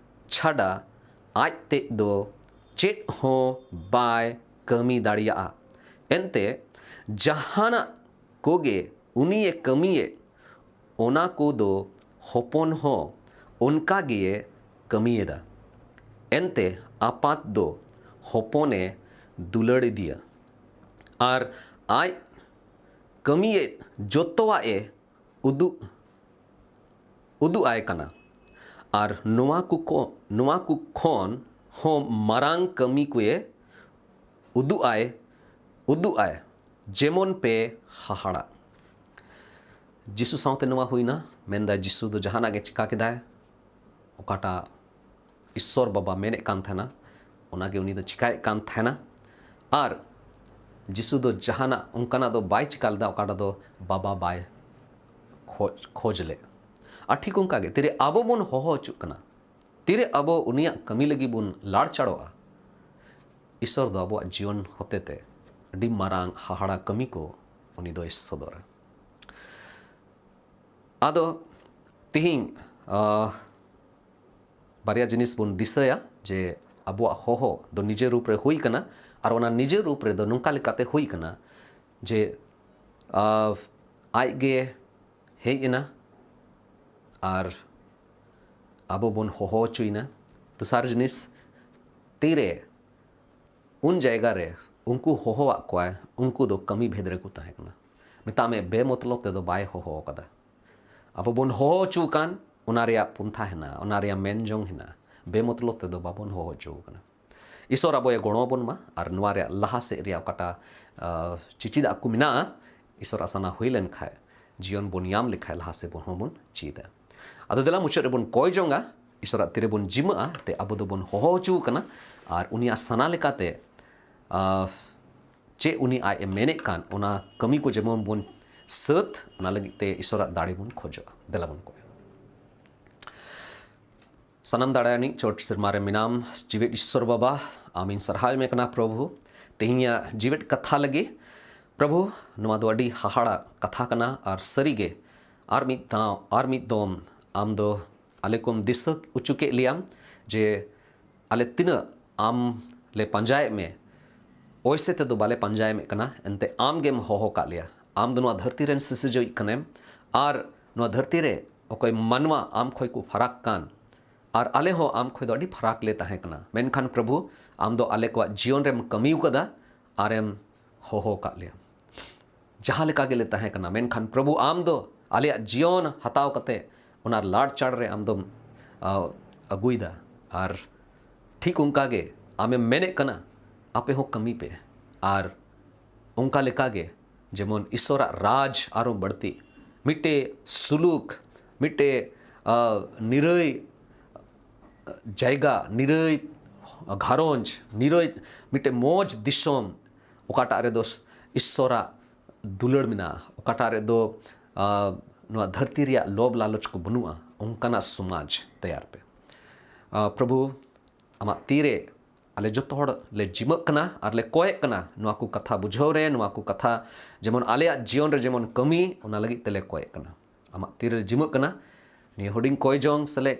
ᱪᱷᱟᱰᱟ ᱟᱡ ᱛᱮᱫ ᱫᱚ ᱪᱮᱫ ᱦᱚᱸ ᱵᱟᱭ ᱠᱟᱹᱢᱤ ᱫᱟᱲᱮᱭᱟᱜᱼᱟ᱾ ᱮᱱᱛᱮ ᱡᱟᱦᱟᱱᱟᱜ ᱠᱚᱜᱮ ᱩᱱᱤᱭᱮ ᱠᱟᱹᱢᱤᱭᱮᱫ, ᱚᱱᱟ ᱠᱚᱫᱚ ᱦᱚᱯᱚᱱ ᱦᱚᱸ ᱚᱱᱠᱟ ᱜᱮᱭᱮ ᱠᱟᱹᱢᱤᱭᱮᱫᱟ᱾ ᱮᱱᱛᱮ ᱟᱯᱟᱛ ᱫᱚ ᱦᱚᱯᱚᱱᱮ ᱫᱩᱞᱟᱹᱲ ᱤᱫᱤᱭᱟ ᱟᱨ ᱟᱡ ᱠᱟᱹᱢᱤᱭᱮᱫ ᱡᱚᱛᱚᱣᱟᱜ ᱮ ᱩᱫᱩᱜ ᱩᱫᱩᱜ ᱟᱭ ᱠᱟᱱᱟ᱾ ᱟᱨ ᱱᱚᱣᱟ ᱠᱚ ᱠᱚ ᱱᱚᱣᱟ ᱠᱚ ᱠᱷᱚᱱ ᱦᱚᱸ ᱢᱟᱨᱟᱝ ᱠᱟᱹᱢᱤ ᱠᱚᱭᱮ ᱩᱫᱩᱜ ᱟᱭ ᱩᱫᱩᱜ ᱟᱭ, ᱡᱮᱢᱚᱱ ᱯᱮ ᱦᱟᱦᱟᱲᱟᱜ᱾ ᱡᱤᱥᱩ ᱥᱟᱶᱛᱮ ᱱᱚᱣᱟ ᱦᱩᱭᱱᱟ, ᱢᱮᱱᱫᱟᱭ ᱡᱤᱥᱩ ᱫᱚ ᱡᱟᱦᱟᱱᱟᱜ ᱜᱮ ᱪᱤᱠᱟ ᱠᱮᱫᱟᱭ, ᱚᱠᱟᱴᱟᱜ ᱤᱥᱥᱚᱨ ᱵᱟᱵᱟ ᱢᱮᱱᱮᱫ ᱠᱟᱱ ᱛᱟᱦᱮᱱᱟ, ᱚᱱᱟᱜᱮ ᱩᱱᱤ ᱫᱚ ᱪᱤᱠᱟᱭᱮᱫ ᱠᱟᱱ ᱛᱟᱦᱮᱱᱟ᱾ ᱟᱨ ᱡᱤᱥᱩ ᱫᱚ ᱡᱟᱦᱟᱱᱟᱜ ᱚᱱᱠᱟᱱᱟᱜ ᱫᱚ ᱵᱟᱭ ᱪᱤᱠᱟ ᱞᱮᱫᱟ, ᱚᱠᱟᱴᱟᱜ ᱫᱚ ᱵᱟᱵᱟ ᱵᱟᱭ ᱠᱷᱚᱡᱽ, ᱠᱷᱚᱡᱽ ᱞᱮᱫ᱾ ᱟᱨ ᱴᱷᱤᱠ ᱚᱱᱠᱟᱜᱮ ᱛᱤᱨᱮ ᱟᱵᱚ ᱵᱚᱱ ᱦᱚᱦᱚ ᱦᱚᱪᱚᱜ ᱠᱟᱱᱟ, ᱛᱤᱨᱮ ᱟᱵᱚ ᱩᱱᱤᱭᱟᱜ ᱠᱟᱹᱢᱤ ᱞᱟᱹᱜᱤᱫ ᱵᱚᱱ ᱞᱟᱲ ᱪᱟᱲᱚᱜᱼᱟ, ᱤᱥᱥᱚᱨ ᱫᱚ ᱟᱵᱚᱣᱟᱜ ᱡᱤᱭᱚᱱ ᱦᱚᱛᱮᱛᱮ ᱟᱹᱰᱤ ᱢᱟᱨᱟᱝ ᱦᱟᱦᱟᱲᱟ ᱠᱟᱹᱢᱤ ᱠᱚ ᱩᱱᱤ ᱫᱚᱭ ᱥᱚᱫᱚᱨᱟ᱾ ᱟᱫᱚ ᱛᱤᱦᱤᱧ, ᱟᱦ, ᱵᱟᱨᱭᱟ ᱡᱤᱱᱤᱥ ᱵᱚᱱ ᱫᱤᱥᱟᱹᱭᱟ ᱡᱮ ᱟᱵᱚᱣᱟᱜ ᱦᱚᱦᱚ ᱫᱚ ᱱᱤᱡᱮ ᱨᱩᱯ ᱨᱮ ᱦᱩᱭ ᱠᱟᱱᱟ, ᱟᱨ ᱚᱱᱟ ᱱᱤᱡᱮ ᱨᱩᱯ ᱨᱮᱫᱚ ᱱᱚᱝᱠᱟ ᱞᱮᱠᱟᱛᱮ ᱦᱩᱭ ᱠᱟᱱᱟ ᱡᱮ, ᱟᱦ, ᱟᱡ ᱜᱮ ᱦᱮᱡ ᱮᱱᱟ ᱟᱨ ᱟᱵᱚ ᱵᱚᱱ ᱦᱚᱦᱚ ᱦᱚᱪᱚᱭᱮᱱᱟ᱾ ᱫᱚᱥᱟᱨ ᱡᱤᱱᱤᱥ, ᱛᱤᱨᱮ ᱩᱱ ᱡᱟᱭᱜᱟ ᱨᱮ ᱩᱱᱠᱩ ᱦᱚᱦᱚᱣᱟᱜ ᱠᱚᱣᱟᱭ, ᱩᱱᱠᱩ ᱫᱚ ᱠᱟᱹᱢᱤ ᱵᱷᱮᱫ ᱨᱮᱠᱚ ᱛᱟᱦᱮᱸ ᱠᱟᱱᱟ᱾ ᱢᱮᱛᱟᱜ ᱢᱮ, ᱵᱮᱢᱚᱛᱞᱚᱵ ᱛᱮᱫᱚ ᱵᱟᱭ ᱦᱚᱦᱚ ᱟᱠᱟᱫᱟ᱾ ᱟᱵᱚ ᱵᱚᱱ ᱦᱚᱦᱚ ᱦᱚᱪᱚ ᱟᱠᱟᱱ, ᱚᱱᱟ ᱨᱮᱭᱟᱜ ᱯᱚᱱᱛᱷᱟ ᱦᱮᱱᱟᱜᱼᱟ, ᱚᱱᱟ ᱨᱮᱭᱟᱜ ᱢᱮᱱ ᱡᱚᱝ ᱦᱮᱱᱟᱜᱼᱟ᱾ ᱵᱮᱢᱚᱛᱞᱚᱵ ᱛᱮᱫᱚ ᱵᱟᱵᱚᱱ ᱦᱚᱦᱚ ᱦᱚᱪᱚ ᱟᱠᱟᱱᱟ᱾ ᱤᱥᱚᱨ ᱟᱵᱚᱭ ᱜᱚᱲᱚ ᱟᱵᱚᱱ ᱢᱟ, ᱟᱨ ᱱᱚᱣᱟ ᱨᱮᱭᱟᱜ ᱞᱟᱦᱟ ᱥᱮᱫ ᱨᱮᱭᱟᱜ ᱚᱠᱟᱴᱟᱜ, ᱟ, ᱪᱤᱴᱤ ᱫᱟᱜ ᱠᱚ ᱢᱮᱱᱟᱜᱼᱟ, ᱤᱥᱚᱨᱟᱜ ᱥᱟᱱᱟ ᱦᱩᱭ ᱞᱮᱱᱠᱷᱟᱱ, ᱡᱤᱭᱚᱱ ᱵᱚᱱ ᱧᱟᱢ ᱞᱮᱠᱷᱟᱱ, ᱞᱟᱦᱟ ᱥᱮᱫ ᱵᱚᱱ ᱦᱚᱸ ᱵᱚᱱ ᱪᱮᱫᱟ᱾ ᱟᱫᱚ ᱫᱮᱞᱟ ᱢᱩᱪᱟᱹᱫ ᱨᱮᱵᱚᱱ ᱠᱚᱭ ᱡᱚᱝᱟ, ᱤᱥᱚᱨᱟᱜ ᱛᱤᱨᱮᱵᱚᱱ ᱡᱤᱢᱟᱹᱜᱼᱟ, ᱛᱮ ᱟᱵᱚ ᱫᱚᱵᱚᱱ ᱦᱚᱦᱚ ᱦᱚᱪᱚ ᱟᱠᱟᱱᱟ, ᱟᱨ ᱩᱱᱤᱭᱟᱜ ᱥᱟᱱᱟ ᱞᱮᱠᱟᱛᱮ, ᱟ, ᱪᱮᱫ ᱩᱱᱤ ᱟᱡ ᱮ ᱢᱮᱱᱮᱫ ᱠᱟᱱ, ᱚᱱᱟ ᱠᱟᱹᱢᱤ ᱠᱚ ᱡᱮᱢᱚᱱ ᱵᱚᱱ ᱥᱟᱹᱛ, ᱚᱱᱟ ᱞᱟᱹᱜᱤᱫ ᱛᱮ ᱤᱥᱚᱨᱟᱜ ᱫᱟᱲᱮ ᱵᱚᱱ ᱠᱷᱚᱡᱚᱜᱼᱟ᱾ ᱫᱮᱞᱟ ᱵᱚᱱ ᱠᱚᱭᱟ᱾ ᱥᱟᱱᱟᱢ ᱫᱟᱲᱮᱭᱟᱱᱤᱡ ᱪᱚᱴ ᱥᱮᱨᱢᱟ ᱨᱮ ᱢᱮᱱᱟᱢ, ᱡᱤᱣᱮᱫ ᱤᱥᱥᱚᱨ ᱵᱟᱵᱟ, ᱟᱢᱤᱧ ᱥᱟᱨᱦᱟᱣ ᱢᱮ ᱠᱟᱱᱟ ᱯᱨᱚᱵᱷᱩ, ᱛᱮᱦᱮᱧᱟᱜ ᱡᱤᱣᱮᱫ ᱠᱟᱛᱷᱟ ᱞᱟᱹᱜᱤᱫ᱾ ᱯᱨᱚᱵᱷᱩ, ᱱᱚᱣᱟ ᱫᱚ ᱟᱹᱰᱤ ᱦᱟᱦᱟᱲᱟ ᱠᱟᱛᱷᱟ ᱠᱟᱱᱟ, ᱟᱨ ᱥᱟᱹᱨᱤᱜᱮ ᱟᱨ ᱢᱤᱫ ᱫᱷᱟᱣ, ᱟᱨ ᱢᱤᱫ ᱫᱚᱢ ᱟᱢ ᱫᱚ ᱟᱞᱮ ᱠᱚᱢ ᱫᱤᱥᱟᱹ ᱚᱪᱚ ᱠᱮᱫ ᱞᱮᱭᱟᱢ ᱡᱮ ᱟᱞᱮ ᱛᱤᱱᱟᱹᱜ ᱟᱢ ᱞᱮ ᱯᱟᱸᱡᱟᱭᱮᱫ ᱢᱮ, ᱚᱭᱥᱮ ᱛᱮᱫᱚ ᱵᱟᱞᱮ ᱯᱟᱸᱡᱟᱭᱮᱫ ᱢᱮ ᱠᱟᱱᱟ, ᱮᱱᱛᱮ ᱟᱢ ᱜᱮᱢ ᱦᱚᱦᱚ ᱠᱟᱜ ᱞᱮᱭᱟ᱾ ᱟᱢ ᱫᱚ ᱱᱚᱣᱟ ᱫᱷᱟᱹᱨᱛᱤ ᱨᱮᱱ ᱥᱤᱥᱤᱨᱡᱟᱹᱣᱤᱡ ᱠᱟᱱᱟᱢ, ᱟᱨ ᱱᱚᱣᱟ ᱫᱷᱟᱹᱨᱛᱤ ᱨᱮ ᱚᱠᱚᱭ ᱢᱟᱱᱣᱟ ᱟᱢ ᱠᱷᱚᱱ ᱠᱚ ᱯᱷᱟᱨᱟᱠ ᱠᱟᱱ, ᱟᱨ ᱟᱞᱮ ᱦᱚᱸ ᱟᱢ ᱠᱷᱚᱱ ᱫᱚ ᱟᱹᱰᱤ ᱯᱷᱟᱨᱟᱠ ᱞᱮ ᱛᱟᱦᱮᱸ ᱠᱟᱱᱟ᱾ ᱢᱮᱱᱠᱷᱟᱱ ᱯᱨᱚᱵᱷᱩ, ᱟᱢ ᱫᱚ ᱟᱞᱮ ᱠᱚᱣᱟᱜ ᱡᱤᱭᱚᱱ ᱨᱮᱢ ᱠᱟᱹᱢᱤ ᱟᱠᱟᱫᱟ, ᱟᱨᱮᱢ ᱦᱚᱦᱚ ᱟᱠᱟᱫ ᱞᱮᱭᱟ᱾ ᱡᱟᱦᱟᱸ ᱞᱮᱠᱟ ᱜᱮᱞᱮ ᱛᱟᱦᱮᱸ ᱠᱟᱱᱟ, ᱢᱮᱱᱠᱷᱟᱱ ᱯᱨᱚᱵᱷᱩ, ᱟᱢ ᱫᱚ ᱟᱞᱮᱭᱟᱜ ᱡᱤᱭᱚᱱ ᱦᱟᱛᱟᱣ ᱠᱟᱛᱮ ᱚᱱᱟ ᱞᱟᱲᱪᱟᱲ ᱨᱮ ᱟᱢ ᱫᱚᱢ, ᱟ, ᱟᱹᱜᱩᱭᱮᱫᱟ᱾ ᱟᱨ ᱴᱷᱤᱠ ᱚᱱᱠᱟ ᱜᱮ ᱟᱢᱮᱢ ᱢᱮᱱᱮᱫ ᱠᱟᱱᱟ, ᱟᱯᱮ ᱦᱚᱸ ᱠᱟᱹᱢᱤ ᱯᱮ᱾ ᱟᱨ ᱚᱱᱠᱟ ᱞᱮᱠᱟ ᱜᱮ ᱡᱮᱢᱚᱱ ᱤᱥᱚᱨᱟᱜ ᱨᱟᱡᱽ ᱟᱨᱚ ᱵᱟᱹᱲᱛᱤ, ᱢᱤᱫᱴᱮᱡ ᱥᱩᱞᱩᱠ, ᱢᱤᱫᱴᱮᱡ, ᱟ, ᱱᱤᱨᱟᱹᱭ ᱡᱟᱭᱜᱟ, ᱱᱤᱨᱟᱹᱭ ᱜᱷᱟᱨᱚᱸᱡᱽ, ᱱᱤᱨᱟᱹᱭ ᱢᱤᱫᱴᱮᱡ ᱢᱚᱡᱽ ᱫᱤᱥᱚᱢ, ᱚᱠᱟᱴᱟᱜ ᱨᱮᱫᱚ ᱤᱥᱥᱚᱨᱟᱜ ᱫᱩᱞᱟᱹᱲ ᱢᱮᱱᱟᱜᱼᱟ, ᱚᱠᱟᱴᱟᱜ ᱨᱮᱫᱚ, ᱟ, ᱱᱚᱣᱟ ᱫᱷᱟᱹᱨᱛᱤ ᱨᱮᱭᱟᱜ ᱞᱚᱵᱽ ᱞᱟᱞᱚᱪ ᱠᱚ ᱵᱟᱹᱱᱩᱜᱼᱟ, ᱚᱱᱠᱟᱱᱟᱜ ᱥᱚᱢᱟᱡᱽ ᱛᱮᱭᱟᱨ ᱯᱮ᱾ ᱟ, ᱯᱨᱚᱵᱷᱩ, ᱟᱢᱟᱜ ᱛᱤᱨᱮ ᱟᱞᱮ ᱡᱚᱛᱚ ᱦᱚᱲ ᱞᱮ ᱡᱤᱢᱟᱹᱜ ᱠᱟᱱᱟ ᱟᱨ ᱞᱮ ᱠᱚᱭᱮᱜ ᱠᱟᱱᱟ ᱱᱚᱣᱟ ᱠᱚ ᱠᱟᱛᱷᱟ ᱵᱩᱡᱷᱟᱹᱣ ᱨᱮ, ᱱᱚᱣᱟ ᱠᱚ ᱠᱟᱛᱷᱟ ᱡᱮᱢᱚᱱ ᱟᱞᱮᱭᱟᱜ ᱡᱤᱭᱚᱱ ᱨᱮ ᱡᱮᱢᱚᱱ ᱠᱟᱹᱢᱤ, ᱚᱱᱟ ᱞᱟᱹᱜᱤᱫ ᱛᱮᱞᱮ ᱠᱚᱭᱮᱜ ᱠᱟᱱᱟ᱾ ᱟᱢᱟᱜ ᱛᱤᱨᱮ ᱡᱤᱢᱟᱹᱜ ᱠᱟᱱᱟ ᱱᱤᱭᱟᱹ ᱦᱩᱰᱤᱧ ᱠᱚᱭ ᱡᱚᱝ ᱥᱮᱞᱮᱫ᱾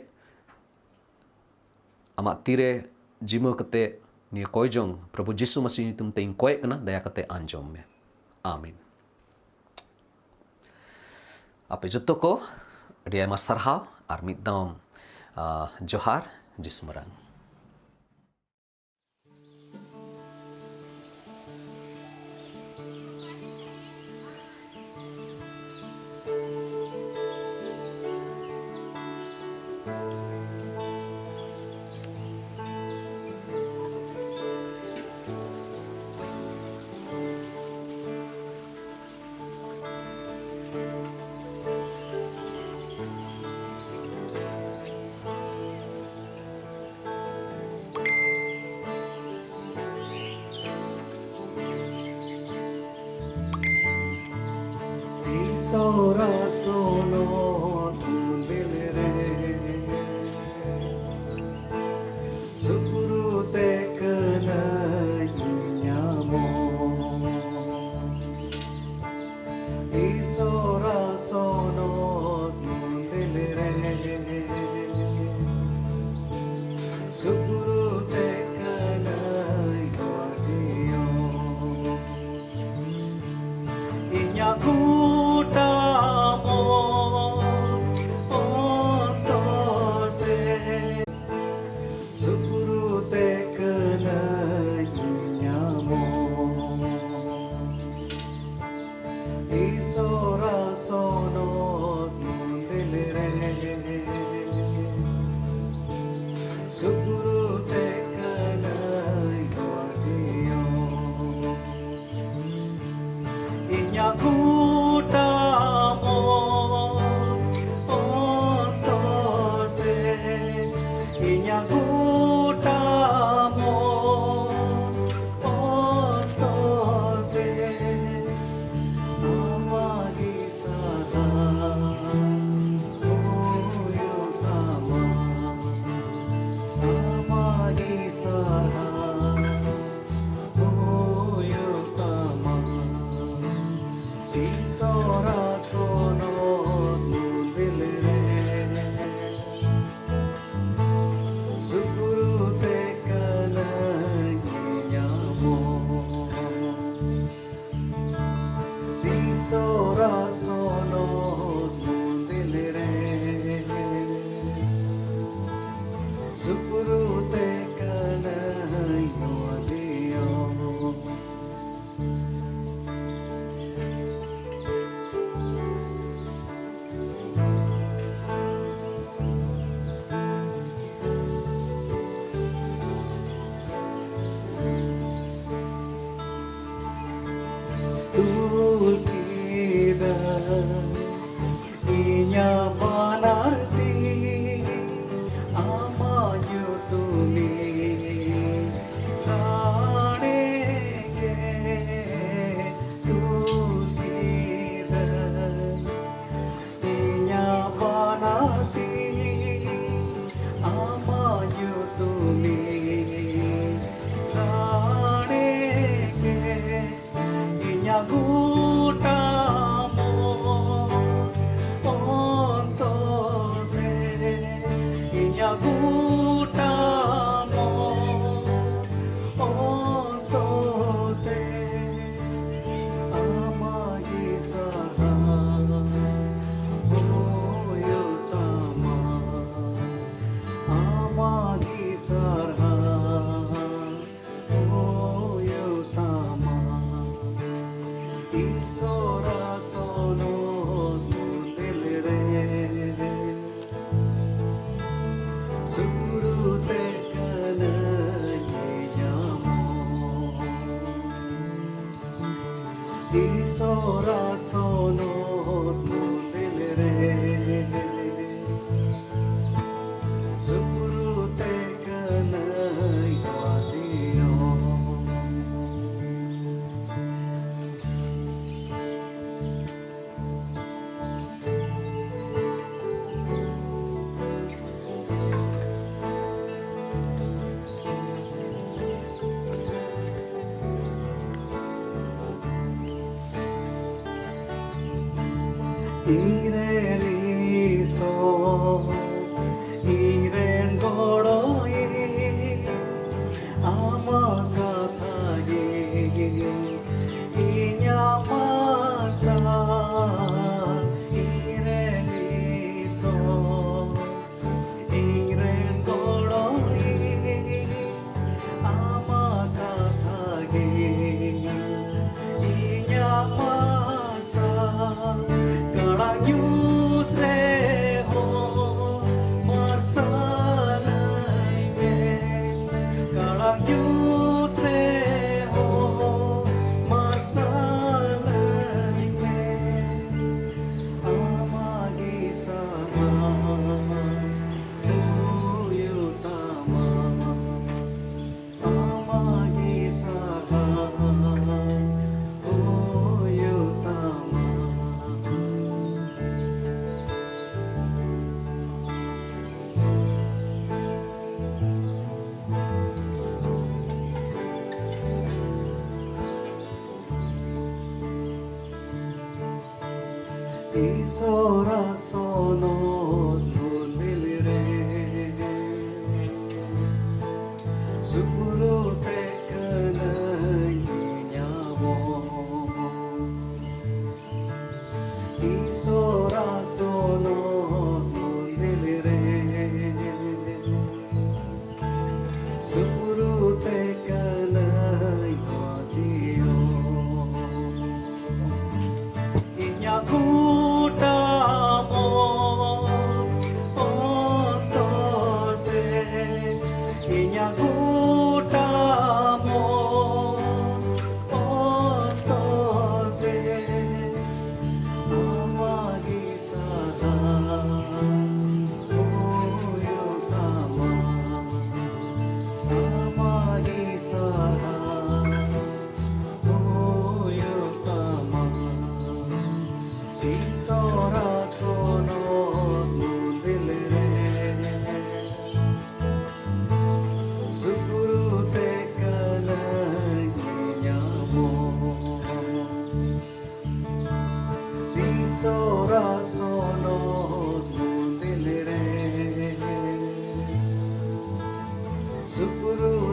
ᱟᱢᱟᱜ ᱛᱤᱨᱮ ᱡᱤᱢᱟᱹ ᱠᱟᱛᱮ ᱱᱤᱭᱟᱹ ᱠᱚᱭ ᱡᱚᱝ ᱯᱨᱚᱵᱷᱩ ᱡᱤᱥᱩ ᱢᱟᱹᱥᱤ ᱧᱩᱛᱩᱢ ᱛᱮ ᱤᱧ ᱠᱚᱭᱮᱜ ᱠᱟᱱᱟ, ᱫᱟᱭᱟ ᱠᱟᱛᱮ ᱟᱸᱡᱚᱢ ᱢᱮ᱾ ᱟᱢᱤᱱ᱾ ᱟᱯᱮ ᱡᱚᱛᱚ ᱠᱚ ᱟᱹᱰᱤ ᱟᱭᱢᱟ ᱥᱟᱨᱦᱟᱣ ᱟᱨ ᱢᱤᱫ ᱫᱷᱟᱣ, ᱟ, ᱡᱚᱦᱟᱨ᱾ ᱡᱤᱥᱩ ᱢᱟᱨᱟᱝ᱾ ᱤᱥᱚᱨᱟ ᱥᱚᱱᱚᱛ ᱢᱚᱱᱫᱤᱨ ᱨᱮ ᱥᱩᱯᱨᱩ ᱛᱮ ᱠᱟᱹᱱᱟᱹᱧ ᱧᱟᱢᱚᱜ᱾ ᱤᱥᱚᱨᱟ ᱥᱚᱱᱚᱛ ᱢᱚᱱᱫᱤᱨ ᱨᱮ ᱥᱩᱯᱨᱩ ᱛᱮ ᱠᱟᱹᱱᱟᱹᱧ ᱱᱚᱣᱟ ᱡᱤᱭᱚᱱ᱾ ᱤᱧᱟᱜ ᱜᱚᱴᱟ ᱢᱚᱱ ᱚᱱᱛᱚᱨ ᱛᱮ ᱥᱩᱯᱨᱩ ᱛᱮ ᱠᱟᱹᱱᱟᱹᱧ ᱧᱟᱢᱚᱜ᱾ ᱤᱥᱚᱨᱟ ᱥᱚᱱᱚᱛ ᱢᱚᱱᱫᱤᱨ ᱨᱮ ᱥᱩᱯᱨᱩ ᱛᱮ ᱠᱟᱹᱱᱟᱹᱧ ᱱᱚᱣᱟ ᱡᱤᱭᱚᱱ᱾ ᱤᱧᱟᱜ ᱜᱚᱴᱟ ᱢᱚᱱ ᱚᱱᱛᱚᱨ ᱛᱮ, ᱤᱧᱟᱜ ᱜᱚᱴᱟ ᱢᱚᱱ ᱚᱱᱛᱚᱨ ᱛᱮ ᱟᱢᱟᱜ ᱜᱮ ᱥᱟᱨᱦᱟᱣ ᱦᱩᱭᱩᱜ ᱛᱟᱢᱟ, ᱟᱢᱟᱜ ᱜᱮ ᱥᱟᱨᱦᱟᱣ ᱦᱩᱭᱩᱜ ᱛᱟᱢᱟ᱾ ᱤᱥᱚᱨᱟ ᱥᱚᱱᱚᱛ ᱢᱚᱱᱫᱤᱨ ᱨᱮ ᱥᱩᱯᱨᱩ ᱛᱮ ᱠᱟᱹᱱᱟᱹᱧ ᱧᱟᱢᱚᱜ᱾ ᱤᱥᱚᱨᱟ ᱥᱚᱱᱚᱛ ᱢᱚᱱᱫᱤᱨ ᱨᱮ ᱥᱩᱯᱨᱩ ᱛᱮ ᱠᱟᱹᱱᱟᱹᱧ ᱱᱚᱣᱟ ᱡᱤᱭᱚᱱ᱾ ᱛᱩᱞ ᱠᱮᱫᱟ ᱤᱧᱟᱜ ᱵᱟᱱᱟᱨ ᱛᱤ ᱟᱢᱟᱜ ᱧᱩᱛᱩᱢᱤᱧ ᱨᱟᱲᱮ ᱜᱮ᱾ ᱛᱩᱞ ᱠᱮᱫᱟ ᱤᱧᱟᱜ ᱵᱟᱱᱟᱨ ᱛᱤ ᱟᱢᱟᱜ ᱧᱩᱛᱩᱢᱤᱧ ᱨᱟᱲᱮ ᱜᱮ᱾ ᱤᱧᱟᱜ ᱜᱚᱴᱟ ᱢᱚᱱ ᱚᱱᱛᱚᱨ ᱛᱮ, ᱤᱧᱟᱜ ᱜᱚᱴᱟ ᱢᱚᱱ ᱚᱱᱛᱚᱨ ᱛᱮ ᱟᱢᱟᱜ ᱜᱮ ᱥᱟᱨᱦᱟᱣ ᱦᱩᱭᱩᱜ ᱛᱟᱢᱟ, ᱟᱢᱟᱜ ᱜᱮ ᱥᱟᱨᱦᱟᱣ ᱦᱩᱭᱩᱜ ᱛᱟᱢᱟ᱾ ᱤᱥᱚᱨᱟᱜ ᱥᱚᱱᱚᱛ ᱢᱚᱱᱫᱤᱨ ᱨᱮ ᱥᱩᱯᱨᱩ ᱛᱮ ᱠᱟᱹᱱᱟᱹᱧ ᱧᱟᱢᱚᱜ᱾ ᱤᱥᱚᱨᱟᱜ ᱥᱚᱱᱚᱛ ᱢᱚᱱᱫᱤᱨ ᱨᱮ ᱥᱩᱯᱨᱩ ᱛᱮ ᱠᱟᱹᱱᱟᱹᱧ ᱱᱚᱣᱟ ᱡᱤᱭᱚᱱ᱾ ᱤᱧᱨᱮᱱ ᱤᱥᱚᱨ, ᱤᱧᱨᱮᱱ ᱜᱚᱲᱚᱭᱤᱡ, ᱟᱢᱟᱜ ᱠᱟᱛᱷᱟ ᱜᱮ ᱤᱧᱟᱜ ᱢᱟᱨᱥᱟᱞ᱾ ᱤᱧᱨᱮᱱ ᱤᱥᱚᱨ, ᱤᱧᱨᱮᱱ ᱜᱚᱲᱚ ᱤᱥᱚᱨᱟ ᱥᱚᱱᱚᱛ ᱢᱚᱱᱫᱤᱞ ᱨᱮ ᱥᱩᱯᱩᱨᱩ ᱛᱮ ᱠᱟᱹᱱᱟᱹᱧ ᱤᱧ ᱟᱵᱚ᱾ ᱤᱥᱚᱨᱟ ᱥᱚᱱᱚᱛ ᱢᱚᱱᱫᱤᱞ ᱨᱮ ᱥᱩᱯᱩᱨᱩ ᱛᱮ ᱠᱟᱹᱱᱟᱹᱧ ᱵᱟᱹᱪᱤᱭᱚ᱾ ᱤᱧᱟᱹᱜ ᱜᱚᱴᱟ ᱢᱚᱱ ᱚᱱᱛᱚᱨ ᱛᱮ, ᱤᱧᱟᱹᱜ ᱜᱚᱴᱟ ᱢᱚᱱ ᱚᱱᱛᱚᱨ ᱛᱮ ᱟᱢᱟᱜ ᱜᱮ ᱥᱟᱨᱦᱟᱣ ᱦᱩᱭᱩᱜ ᱛᱟᱢᱟ, ᱟᱢᱟᱜ ᱜᱮ ᱥᱟᱨᱦᱟᱣ ᱦᱩᱭᱩᱜ ᱛᱟᱢᱟ᱾ ᱤᱥᱚᱨᱟ ᱥᱚᱱᱚᱛ ᱢᱚᱱᱫᱤᱞ ᱨᱮ ᱥᱩᱯᱩᱨᱩ ᱛᱮ ᱠᱟᱹᱱᱟᱹᱧ ᱤᱧ ᱟᱵᱚ᱾ ᱤᱥᱚᱨᱟ ᱥᱚᱱᱚᱛ ᱢᱚᱱᱫᱤᱞ ᱨᱮ ᱥᱩᱯᱩᱨᱩ